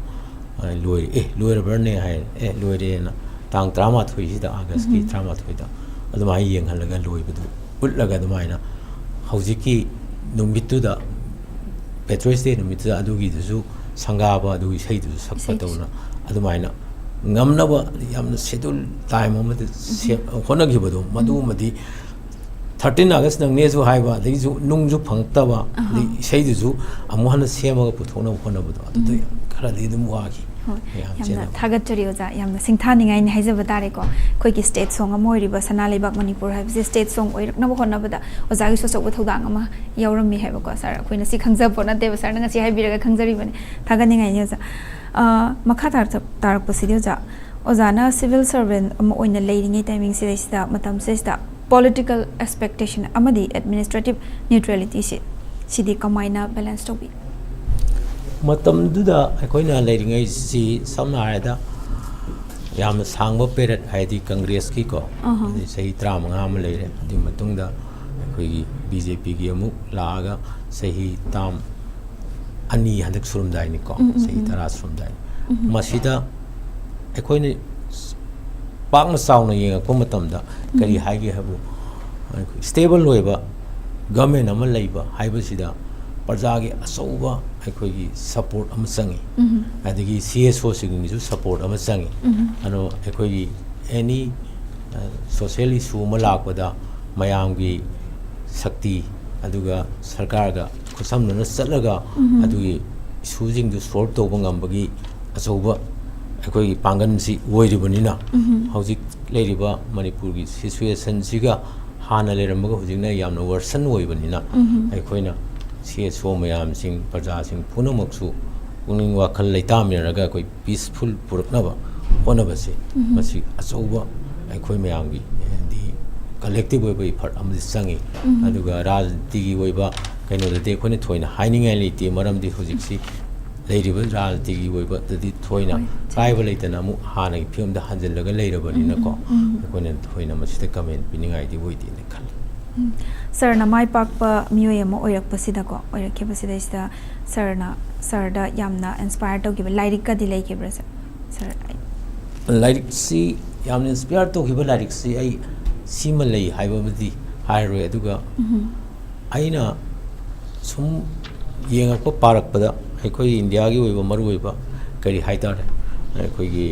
ꯑ, ꯂꯣꯏꯔꯦ, "ꯑꯦ, ꯂꯣꯏꯔꯕ꯭ꯔꯅꯦ?" ꯍꯥꯏ꯫ "ꯑꯦ, ꯂꯣꯏꯔꯦꯅ ꯇꯥꯡ ꯇꯔꯥꯃꯥꯊꯣꯏꯁꯤꯗ, ꯑꯥꯒꯁꯀꯤ ꯇꯔꯥꯃꯥꯊꯣꯏꯗ ꯑꯗꯨꯃꯥꯏꯅ ꯌꯦꯡꯍꯜꯂꯒ ꯂꯣꯏꯕꯗꯨ ꯎꯠꯂꯒ ꯑꯗꯨꯃꯥꯏꯅ ꯍꯧꯖꯤꯛꯀꯤ ꯅꯨꯃꯤꯠꯇꯨꯗ, ꯄꯦꯇ꯭ꯔꯣꯏꯁ ꯗꯦ ꯅꯨꯃꯤꯠꯇꯨꯗ ꯑꯗꯨꯒꯤꯗꯨꯁꯨ ꯁꯪꯒꯥꯕ, ꯑꯗꯨꯒꯤ ꯏꯁꯩꯗꯨꯁꯨ ꯁꯛꯄ ꯏꯁꯩꯗꯨꯁꯨ꯫ ꯇꯧꯅ ꯑꯗꯨꯃꯥꯏꯅ ꯉꯝꯅꯕ ꯌꯥꯝꯅ ꯁꯦꯗꯨꯜ ꯇꯥꯏꯝ ꯑꯃꯗ ꯁꯦꯝ-, ꯍꯣꯠꯅꯈꯤꯕꯗꯣ, ꯃꯗꯨꯃꯗꯤ ꯊꯥꯔꯇꯤꯟ ꯑꯥꯒꯁ ꯅꯪꯅꯦꯁꯨ ꯍꯥꯏꯕ, ꯑꯗꯒꯤꯁꯨ ꯅꯨꯡꯁꯨ ꯐꯪꯉꯛꯇꯕ, ꯑꯗꯩ ꯏꯁꯩꯗꯨꯁꯨ ꯑꯃꯨꯛ ꯍꯟꯅ ꯁꯦꯝꯃꯒ ꯄꯨꯊꯣꯛꯅꯕ ꯍꯣꯠꯅꯕꯗꯣ, ꯑꯗꯨꯗ ꯈꯔꯗꯤ ꯑꯗꯨꯝ ꯋꯥꯈꯤ꯫ ꯍꯣꯏ, ꯃꯌꯥꯝ ꯌꯥꯝꯅ ꯆꯦꯟꯅꯕ꯫ ꯊꯥꯒꯠꯆꯔꯤ ꯑꯣꯖꯥ, ꯌꯥꯝꯅ ꯁꯤꯡꯊꯥꯅꯤꯡꯉꯥꯏꯅꯤ ꯍꯥꯏꯖꯕ ꯇꯥꯔꯦꯀꯣ꯫ ꯑꯩꯈꯣꯏꯒꯤ ꯁ꯭ꯇꯦꯠ ꯁꯣꯡ ꯑꯃ ꯑꯣꯏꯔꯤꯕ ꯁꯅꯥ ꯂꯩꯕꯥꯛ ꯃꯅꯤꯄꯨꯔ ꯍꯥꯏꯕꯁꯤ ꯁ꯭ꯇꯦꯠ ꯁꯣꯡ ꯑꯣꯏꯔꯛꯅꯕ ꯍꯣꯠꯅꯕꯗ ꯑꯣꯖꯥꯒꯤꯁꯨ ꯑꯆꯧꯕ ꯊꯧꯗꯥꯡ ꯑꯃ ꯌꯥꯎꯔꯝꯃꯤ ꯍꯥꯏꯕꯀꯣ꯫ ꯁꯥꯔ, ꯑꯩꯈꯣꯏꯅ ꯁꯤ ꯈꯪꯖꯕ ꯄꯣꯠ ꯅꯠꯇꯦꯕ, ꯁꯥꯔꯅ ꯉꯁꯤ ꯍꯥꯏꯕꯤꯔꯒ ꯈꯪꯖꯔꯤꯕꯅꯤ꯫ ꯊꯥꯒꯠꯅꯤꯡꯉꯥꯏꯅꯤ ꯑꯣꯖꯥ꯫ ꯑ, ꯃꯈꯥ ꯇꯥꯔꯛ-, ꯇꯥꯔꯛꯄꯁꯤꯗꯤ ꯑꯣꯖꯥ, ꯑꯣꯖꯥꯅ ꯁꯤꯚꯤꯜ ꯁꯔꯚꯦꯟ ꯑꯃ ꯑꯣꯏꯅ ꯂꯩꯔꯤꯉꯩ ꯇꯥꯏꯃꯤꯡꯁꯤꯗꯩꯁꯤꯗ, ꯃꯇꯝꯁꯤꯗꯩꯁꯤꯗ ꯄꯣꯂꯤꯇꯤꯀꯦꯜ ꯑꯦꯛꯁꯄꯦꯛꯇꯦꯁꯟ ꯑꯃꯗꯤ ꯑꯦꯗꯃꯤꯅꯤꯁꯇ꯭ꯔꯦꯇꯤꯞ ꯅ꯭ꯌꯨꯇ꯭ꯔꯦꯂꯤꯇꯤꯁꯤ, ꯁꯤꯗꯤ ꯀꯃꯥꯏꯅ ꯕꯦꯂꯦꯟꯁ ꯇꯧꯕꯤ? ꯃꯇꯝꯗꯨꯗ ꯑꯩꯈꯣꯏꯅ ꯂꯩꯔꯤꯉꯩꯁꯤ, ꯁꯝꯅ ꯍꯥꯏꯔꯕꯗ, ꯌꯥꯝꯅ ꯁꯥꯡꯕ ꯄꯦꯔꯦꯠ, ꯍꯥꯏꯗꯤ ꯀꯪꯒ꯭ꯔꯦꯁꯀꯤꯀꯣ, ꯑꯍꯥ꯫ ꯑꯗꯩ ꯆꯍꯤ ꯇꯔꯥꯃꯉꯥ ꯑꯃ ꯂꯩꯔꯦ꯫ ꯑꯗꯨꯒꯤ ꯃꯇꯨꯡꯗ ꯑꯩꯈꯣꯏꯒꯤ ꯕꯤ ꯖꯦ ꯄꯤꯒꯤ ꯑꯃꯨꯛ ꯂꯥꯛꯑꯒ ꯆꯍꯤ ꯇꯥꯝ ꯑꯅꯤ ꯍꯟꯗꯛ ꯁꯨꯔꯝꯗꯥꯏꯅꯤꯀꯣ, ꯎꯝ, ꯎꯝ, ꯆꯍꯤ ꯎꯝ꯫ ꯇꯔꯥ ꯁꯨꯔꯝꯗꯥꯏꯅꯤ꯫ ꯎꯝ꯫ ꯃꯁꯤꯗ ꯑꯩꯈꯣꯏꯅ ꯄꯥꯛꯅ ꯆꯥꯎꯅ ꯌꯦꯡꯉꯛꯄ ꯃꯇꯝꯗ ꯀꯔꯤ ꯎꯝ꯫ ꯍꯥꯏꯒꯦ ꯍꯥꯏꯕꯨ, ꯑꯩꯈꯣꯏ ꯁ꯭ꯇꯦꯕꯜ ꯑꯣꯏꯕ ꯒꯃꯦꯟ ꯑꯃ ꯂꯩꯕ ꯍꯥꯏꯕꯁꯤꯗ ꯄ꯭ꯔꯖꯥꯒꯤ ꯑꯆꯧꯕ ꯑꯩꯈꯣꯏꯒꯤ ꯁꯄꯣꯔꯠ ꯑꯃ ꯆꯪꯉꯤ꯫ ꯑꯗꯒꯤ ꯁꯤ ꯑꯦꯁ ꯑꯣꯁꯤꯡꯒꯤꯁꯨ ꯁꯄꯣꯔꯠ ꯑꯃ ꯆꯪꯉꯤ꯫ ꯑꯗꯣ ꯑꯩꯈꯣꯏꯒꯤ ꯑꯦꯅꯤ ꯁꯣꯁꯤꯌꯦꯜ ꯏꯁꯨ ꯑꯃ ꯂꯥꯛꯄꯗ ꯃꯌꯥꯝꯒꯤ ꯁꯛꯇꯤ, ꯑꯗꯨꯒ ꯁꯔꯀꯥꯔꯒ ꯈꯨꯠꯁꯝꯅꯅ ꯆꯠꯂꯒ ꯑꯗꯨꯒꯤ ꯏꯁꯨꯁꯤꯡꯗꯨ ꯁꯣꯜꯕ ꯇꯧꯕ ꯉꯝꯕꯒꯤ ꯑꯆꯧꯕ ꯑꯩꯈꯣꯏꯒꯤ ꯄꯥꯡꯒꯜꯁꯤ ꯑꯣꯏꯔꯤꯕꯅꯤꯅ, ꯍꯧꯖꯤꯛ ꯂꯩꯔꯤꯕ ꯃꯅꯤꯄꯨꯔꯒꯤ ꯁꯤꯆꯨꯋꯦꯁꯟꯁꯤꯒ ꯍꯥꯟꯅ ꯂꯩꯔꯝꯕꯒ ꯍꯧꯖꯤꯛꯅ ꯌꯥꯝꯅ ꯋꯔꯁꯟ ꯑꯣꯏꯕꯅꯤꯅ, ꯑꯩꯈꯣꯏꯅ ꯁꯤ ꯑꯦꯁ ꯑꯣ ꯃꯌꯥꯝꯁꯤꯡ, ꯄ꯭ꯔꯖꯥꯁꯤꯡ ꯄꯨꯝꯅꯃꯛꯁꯨ ꯄꯨꯛꯅꯤꯡ ꯋꯥꯈꯜ ꯂꯩꯇꯥꯃꯤꯟꯅꯔꯒ ꯑꯩꯈꯣꯏ ꯄꯤꯁꯐꯨꯜ ꯄꯨꯔꯛꯅꯕ ꯍꯣꯠꯅꯕꯁꯤ, ꯃꯁꯤ ꯑꯆꯧꯕ ꯑꯩꯈꯣꯏ ꯃꯌꯥꯝꯒꯤ, ꯍꯥꯏꯗꯤ, ꯀꯂꯦꯛꯇꯤꯚ ꯑꯣꯏꯕ ꯏꯐꯔꯠ ꯑꯃꯗꯤ ꯆꯪꯉꯤ꯫ ꯑꯗꯨꯒ ꯔꯥꯖꯅꯤꯇꯤꯒꯤ ꯑꯣꯏꯕ ꯀꯩꯅꯣꯗꯗꯤ ꯑꯩꯈꯣꯏꯅ ꯊꯣꯏꯅ ꯍꯥꯏꯅꯤꯡꯉꯥꯏ ꯂꯩꯇꯦ, ꯃꯔꯝꯗꯤ ꯍꯧꯖꯤꯛꯁꯤ ꯂꯩꯔꯤꯕ ꯔꯥꯖꯅꯤꯇꯤꯒꯤ ꯑꯣꯏꯕꯗꯗꯤ ꯊꯣꯏꯅ ꯍꯣꯏ, ꯀꯥꯏꯕ ꯂꯩꯇꯅ ꯑꯃꯨꯛ ꯍꯥꯟꯅꯒꯤ ꯐꯤꯕꯝꯗ ꯍꯟꯖꯤꯜꯂꯒ ꯂꯩꯔꯕꯅꯤꯅꯀꯣ, ꯑꯩꯈꯣꯏꯅ ꯊꯣꯏꯅ ꯃꯁꯤꯗ ꯀꯃꯦꯟ ꯄꯤꯅꯤꯡꯉꯥꯏꯗꯤ ꯑꯣꯏꯗꯦꯅ ꯈꯜꯂꯤ꯫ ꯁꯥꯔꯅ ꯃꯥꯏ ꯄꯥꯛꯄ ꯃꯤꯑꯣꯏ ꯑꯃ ꯑꯣꯏꯔꯛꯄꯁꯤꯗꯀꯣ, ꯑꯣꯏꯔꯛꯈꯤꯕꯁꯤꯗꯩꯁꯤꯗ ꯁꯥꯔꯅ, ꯁꯥꯔꯗ ꯌꯥꯝꯅ ꯏꯟꯁꯄꯥꯌꯔ ꯇꯧꯈꯤꯕ ꯂꯥꯏꯔꯤꯛꯀꯗꯤ ꯂꯩꯈꯤꯕ꯭ꯔꯥ, ꯁꯥꯔ? ꯁꯥꯔ, ꯑꯩ ꯂꯥꯏꯔꯤꯛꯁꯤ, ꯌꯥꯝꯅ ꯏꯟꯁꯄꯤꯌꯥꯔ ꯇꯧꯈꯤꯕ ꯂꯥꯏꯔꯤꯛꯁꯤ ꯑꯩ ꯁꯤꯃ ꯂꯩ ꯍꯥꯏꯕꯕꯨꯗꯤ ꯍꯥꯏꯔꯔꯣꯏ, ꯑꯗꯨꯒ ꯑꯩꯅ ꯁꯨꯝ ꯌꯦꯡꯉꯛꯄ, ꯄꯥꯔꯛꯄꯗ ꯑꯩꯈꯣꯏ ꯏꯟꯗꯤꯌꯥꯒꯤ ꯑꯣꯏꯕ ꯃꯔꯨꯑꯣꯏꯕ ꯀꯔꯤ ꯍꯥꯏꯇꯥꯔꯦ, ꯑꯩꯈꯣꯏꯒꯤ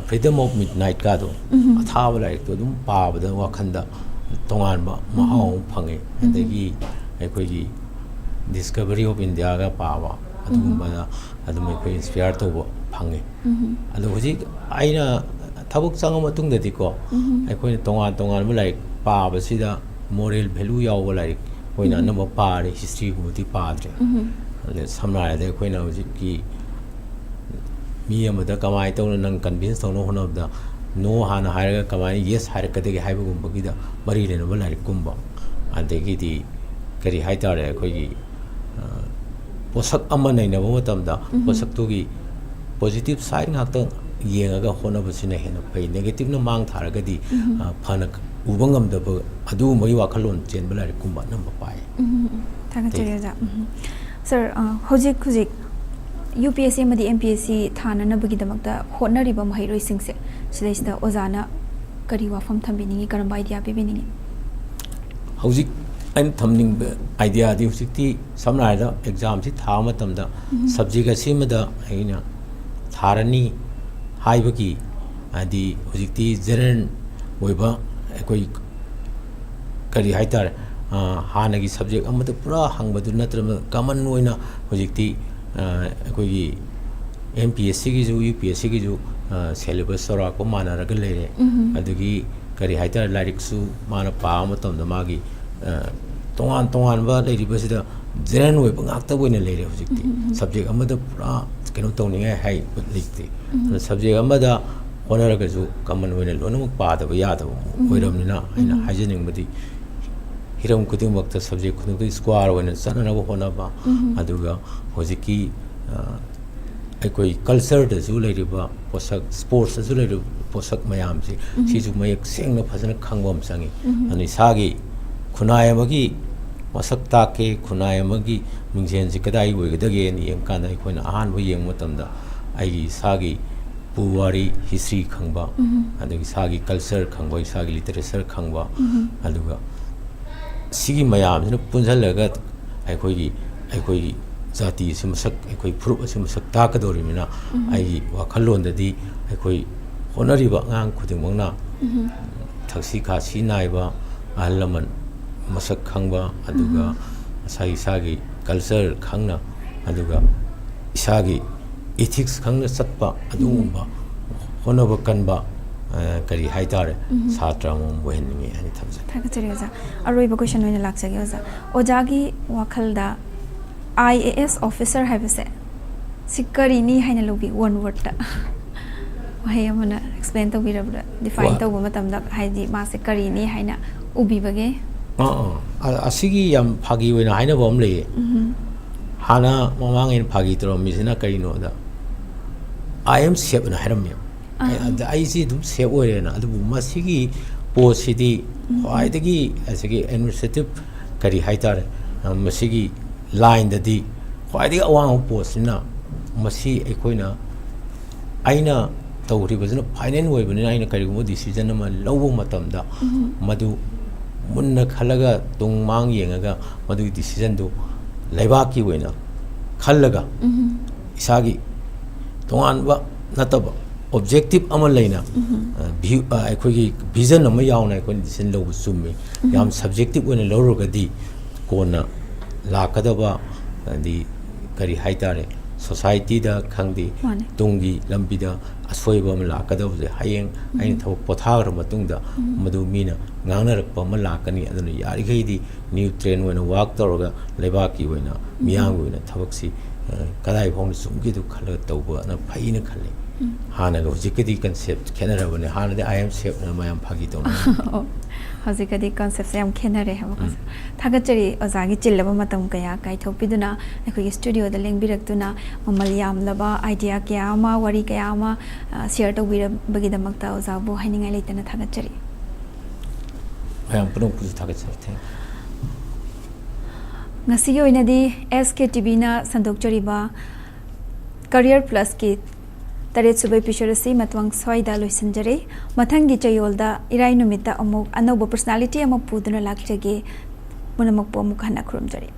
ꯐ꯭ꯔꯤꯗꯝ ꯑꯣꯐ ꯃꯤꯠ ꯅꯥꯏꯠꯀꯗꯣ, ꯑꯊꯥꯕ ꯂꯥꯏꯔꯤꯛꯇꯣ ꯑꯗꯨꯝ ꯄꯥꯕꯗ ꯋꯥꯈꯜꯗ ꯇꯣꯉꯥꯟꯕ ꯃꯍꯥꯎ ꯑꯃ ꯐꯪꯉꯦ꯫ ꯑꯗꯒꯤ ꯑꯩꯈꯣꯏꯒꯤ ꯗꯤꯁꯀꯚꯔꯤ ꯑꯣꯐ ꯏꯟꯗꯤꯌꯥꯒ ꯄꯥꯕ, ꯑꯗꯨꯒꯨꯝꯕꯗ ꯑꯗꯨꯝ ꯑꯩꯈꯣꯏ ꯏꯟꯁꯄꯤꯌꯥꯔ ꯇꯧꯕ ꯐꯪꯉꯦ꯫ ꯑꯗꯣ ꯍꯧꯖꯤꯛ ꯑꯩꯅ ꯊꯕꯛ ꯆꯪꯉ ꯃꯇꯨꯡꯗꯗꯤꯀꯣ, ꯑꯩꯈꯣꯏꯅ ꯇꯣꯉꯥꯟ ꯇꯣꯉꯥꯟꯕ ꯂꯥꯏꯔꯤꯛ ꯄꯥꯕꯁꯤꯗ ꯃꯣꯔꯦꯜ ꯚꯦꯂꯨ ꯌꯥꯎꯕ ꯂꯥꯏꯔꯤꯛ ꯑꯣꯏꯅ ꯑꯅꯝꯕ ꯄꯥꯔꯦ, ꯍꯤꯁꯇ꯭ꯔꯤꯒꯨꯝꯕꯗꯤ ꯄꯥꯗ꯭ꯔꯦ꯫ ꯑꯗ ꯁꯝꯅ ꯍꯥꯏꯔꯕꯗ ꯑꯩꯈꯣꯏꯅ ꯍꯧꯖꯤꯛꯀꯤ ꯃꯤ ꯑꯃꯗ ꯀꯃꯥꯏꯅ ꯇꯧꯅ ꯅꯪ ꯀꯟꯚꯤꯟꯁ ꯇꯧꯅꯕ ꯍꯣꯠꯅꯕꯗ ꯅꯣ ꯍꯥꯟꯅ ꯍꯥꯏꯔꯒ ꯀꯃꯥꯏꯅ ꯌꯦꯁ ꯍꯥꯏꯔꯛꯀꯗꯒꯦ ꯍꯥꯏꯕꯒꯨꯝꯕꯒꯤꯗ ꯃꯔꯤ ꯂꯩꯅꯕ ꯂꯥꯏꯔꯤꯛꯀꯨꯝꯕ, ꯑꯗꯒꯤꯗꯤ ꯀꯔꯤ ꯍꯥꯏꯇꯥꯔꯦ, ꯑꯩꯈꯣꯏꯒꯤ, ꯑ, ꯄꯣꯠꯁꯛ ꯑꯃ ꯅꯩꯅꯕ ꯃꯇꯝꯗ ꯄꯣꯠꯁꯛꯇꯨꯒꯤ ꯄꯣꯖꯤꯇꯤꯚ ꯁꯥꯏꯠ ꯉꯥꯛꯇ ꯌꯦꯡꯉꯒ ꯍꯣꯠꯅꯕꯁꯤꯅ ꯍꯦꯟꯅ ꯐꯩ꯫ ꯅꯦꯒꯦꯇꯤꯚꯅ ꯃꯥꯡ ꯊꯥꯔꯒꯗꯤ, ꯑ, ꯐꯅ ꯎꯕ ꯉꯝꯗꯕ ꯑꯗꯨꯒꯨꯝꯕꯒꯤ ꯋꯥꯈꯜꯂꯣꯟ ꯆꯦꯟꯕ ꯂꯥꯏꯔꯤꯛꯀꯨꯝꯕ ꯑꯅꯝꯕ ꯄꯥꯏ꯫ ꯎꯝ, ꯎꯝ, ꯎꯝ꯫ ꯊꯥꯒꯠꯆꯔꯤ, ꯑꯣꯖꯥ꯫ ꯎꯝ꯫ ꯁꯥꯔ, ꯑ, ꯍꯧꯖꯤꯛ ꯍꯧꯖꯤꯛ ꯌꯨ ꯄꯤ ꯑꯦꯁ ꯁꯤ ꯑꯃꯗꯤ ꯑꯦꯝ ꯄꯤ ꯑꯦꯁ ꯁꯤ ꯊꯥꯅꯅꯕꯒꯤꯗꯃꯛꯇ ꯍꯣꯠꯅꯔꯤꯕ ꯃꯍꯩꯔꯣꯏꯁꯤꯡꯁꯦ, ꯁꯤꯗꯩꯁꯤꯗ ꯑꯣꯖꯥꯅ ꯀꯔꯤ ꯋꯥꯐꯝ ꯊꯝꯕꯤꯅꯤꯡꯉꯤ, ꯀꯔꯝꯕ ꯑꯥꯏꯗꯤꯌꯥ ꯄꯤꯕꯤꯅꯤꯡꯉꯤ? ꯍꯧꯖꯤꯛ ꯑꯩꯅ ꯊꯝꯅꯤꯡꯕ ꯑꯥꯏꯗꯤꯌꯥꯗꯤ ꯍꯧꯖꯤꯛꯇꯤ ꯁꯝꯅ ꯍꯥꯏꯔꯕꯗ ꯑꯦꯛꯖꯥꯝꯁꯤ ꯊꯥꯕ ꯃꯇꯝꯗ ꯁꯕꯖꯦꯛ ꯑꯁꯤꯃꯗ ꯑꯩꯅ ꯊꯥꯔꯅꯤ ꯍꯥꯏꯕꯒꯤ, ꯍꯥꯏꯗꯤ ꯍꯧꯖꯤꯛꯇꯤ ꯖꯦꯅꯔꯦꯜ ꯑꯣꯏꯕ ꯑꯩꯈꯣꯏ ꯀꯔꯤ ꯍꯥꯏꯇꯥꯔꯦ, ꯍꯥꯟꯅꯒꯤ ꯁꯕꯖꯦꯛ ꯑꯃꯗ ꯄꯨꯔꯥ ꯍꯪꯕꯗꯨ ꯅꯠꯇ꯭ꯔꯕ ꯀꯃꯟ ꯑꯣꯏꯅ ꯍꯧꯖꯤꯛꯇꯤ ꯑꯩꯈꯣꯏꯒꯤ ꯑꯦꯝ ꯄꯤ ꯑꯦꯁ ꯁꯤꯒꯤꯁꯨ ꯌꯨ ꯄꯤ ꯑꯦꯁ ꯁꯤꯒꯤꯁꯨ ꯁꯦꯂꯦꯕꯁ ꯆꯥꯎꯔꯥꯛꯄ ꯃꯥꯟꯅꯔꯒ ꯂꯩꯔꯦ꯫ ꯑꯗꯒꯤ ꯀꯔꯤ ꯍꯥꯏꯇꯥꯔꯦ, ꯂꯥꯏꯔꯤꯛꯁꯨ ꯃꯥꯅ ꯄꯥꯕ ꯃꯇꯝꯗ ꯃꯥꯒꯤ ꯇꯣꯉꯥꯟ ꯇꯣꯉꯥꯟꯕ ꯂꯩꯔꯤꯕꯁꯤꯗ ꯖꯦꯅꯔꯦꯜ ꯑꯣꯏꯕ ꯉꯥꯛꯇ ꯑꯣꯏꯅ ꯂꯩꯔꯦ ꯍꯧꯖꯤꯛꯇꯤ꯫ ꯁꯕꯖꯦꯛ ꯑꯃꯗ ꯄꯨꯔꯥ ꯀꯩꯅꯣ ꯇꯧꯅꯤꯡꯉꯥꯏ ꯍꯥꯏꯕ ꯂꯩꯇꯦ꯫ ꯑꯗꯨꯅ ꯁꯕꯖꯦꯛ ꯑꯃꯗ ꯍꯣꯠꯅꯔꯒꯁꯨ ꯀꯃꯟ ꯑꯣꯏꯅ ꯂꯣꯏꯅꯃꯛ ꯄꯥꯗꯕ ꯌꯥꯗꯕ ꯑꯣꯏꯔꯕꯅꯤꯅ, ꯑꯩꯅ ꯍꯥꯏꯖꯅꯤꯡꯕꯗꯤ ꯍꯤꯔꯝ ꯈꯨꯗꯤꯡꯃꯛꯇ, ꯁꯕꯖꯦꯛ ꯈꯨꯗꯤꯡꯃꯛꯇ ꯁ꯭ꯀ꯭ꯋꯥꯔ ꯑꯣꯏꯅ ꯆꯠꯅꯅꯕ ꯍꯣꯠꯅꯕ, ꯑꯗꯨꯒ ꯍꯧꯖꯤꯛꯀꯤ ꯑꯩꯈꯣꯏ ꯀꯜꯆꯔꯗꯁꯨ ꯂꯩꯔꯤꯕ ꯄꯣꯠꯁꯛ, ꯁ꯭ꯄꯣꯔꯠꯁꯇꯁꯨ ꯂꯩꯔꯤꯕ ꯄꯣꯠꯁꯛ ꯃꯌꯥꯝꯁꯦ, ꯁꯤꯁꯨ ꯃꯌꯦꯛ ꯁꯦꯡꯅ ꯐꯖꯅ ꯈꯪꯕ ꯑꯃ ꯆꯪꯉꯤ꯫ ꯑꯗꯨꯅ ꯏꯁꯥꯒꯤ ꯈꯨꯟꯅꯥꯏ ꯑꯃꯒꯤ ꯃꯁꯛ ꯇꯥꯛꯀꯦ, ꯈꯨꯟꯅꯥꯏ ꯑꯃꯒꯤ ꯃꯤꯡꯖꯦꯜꯁꯤ ꯀꯗꯥꯏ ꯑꯣꯏꯒꯗꯒꯦꯅ ꯌꯦꯡꯀꯥꯟꯗ, ꯑꯩꯈꯣꯏꯅ ꯑꯍꯥꯟꯕ ꯌꯦꯡꯕ ꯃꯇꯝꯗ ꯑꯩꯒꯤ ꯏꯁꯥꯒꯤ ꯄꯨꯋꯥꯔꯤ, ꯍꯤꯁꯇ꯭ꯔꯤ ꯈꯪꯕ, ꯑꯗꯒꯤ ꯏꯁꯥꯒꯤ ꯀꯜꯆꯔ ꯈꯪꯕ, ꯏꯁꯥꯒꯤ ꯂꯤꯇꯔꯦꯆꯔ ꯈꯪꯕ, ꯑꯗꯨꯒ ꯁꯤꯒꯤ ꯃꯌꯥꯝꯁꯤꯅ ꯄꯨꯟꯁꯤꯜꯂꯒ ꯑꯩꯈꯣꯏꯒꯤ, ꯑꯩꯈꯣꯏꯒꯤ ꯖꯥꯇꯤ ꯑꯁꯤ ꯃꯁꯛ, ꯑꯩꯈꯣꯏ ꯐꯨꯔꯨꯞ ꯑꯁꯤ ꯃꯁꯛ ꯇꯥꯛꯀꯗꯧꯔꯤꯕꯅꯤꯅ, ꯑꯩꯒꯤ ꯋꯥꯈꯜꯂꯣꯟꯗꯗꯤ ꯑꯩꯈꯣꯏ ꯍꯣꯠꯅꯔꯤꯕ ꯑꯉꯥꯡ ꯈꯨꯗꯤꯡꯃꯛꯅ ꯊꯛꯁꯤ ꯈꯥꯁꯤ ꯅꯥꯏꯕ, ꯑꯍꯜ ꯂꯃꯟ ꯃꯁꯛ ꯈꯪꯕ, ꯑꯗꯨꯒ ꯏꯁꯥꯒꯤ, ꯏꯁꯥꯒꯤ ꯀꯜꯆꯔ ꯈꯪꯅ, ꯑꯗꯨꯒ ꯏꯁꯥꯒꯤ ꯏꯊꯤꯛꯁ ꯈꯪꯅ ꯆꯠꯄ, ꯑꯗꯨꯒꯨꯝꯕ ꯍꯣꯠꯅꯕ ꯀꯟꯕ, ꯑ, ꯀꯔꯤ ꯍꯥꯏꯇꯥꯔꯦ, ꯁꯥꯇ꯭ꯔ ꯑꯃꯃꯝ ꯑꯣꯏꯍꯟꯅꯤꯡꯉꯤ ꯍꯥꯏꯅ ꯊꯝꯖꯩ꯫ ꯊꯥꯒꯠꯆꯔꯤ ꯑꯣꯖꯥ꯫ ꯑꯔꯣꯏꯕ ꯀꯣꯏꯁꯟ ꯑꯣꯏꯅ ꯂꯥꯛꯆꯒꯦ ꯑꯣꯖꯥ꯫ ꯑꯣꯖꯥꯒꯤ ꯋꯥꯈꯜꯗ ꯑꯥꯏ ꯑꯦ ꯑꯦꯁ ꯑꯣꯐꯤꯁꯔ ꯍꯥꯏꯕꯁꯦ ꯁꯤ ꯀꯔꯤꯅꯤ ꯍꯥꯏꯅ ꯂꯧꯕꯤ? ꯋꯥꯟ ꯋꯥꯔꯗꯇ ꯋꯥꯍꯩ ꯑꯃꯅ ꯑꯦꯛꯁꯄ꯭ꯂꯦꯟ ꯇꯧꯕꯤꯔꯕꯗ, ꯗꯤꯐꯥꯏꯟ ꯋꯥ- ꯇꯧꯕ ꯃꯇꯝꯗ, ꯍꯥꯏꯗꯤ ꯃꯥꯁꯦ ꯀꯔꯤꯅꯤ ꯍꯥꯏꯅ ꯎꯕꯤꯕꯒꯦ? ꯑꯥ, ꯑꯥ꯫ ꯑ-, ꯑꯁꯤꯒꯤ ꯌꯥꯝ ꯐꯥꯒꯤ ꯑꯣꯏꯅ ꯍꯥꯏꯅꯕ ꯑꯃ ꯂꯩꯌꯦ꯫ ꯍꯥꯟꯅ ꯃꯃꯥꯡ ꯑꯩꯅ ꯐꯥꯒꯤ ꯇꯧꯔꯝꯃꯤꯁꯤꯅ ꯀꯔꯤꯅꯣꯗ, "I am safe" ꯑꯅ ꯍꯥꯏꯔꯝꯃꯦꯕ꯫ ꯑꯥ, ꯑꯩ, ꯑꯥ꯫ ꯑꯗ ꯑꯩꯁꯤ ꯑꯗꯨꯝ ꯁꯦꯐ ꯑꯣꯏꯔꯦꯅ꯫ ꯑꯗꯨꯕꯨ ꯃꯁꯤꯒꯤ ꯄꯣꯠꯁꯤꯗꯤ ꯈ꯭ꯋꯥꯏꯗꯒꯤ ꯑꯁꯤꯒꯤ ꯑꯦꯗꯃꯤꯅꯤꯁꯇ꯭ꯔꯦꯇꯤꯞ ꯀꯔꯤ ꯍꯥꯏꯇꯥꯔꯦ, ꯑ, ꯃꯁꯤꯒꯤ ꯂꯥꯏꯟꯗꯗꯤ ꯈ꯭ꯋꯥꯏꯗꯒꯤ ꯑꯋꯥꯡꯕ ꯄꯣꯁꯁꯤꯅ ꯃꯁꯤ ꯑꯩꯈꯣꯏꯅ, ꯑꯩꯅ ꯇꯧꯔꯤꯕꯁꯤꯅ ꯐꯥꯏꯅꯦꯜ ꯑꯣꯏꯕꯅꯤꯅ, ꯑꯩꯅ ꯀꯔꯤꯒꯨꯝꯕ ꯗꯤꯁꯤꯖꯟ ꯑꯃ ꯂꯧꯕ ꯃꯇꯝꯗ ꯃꯗꯨ ꯃꯨꯟꯅ ꯈꯜꯂꯒ, ꯇꯨꯡ ꯃꯥꯡ ꯌꯦꯡꯉꯒ, ꯃꯗꯨꯒꯤ ꯗꯤꯁꯤꯖꯟꯗꯨ ꯂꯩꯕꯥꯛꯀꯤ ꯑꯣꯏꯅ ꯈꯜꯂꯒ, ꯎꯝ꯫ ꯏꯁꯥꯒꯤ ꯇꯣꯉꯥꯟꯕ ꯅꯠꯇꯕ ꯑꯣꯕꯖꯦꯛꯇꯤꯞ ꯑꯃ ꯂꯩꯅ, ꯎꯝ꯫ ꯑ, ꯚ꯭ꯌꯨ-, ꯑ, ꯑꯩꯈꯣꯏꯒꯤ ꯚꯤꯖꯟ ꯑꯃ ꯌꯥꯎꯅ ꯑꯩꯈꯣꯏꯅ ꯗꯤꯁꯤꯖꯟ ꯂꯧꯕ ꯆꯨꯝꯃꯤ꯫ ꯎꯝ꯫ ꯌꯥꯝ ꯁꯕꯖꯦꯛꯇꯤꯞ ꯑꯣꯏꯅ ꯂꯧꯔꯨꯔꯒꯗꯤ ꯀꯣꯟꯅ ꯂꯥꯛꯀꯗꯕ, ꯍꯥꯏꯗꯤ, ꯀꯔꯤ ꯍꯥꯏꯇꯥꯔꯦ, ꯁꯣꯁꯥꯏꯇꯤꯗ ꯈꯪꯗꯦ, ꯃꯥꯅꯦ꯫ ꯇꯨꯡꯒꯤ ꯂꯝꯕꯤꯗ ꯑꯁꯣꯏꯕ ꯑꯃ ꯂꯥꯛꯀꯗꯕꯁꯦ ꯍꯌꯦꯡ ꯑꯩꯅ ꯎꯝ꯫ ꯊꯕꯛ ꯄꯣꯊꯥꯈ꯭ꯔ ꯃꯇꯨꯡꯗ ꯎꯝ꯫ ꯃꯗꯨ ꯃꯤꯅ ꯉꯥꯡꯅꯔꯛꯄ ꯑꯃ ꯂꯥꯛꯀꯅꯤ꯫ ꯑꯗꯨꯅ ꯌꯥꯔꯤꯈꯩꯗꯤ ꯅ꯭ꯌꯨꯇ꯭ꯔꯦꯟ ꯑꯣꯏꯅ ꯋꯥꯛ ꯇꯧꯔꯒ ꯂꯩꯕꯥꯛꯀꯤ ꯑꯣꯏꯅ, ꯎꯝ꯫ ꯃꯤꯌꯥꯝꯒꯤ ꯑꯣꯏꯅ ꯊꯕꯛꯁꯤ, ꯑ, ꯀꯗꯥꯏ ꯐꯥꯎꯅ ꯆꯨꯝꯒꯦꯗꯨ ꯈꯜꯂꯒ ꯇꯧꯕꯅ ꯐꯩꯅ ꯈꯜꯂꯤ꯫ ꯎꯝ꯫ ꯍꯥꯟꯅꯒ ꯍꯧꯖꯤꯛꯀꯗꯤ ꯀꯟꯁꯦꯞ ꯈꯦꯠꯅꯔꯕꯅꯦ꯫ ꯍꯥꯟꯅꯗꯤ ꯑꯥꯏ ꯑꯦꯝ ꯁꯦꯞꯅ ꯃꯌꯥꯝ ꯐꯥꯒꯤ ꯇꯧꯅꯔꯝꯃꯤ꯫ ꯑꯣ, ꯍꯧꯖꯤꯛꯀꯗꯤ ꯀꯟꯁꯦꯞꯁꯦ ꯌꯥꯝ ꯈꯦꯠꯅꯔꯦ ꯍꯥꯏꯕꯀꯣ꯫ ꯎꯝ꯫ ꯊꯥꯒꯠꯆꯔꯤ ꯑꯣꯖꯥꯒꯤ ꯆꯤꯜꯂꯕ ꯃꯇꯝ ꯀꯌꯥ ꯀꯥꯏꯊꯣꯛꯄꯤꯗꯨꯅ ꯑꯩꯈꯣꯏꯒꯤ ꯁ꯭ꯇꯨꯗꯤꯑꯣꯗ ꯂꯦꯡꯕꯤꯔꯛꯇꯨꯅ ꯃꯃꯜ ꯌꯥꯝꯂꯕ ꯑꯥꯏꯗꯤꯌꯥ ꯀꯌꯥ ꯑꯃ, ꯋꯥꯔꯤ ꯀꯌꯥ ꯑꯃ, ꯑ, ꯁꯤꯌꯔ ꯇꯧꯕꯤꯔꯕꯒꯤꯗꯃꯛꯇ ꯑꯣꯖꯥꯕꯨ ꯍꯥꯏꯅꯤꯡꯉꯥꯏ ꯂꯩꯇꯅ ꯊꯥꯒꯠꯆꯔꯤ꯫ ꯃꯌꯥꯝ ꯄꯨꯝꯅꯃꯛꯄꯨꯁꯨ ꯊꯥꯒꯠꯆꯔꯤ꯫ Thank you꯫ ꯉꯁꯤꯒꯤ ꯑꯣꯏꯅꯗꯤ ꯑꯦꯁ ꯀꯦ ꯇꯤ ꯚꯤꯅ ꯁꯟꯗꯣꯛꯆꯔꯤꯕ ꯀꯔꯤꯌꯔ ꯄ꯭ꯂꯁꯀꯤ ꯇꯔꯦꯠ ꯁꯨꯕ ꯏꯄꯤꯁꯣꯗ ꯑꯁꯤ ꯃꯇꯥꯡ ꯁ꯭ꯋꯥꯏꯗ ꯂꯣꯏꯁꯤꯟꯖꯔꯦ꯫ ꯃꯊꯪꯒꯤ ꯆꯌꯣꯜꯗ ꯏꯔꯥꯏ ꯅꯨꯃꯤꯠꯇ ꯑꯃꯨꯛ ꯑꯅꯧꯕ ꯄꯔꯁꯣꯅꯥꯂꯤꯇꯤ ꯑꯃ ꯄꯨꯗꯨꯅ ꯂꯥꯛꯆꯒꯦ꯫ ꯄꯨꯝꯅꯃꯛꯄꯨ ꯑꯃꯨꯛ ꯍꯟꯅ ꯈꯨꯔꯨꯝꯖꯔꯤ꯫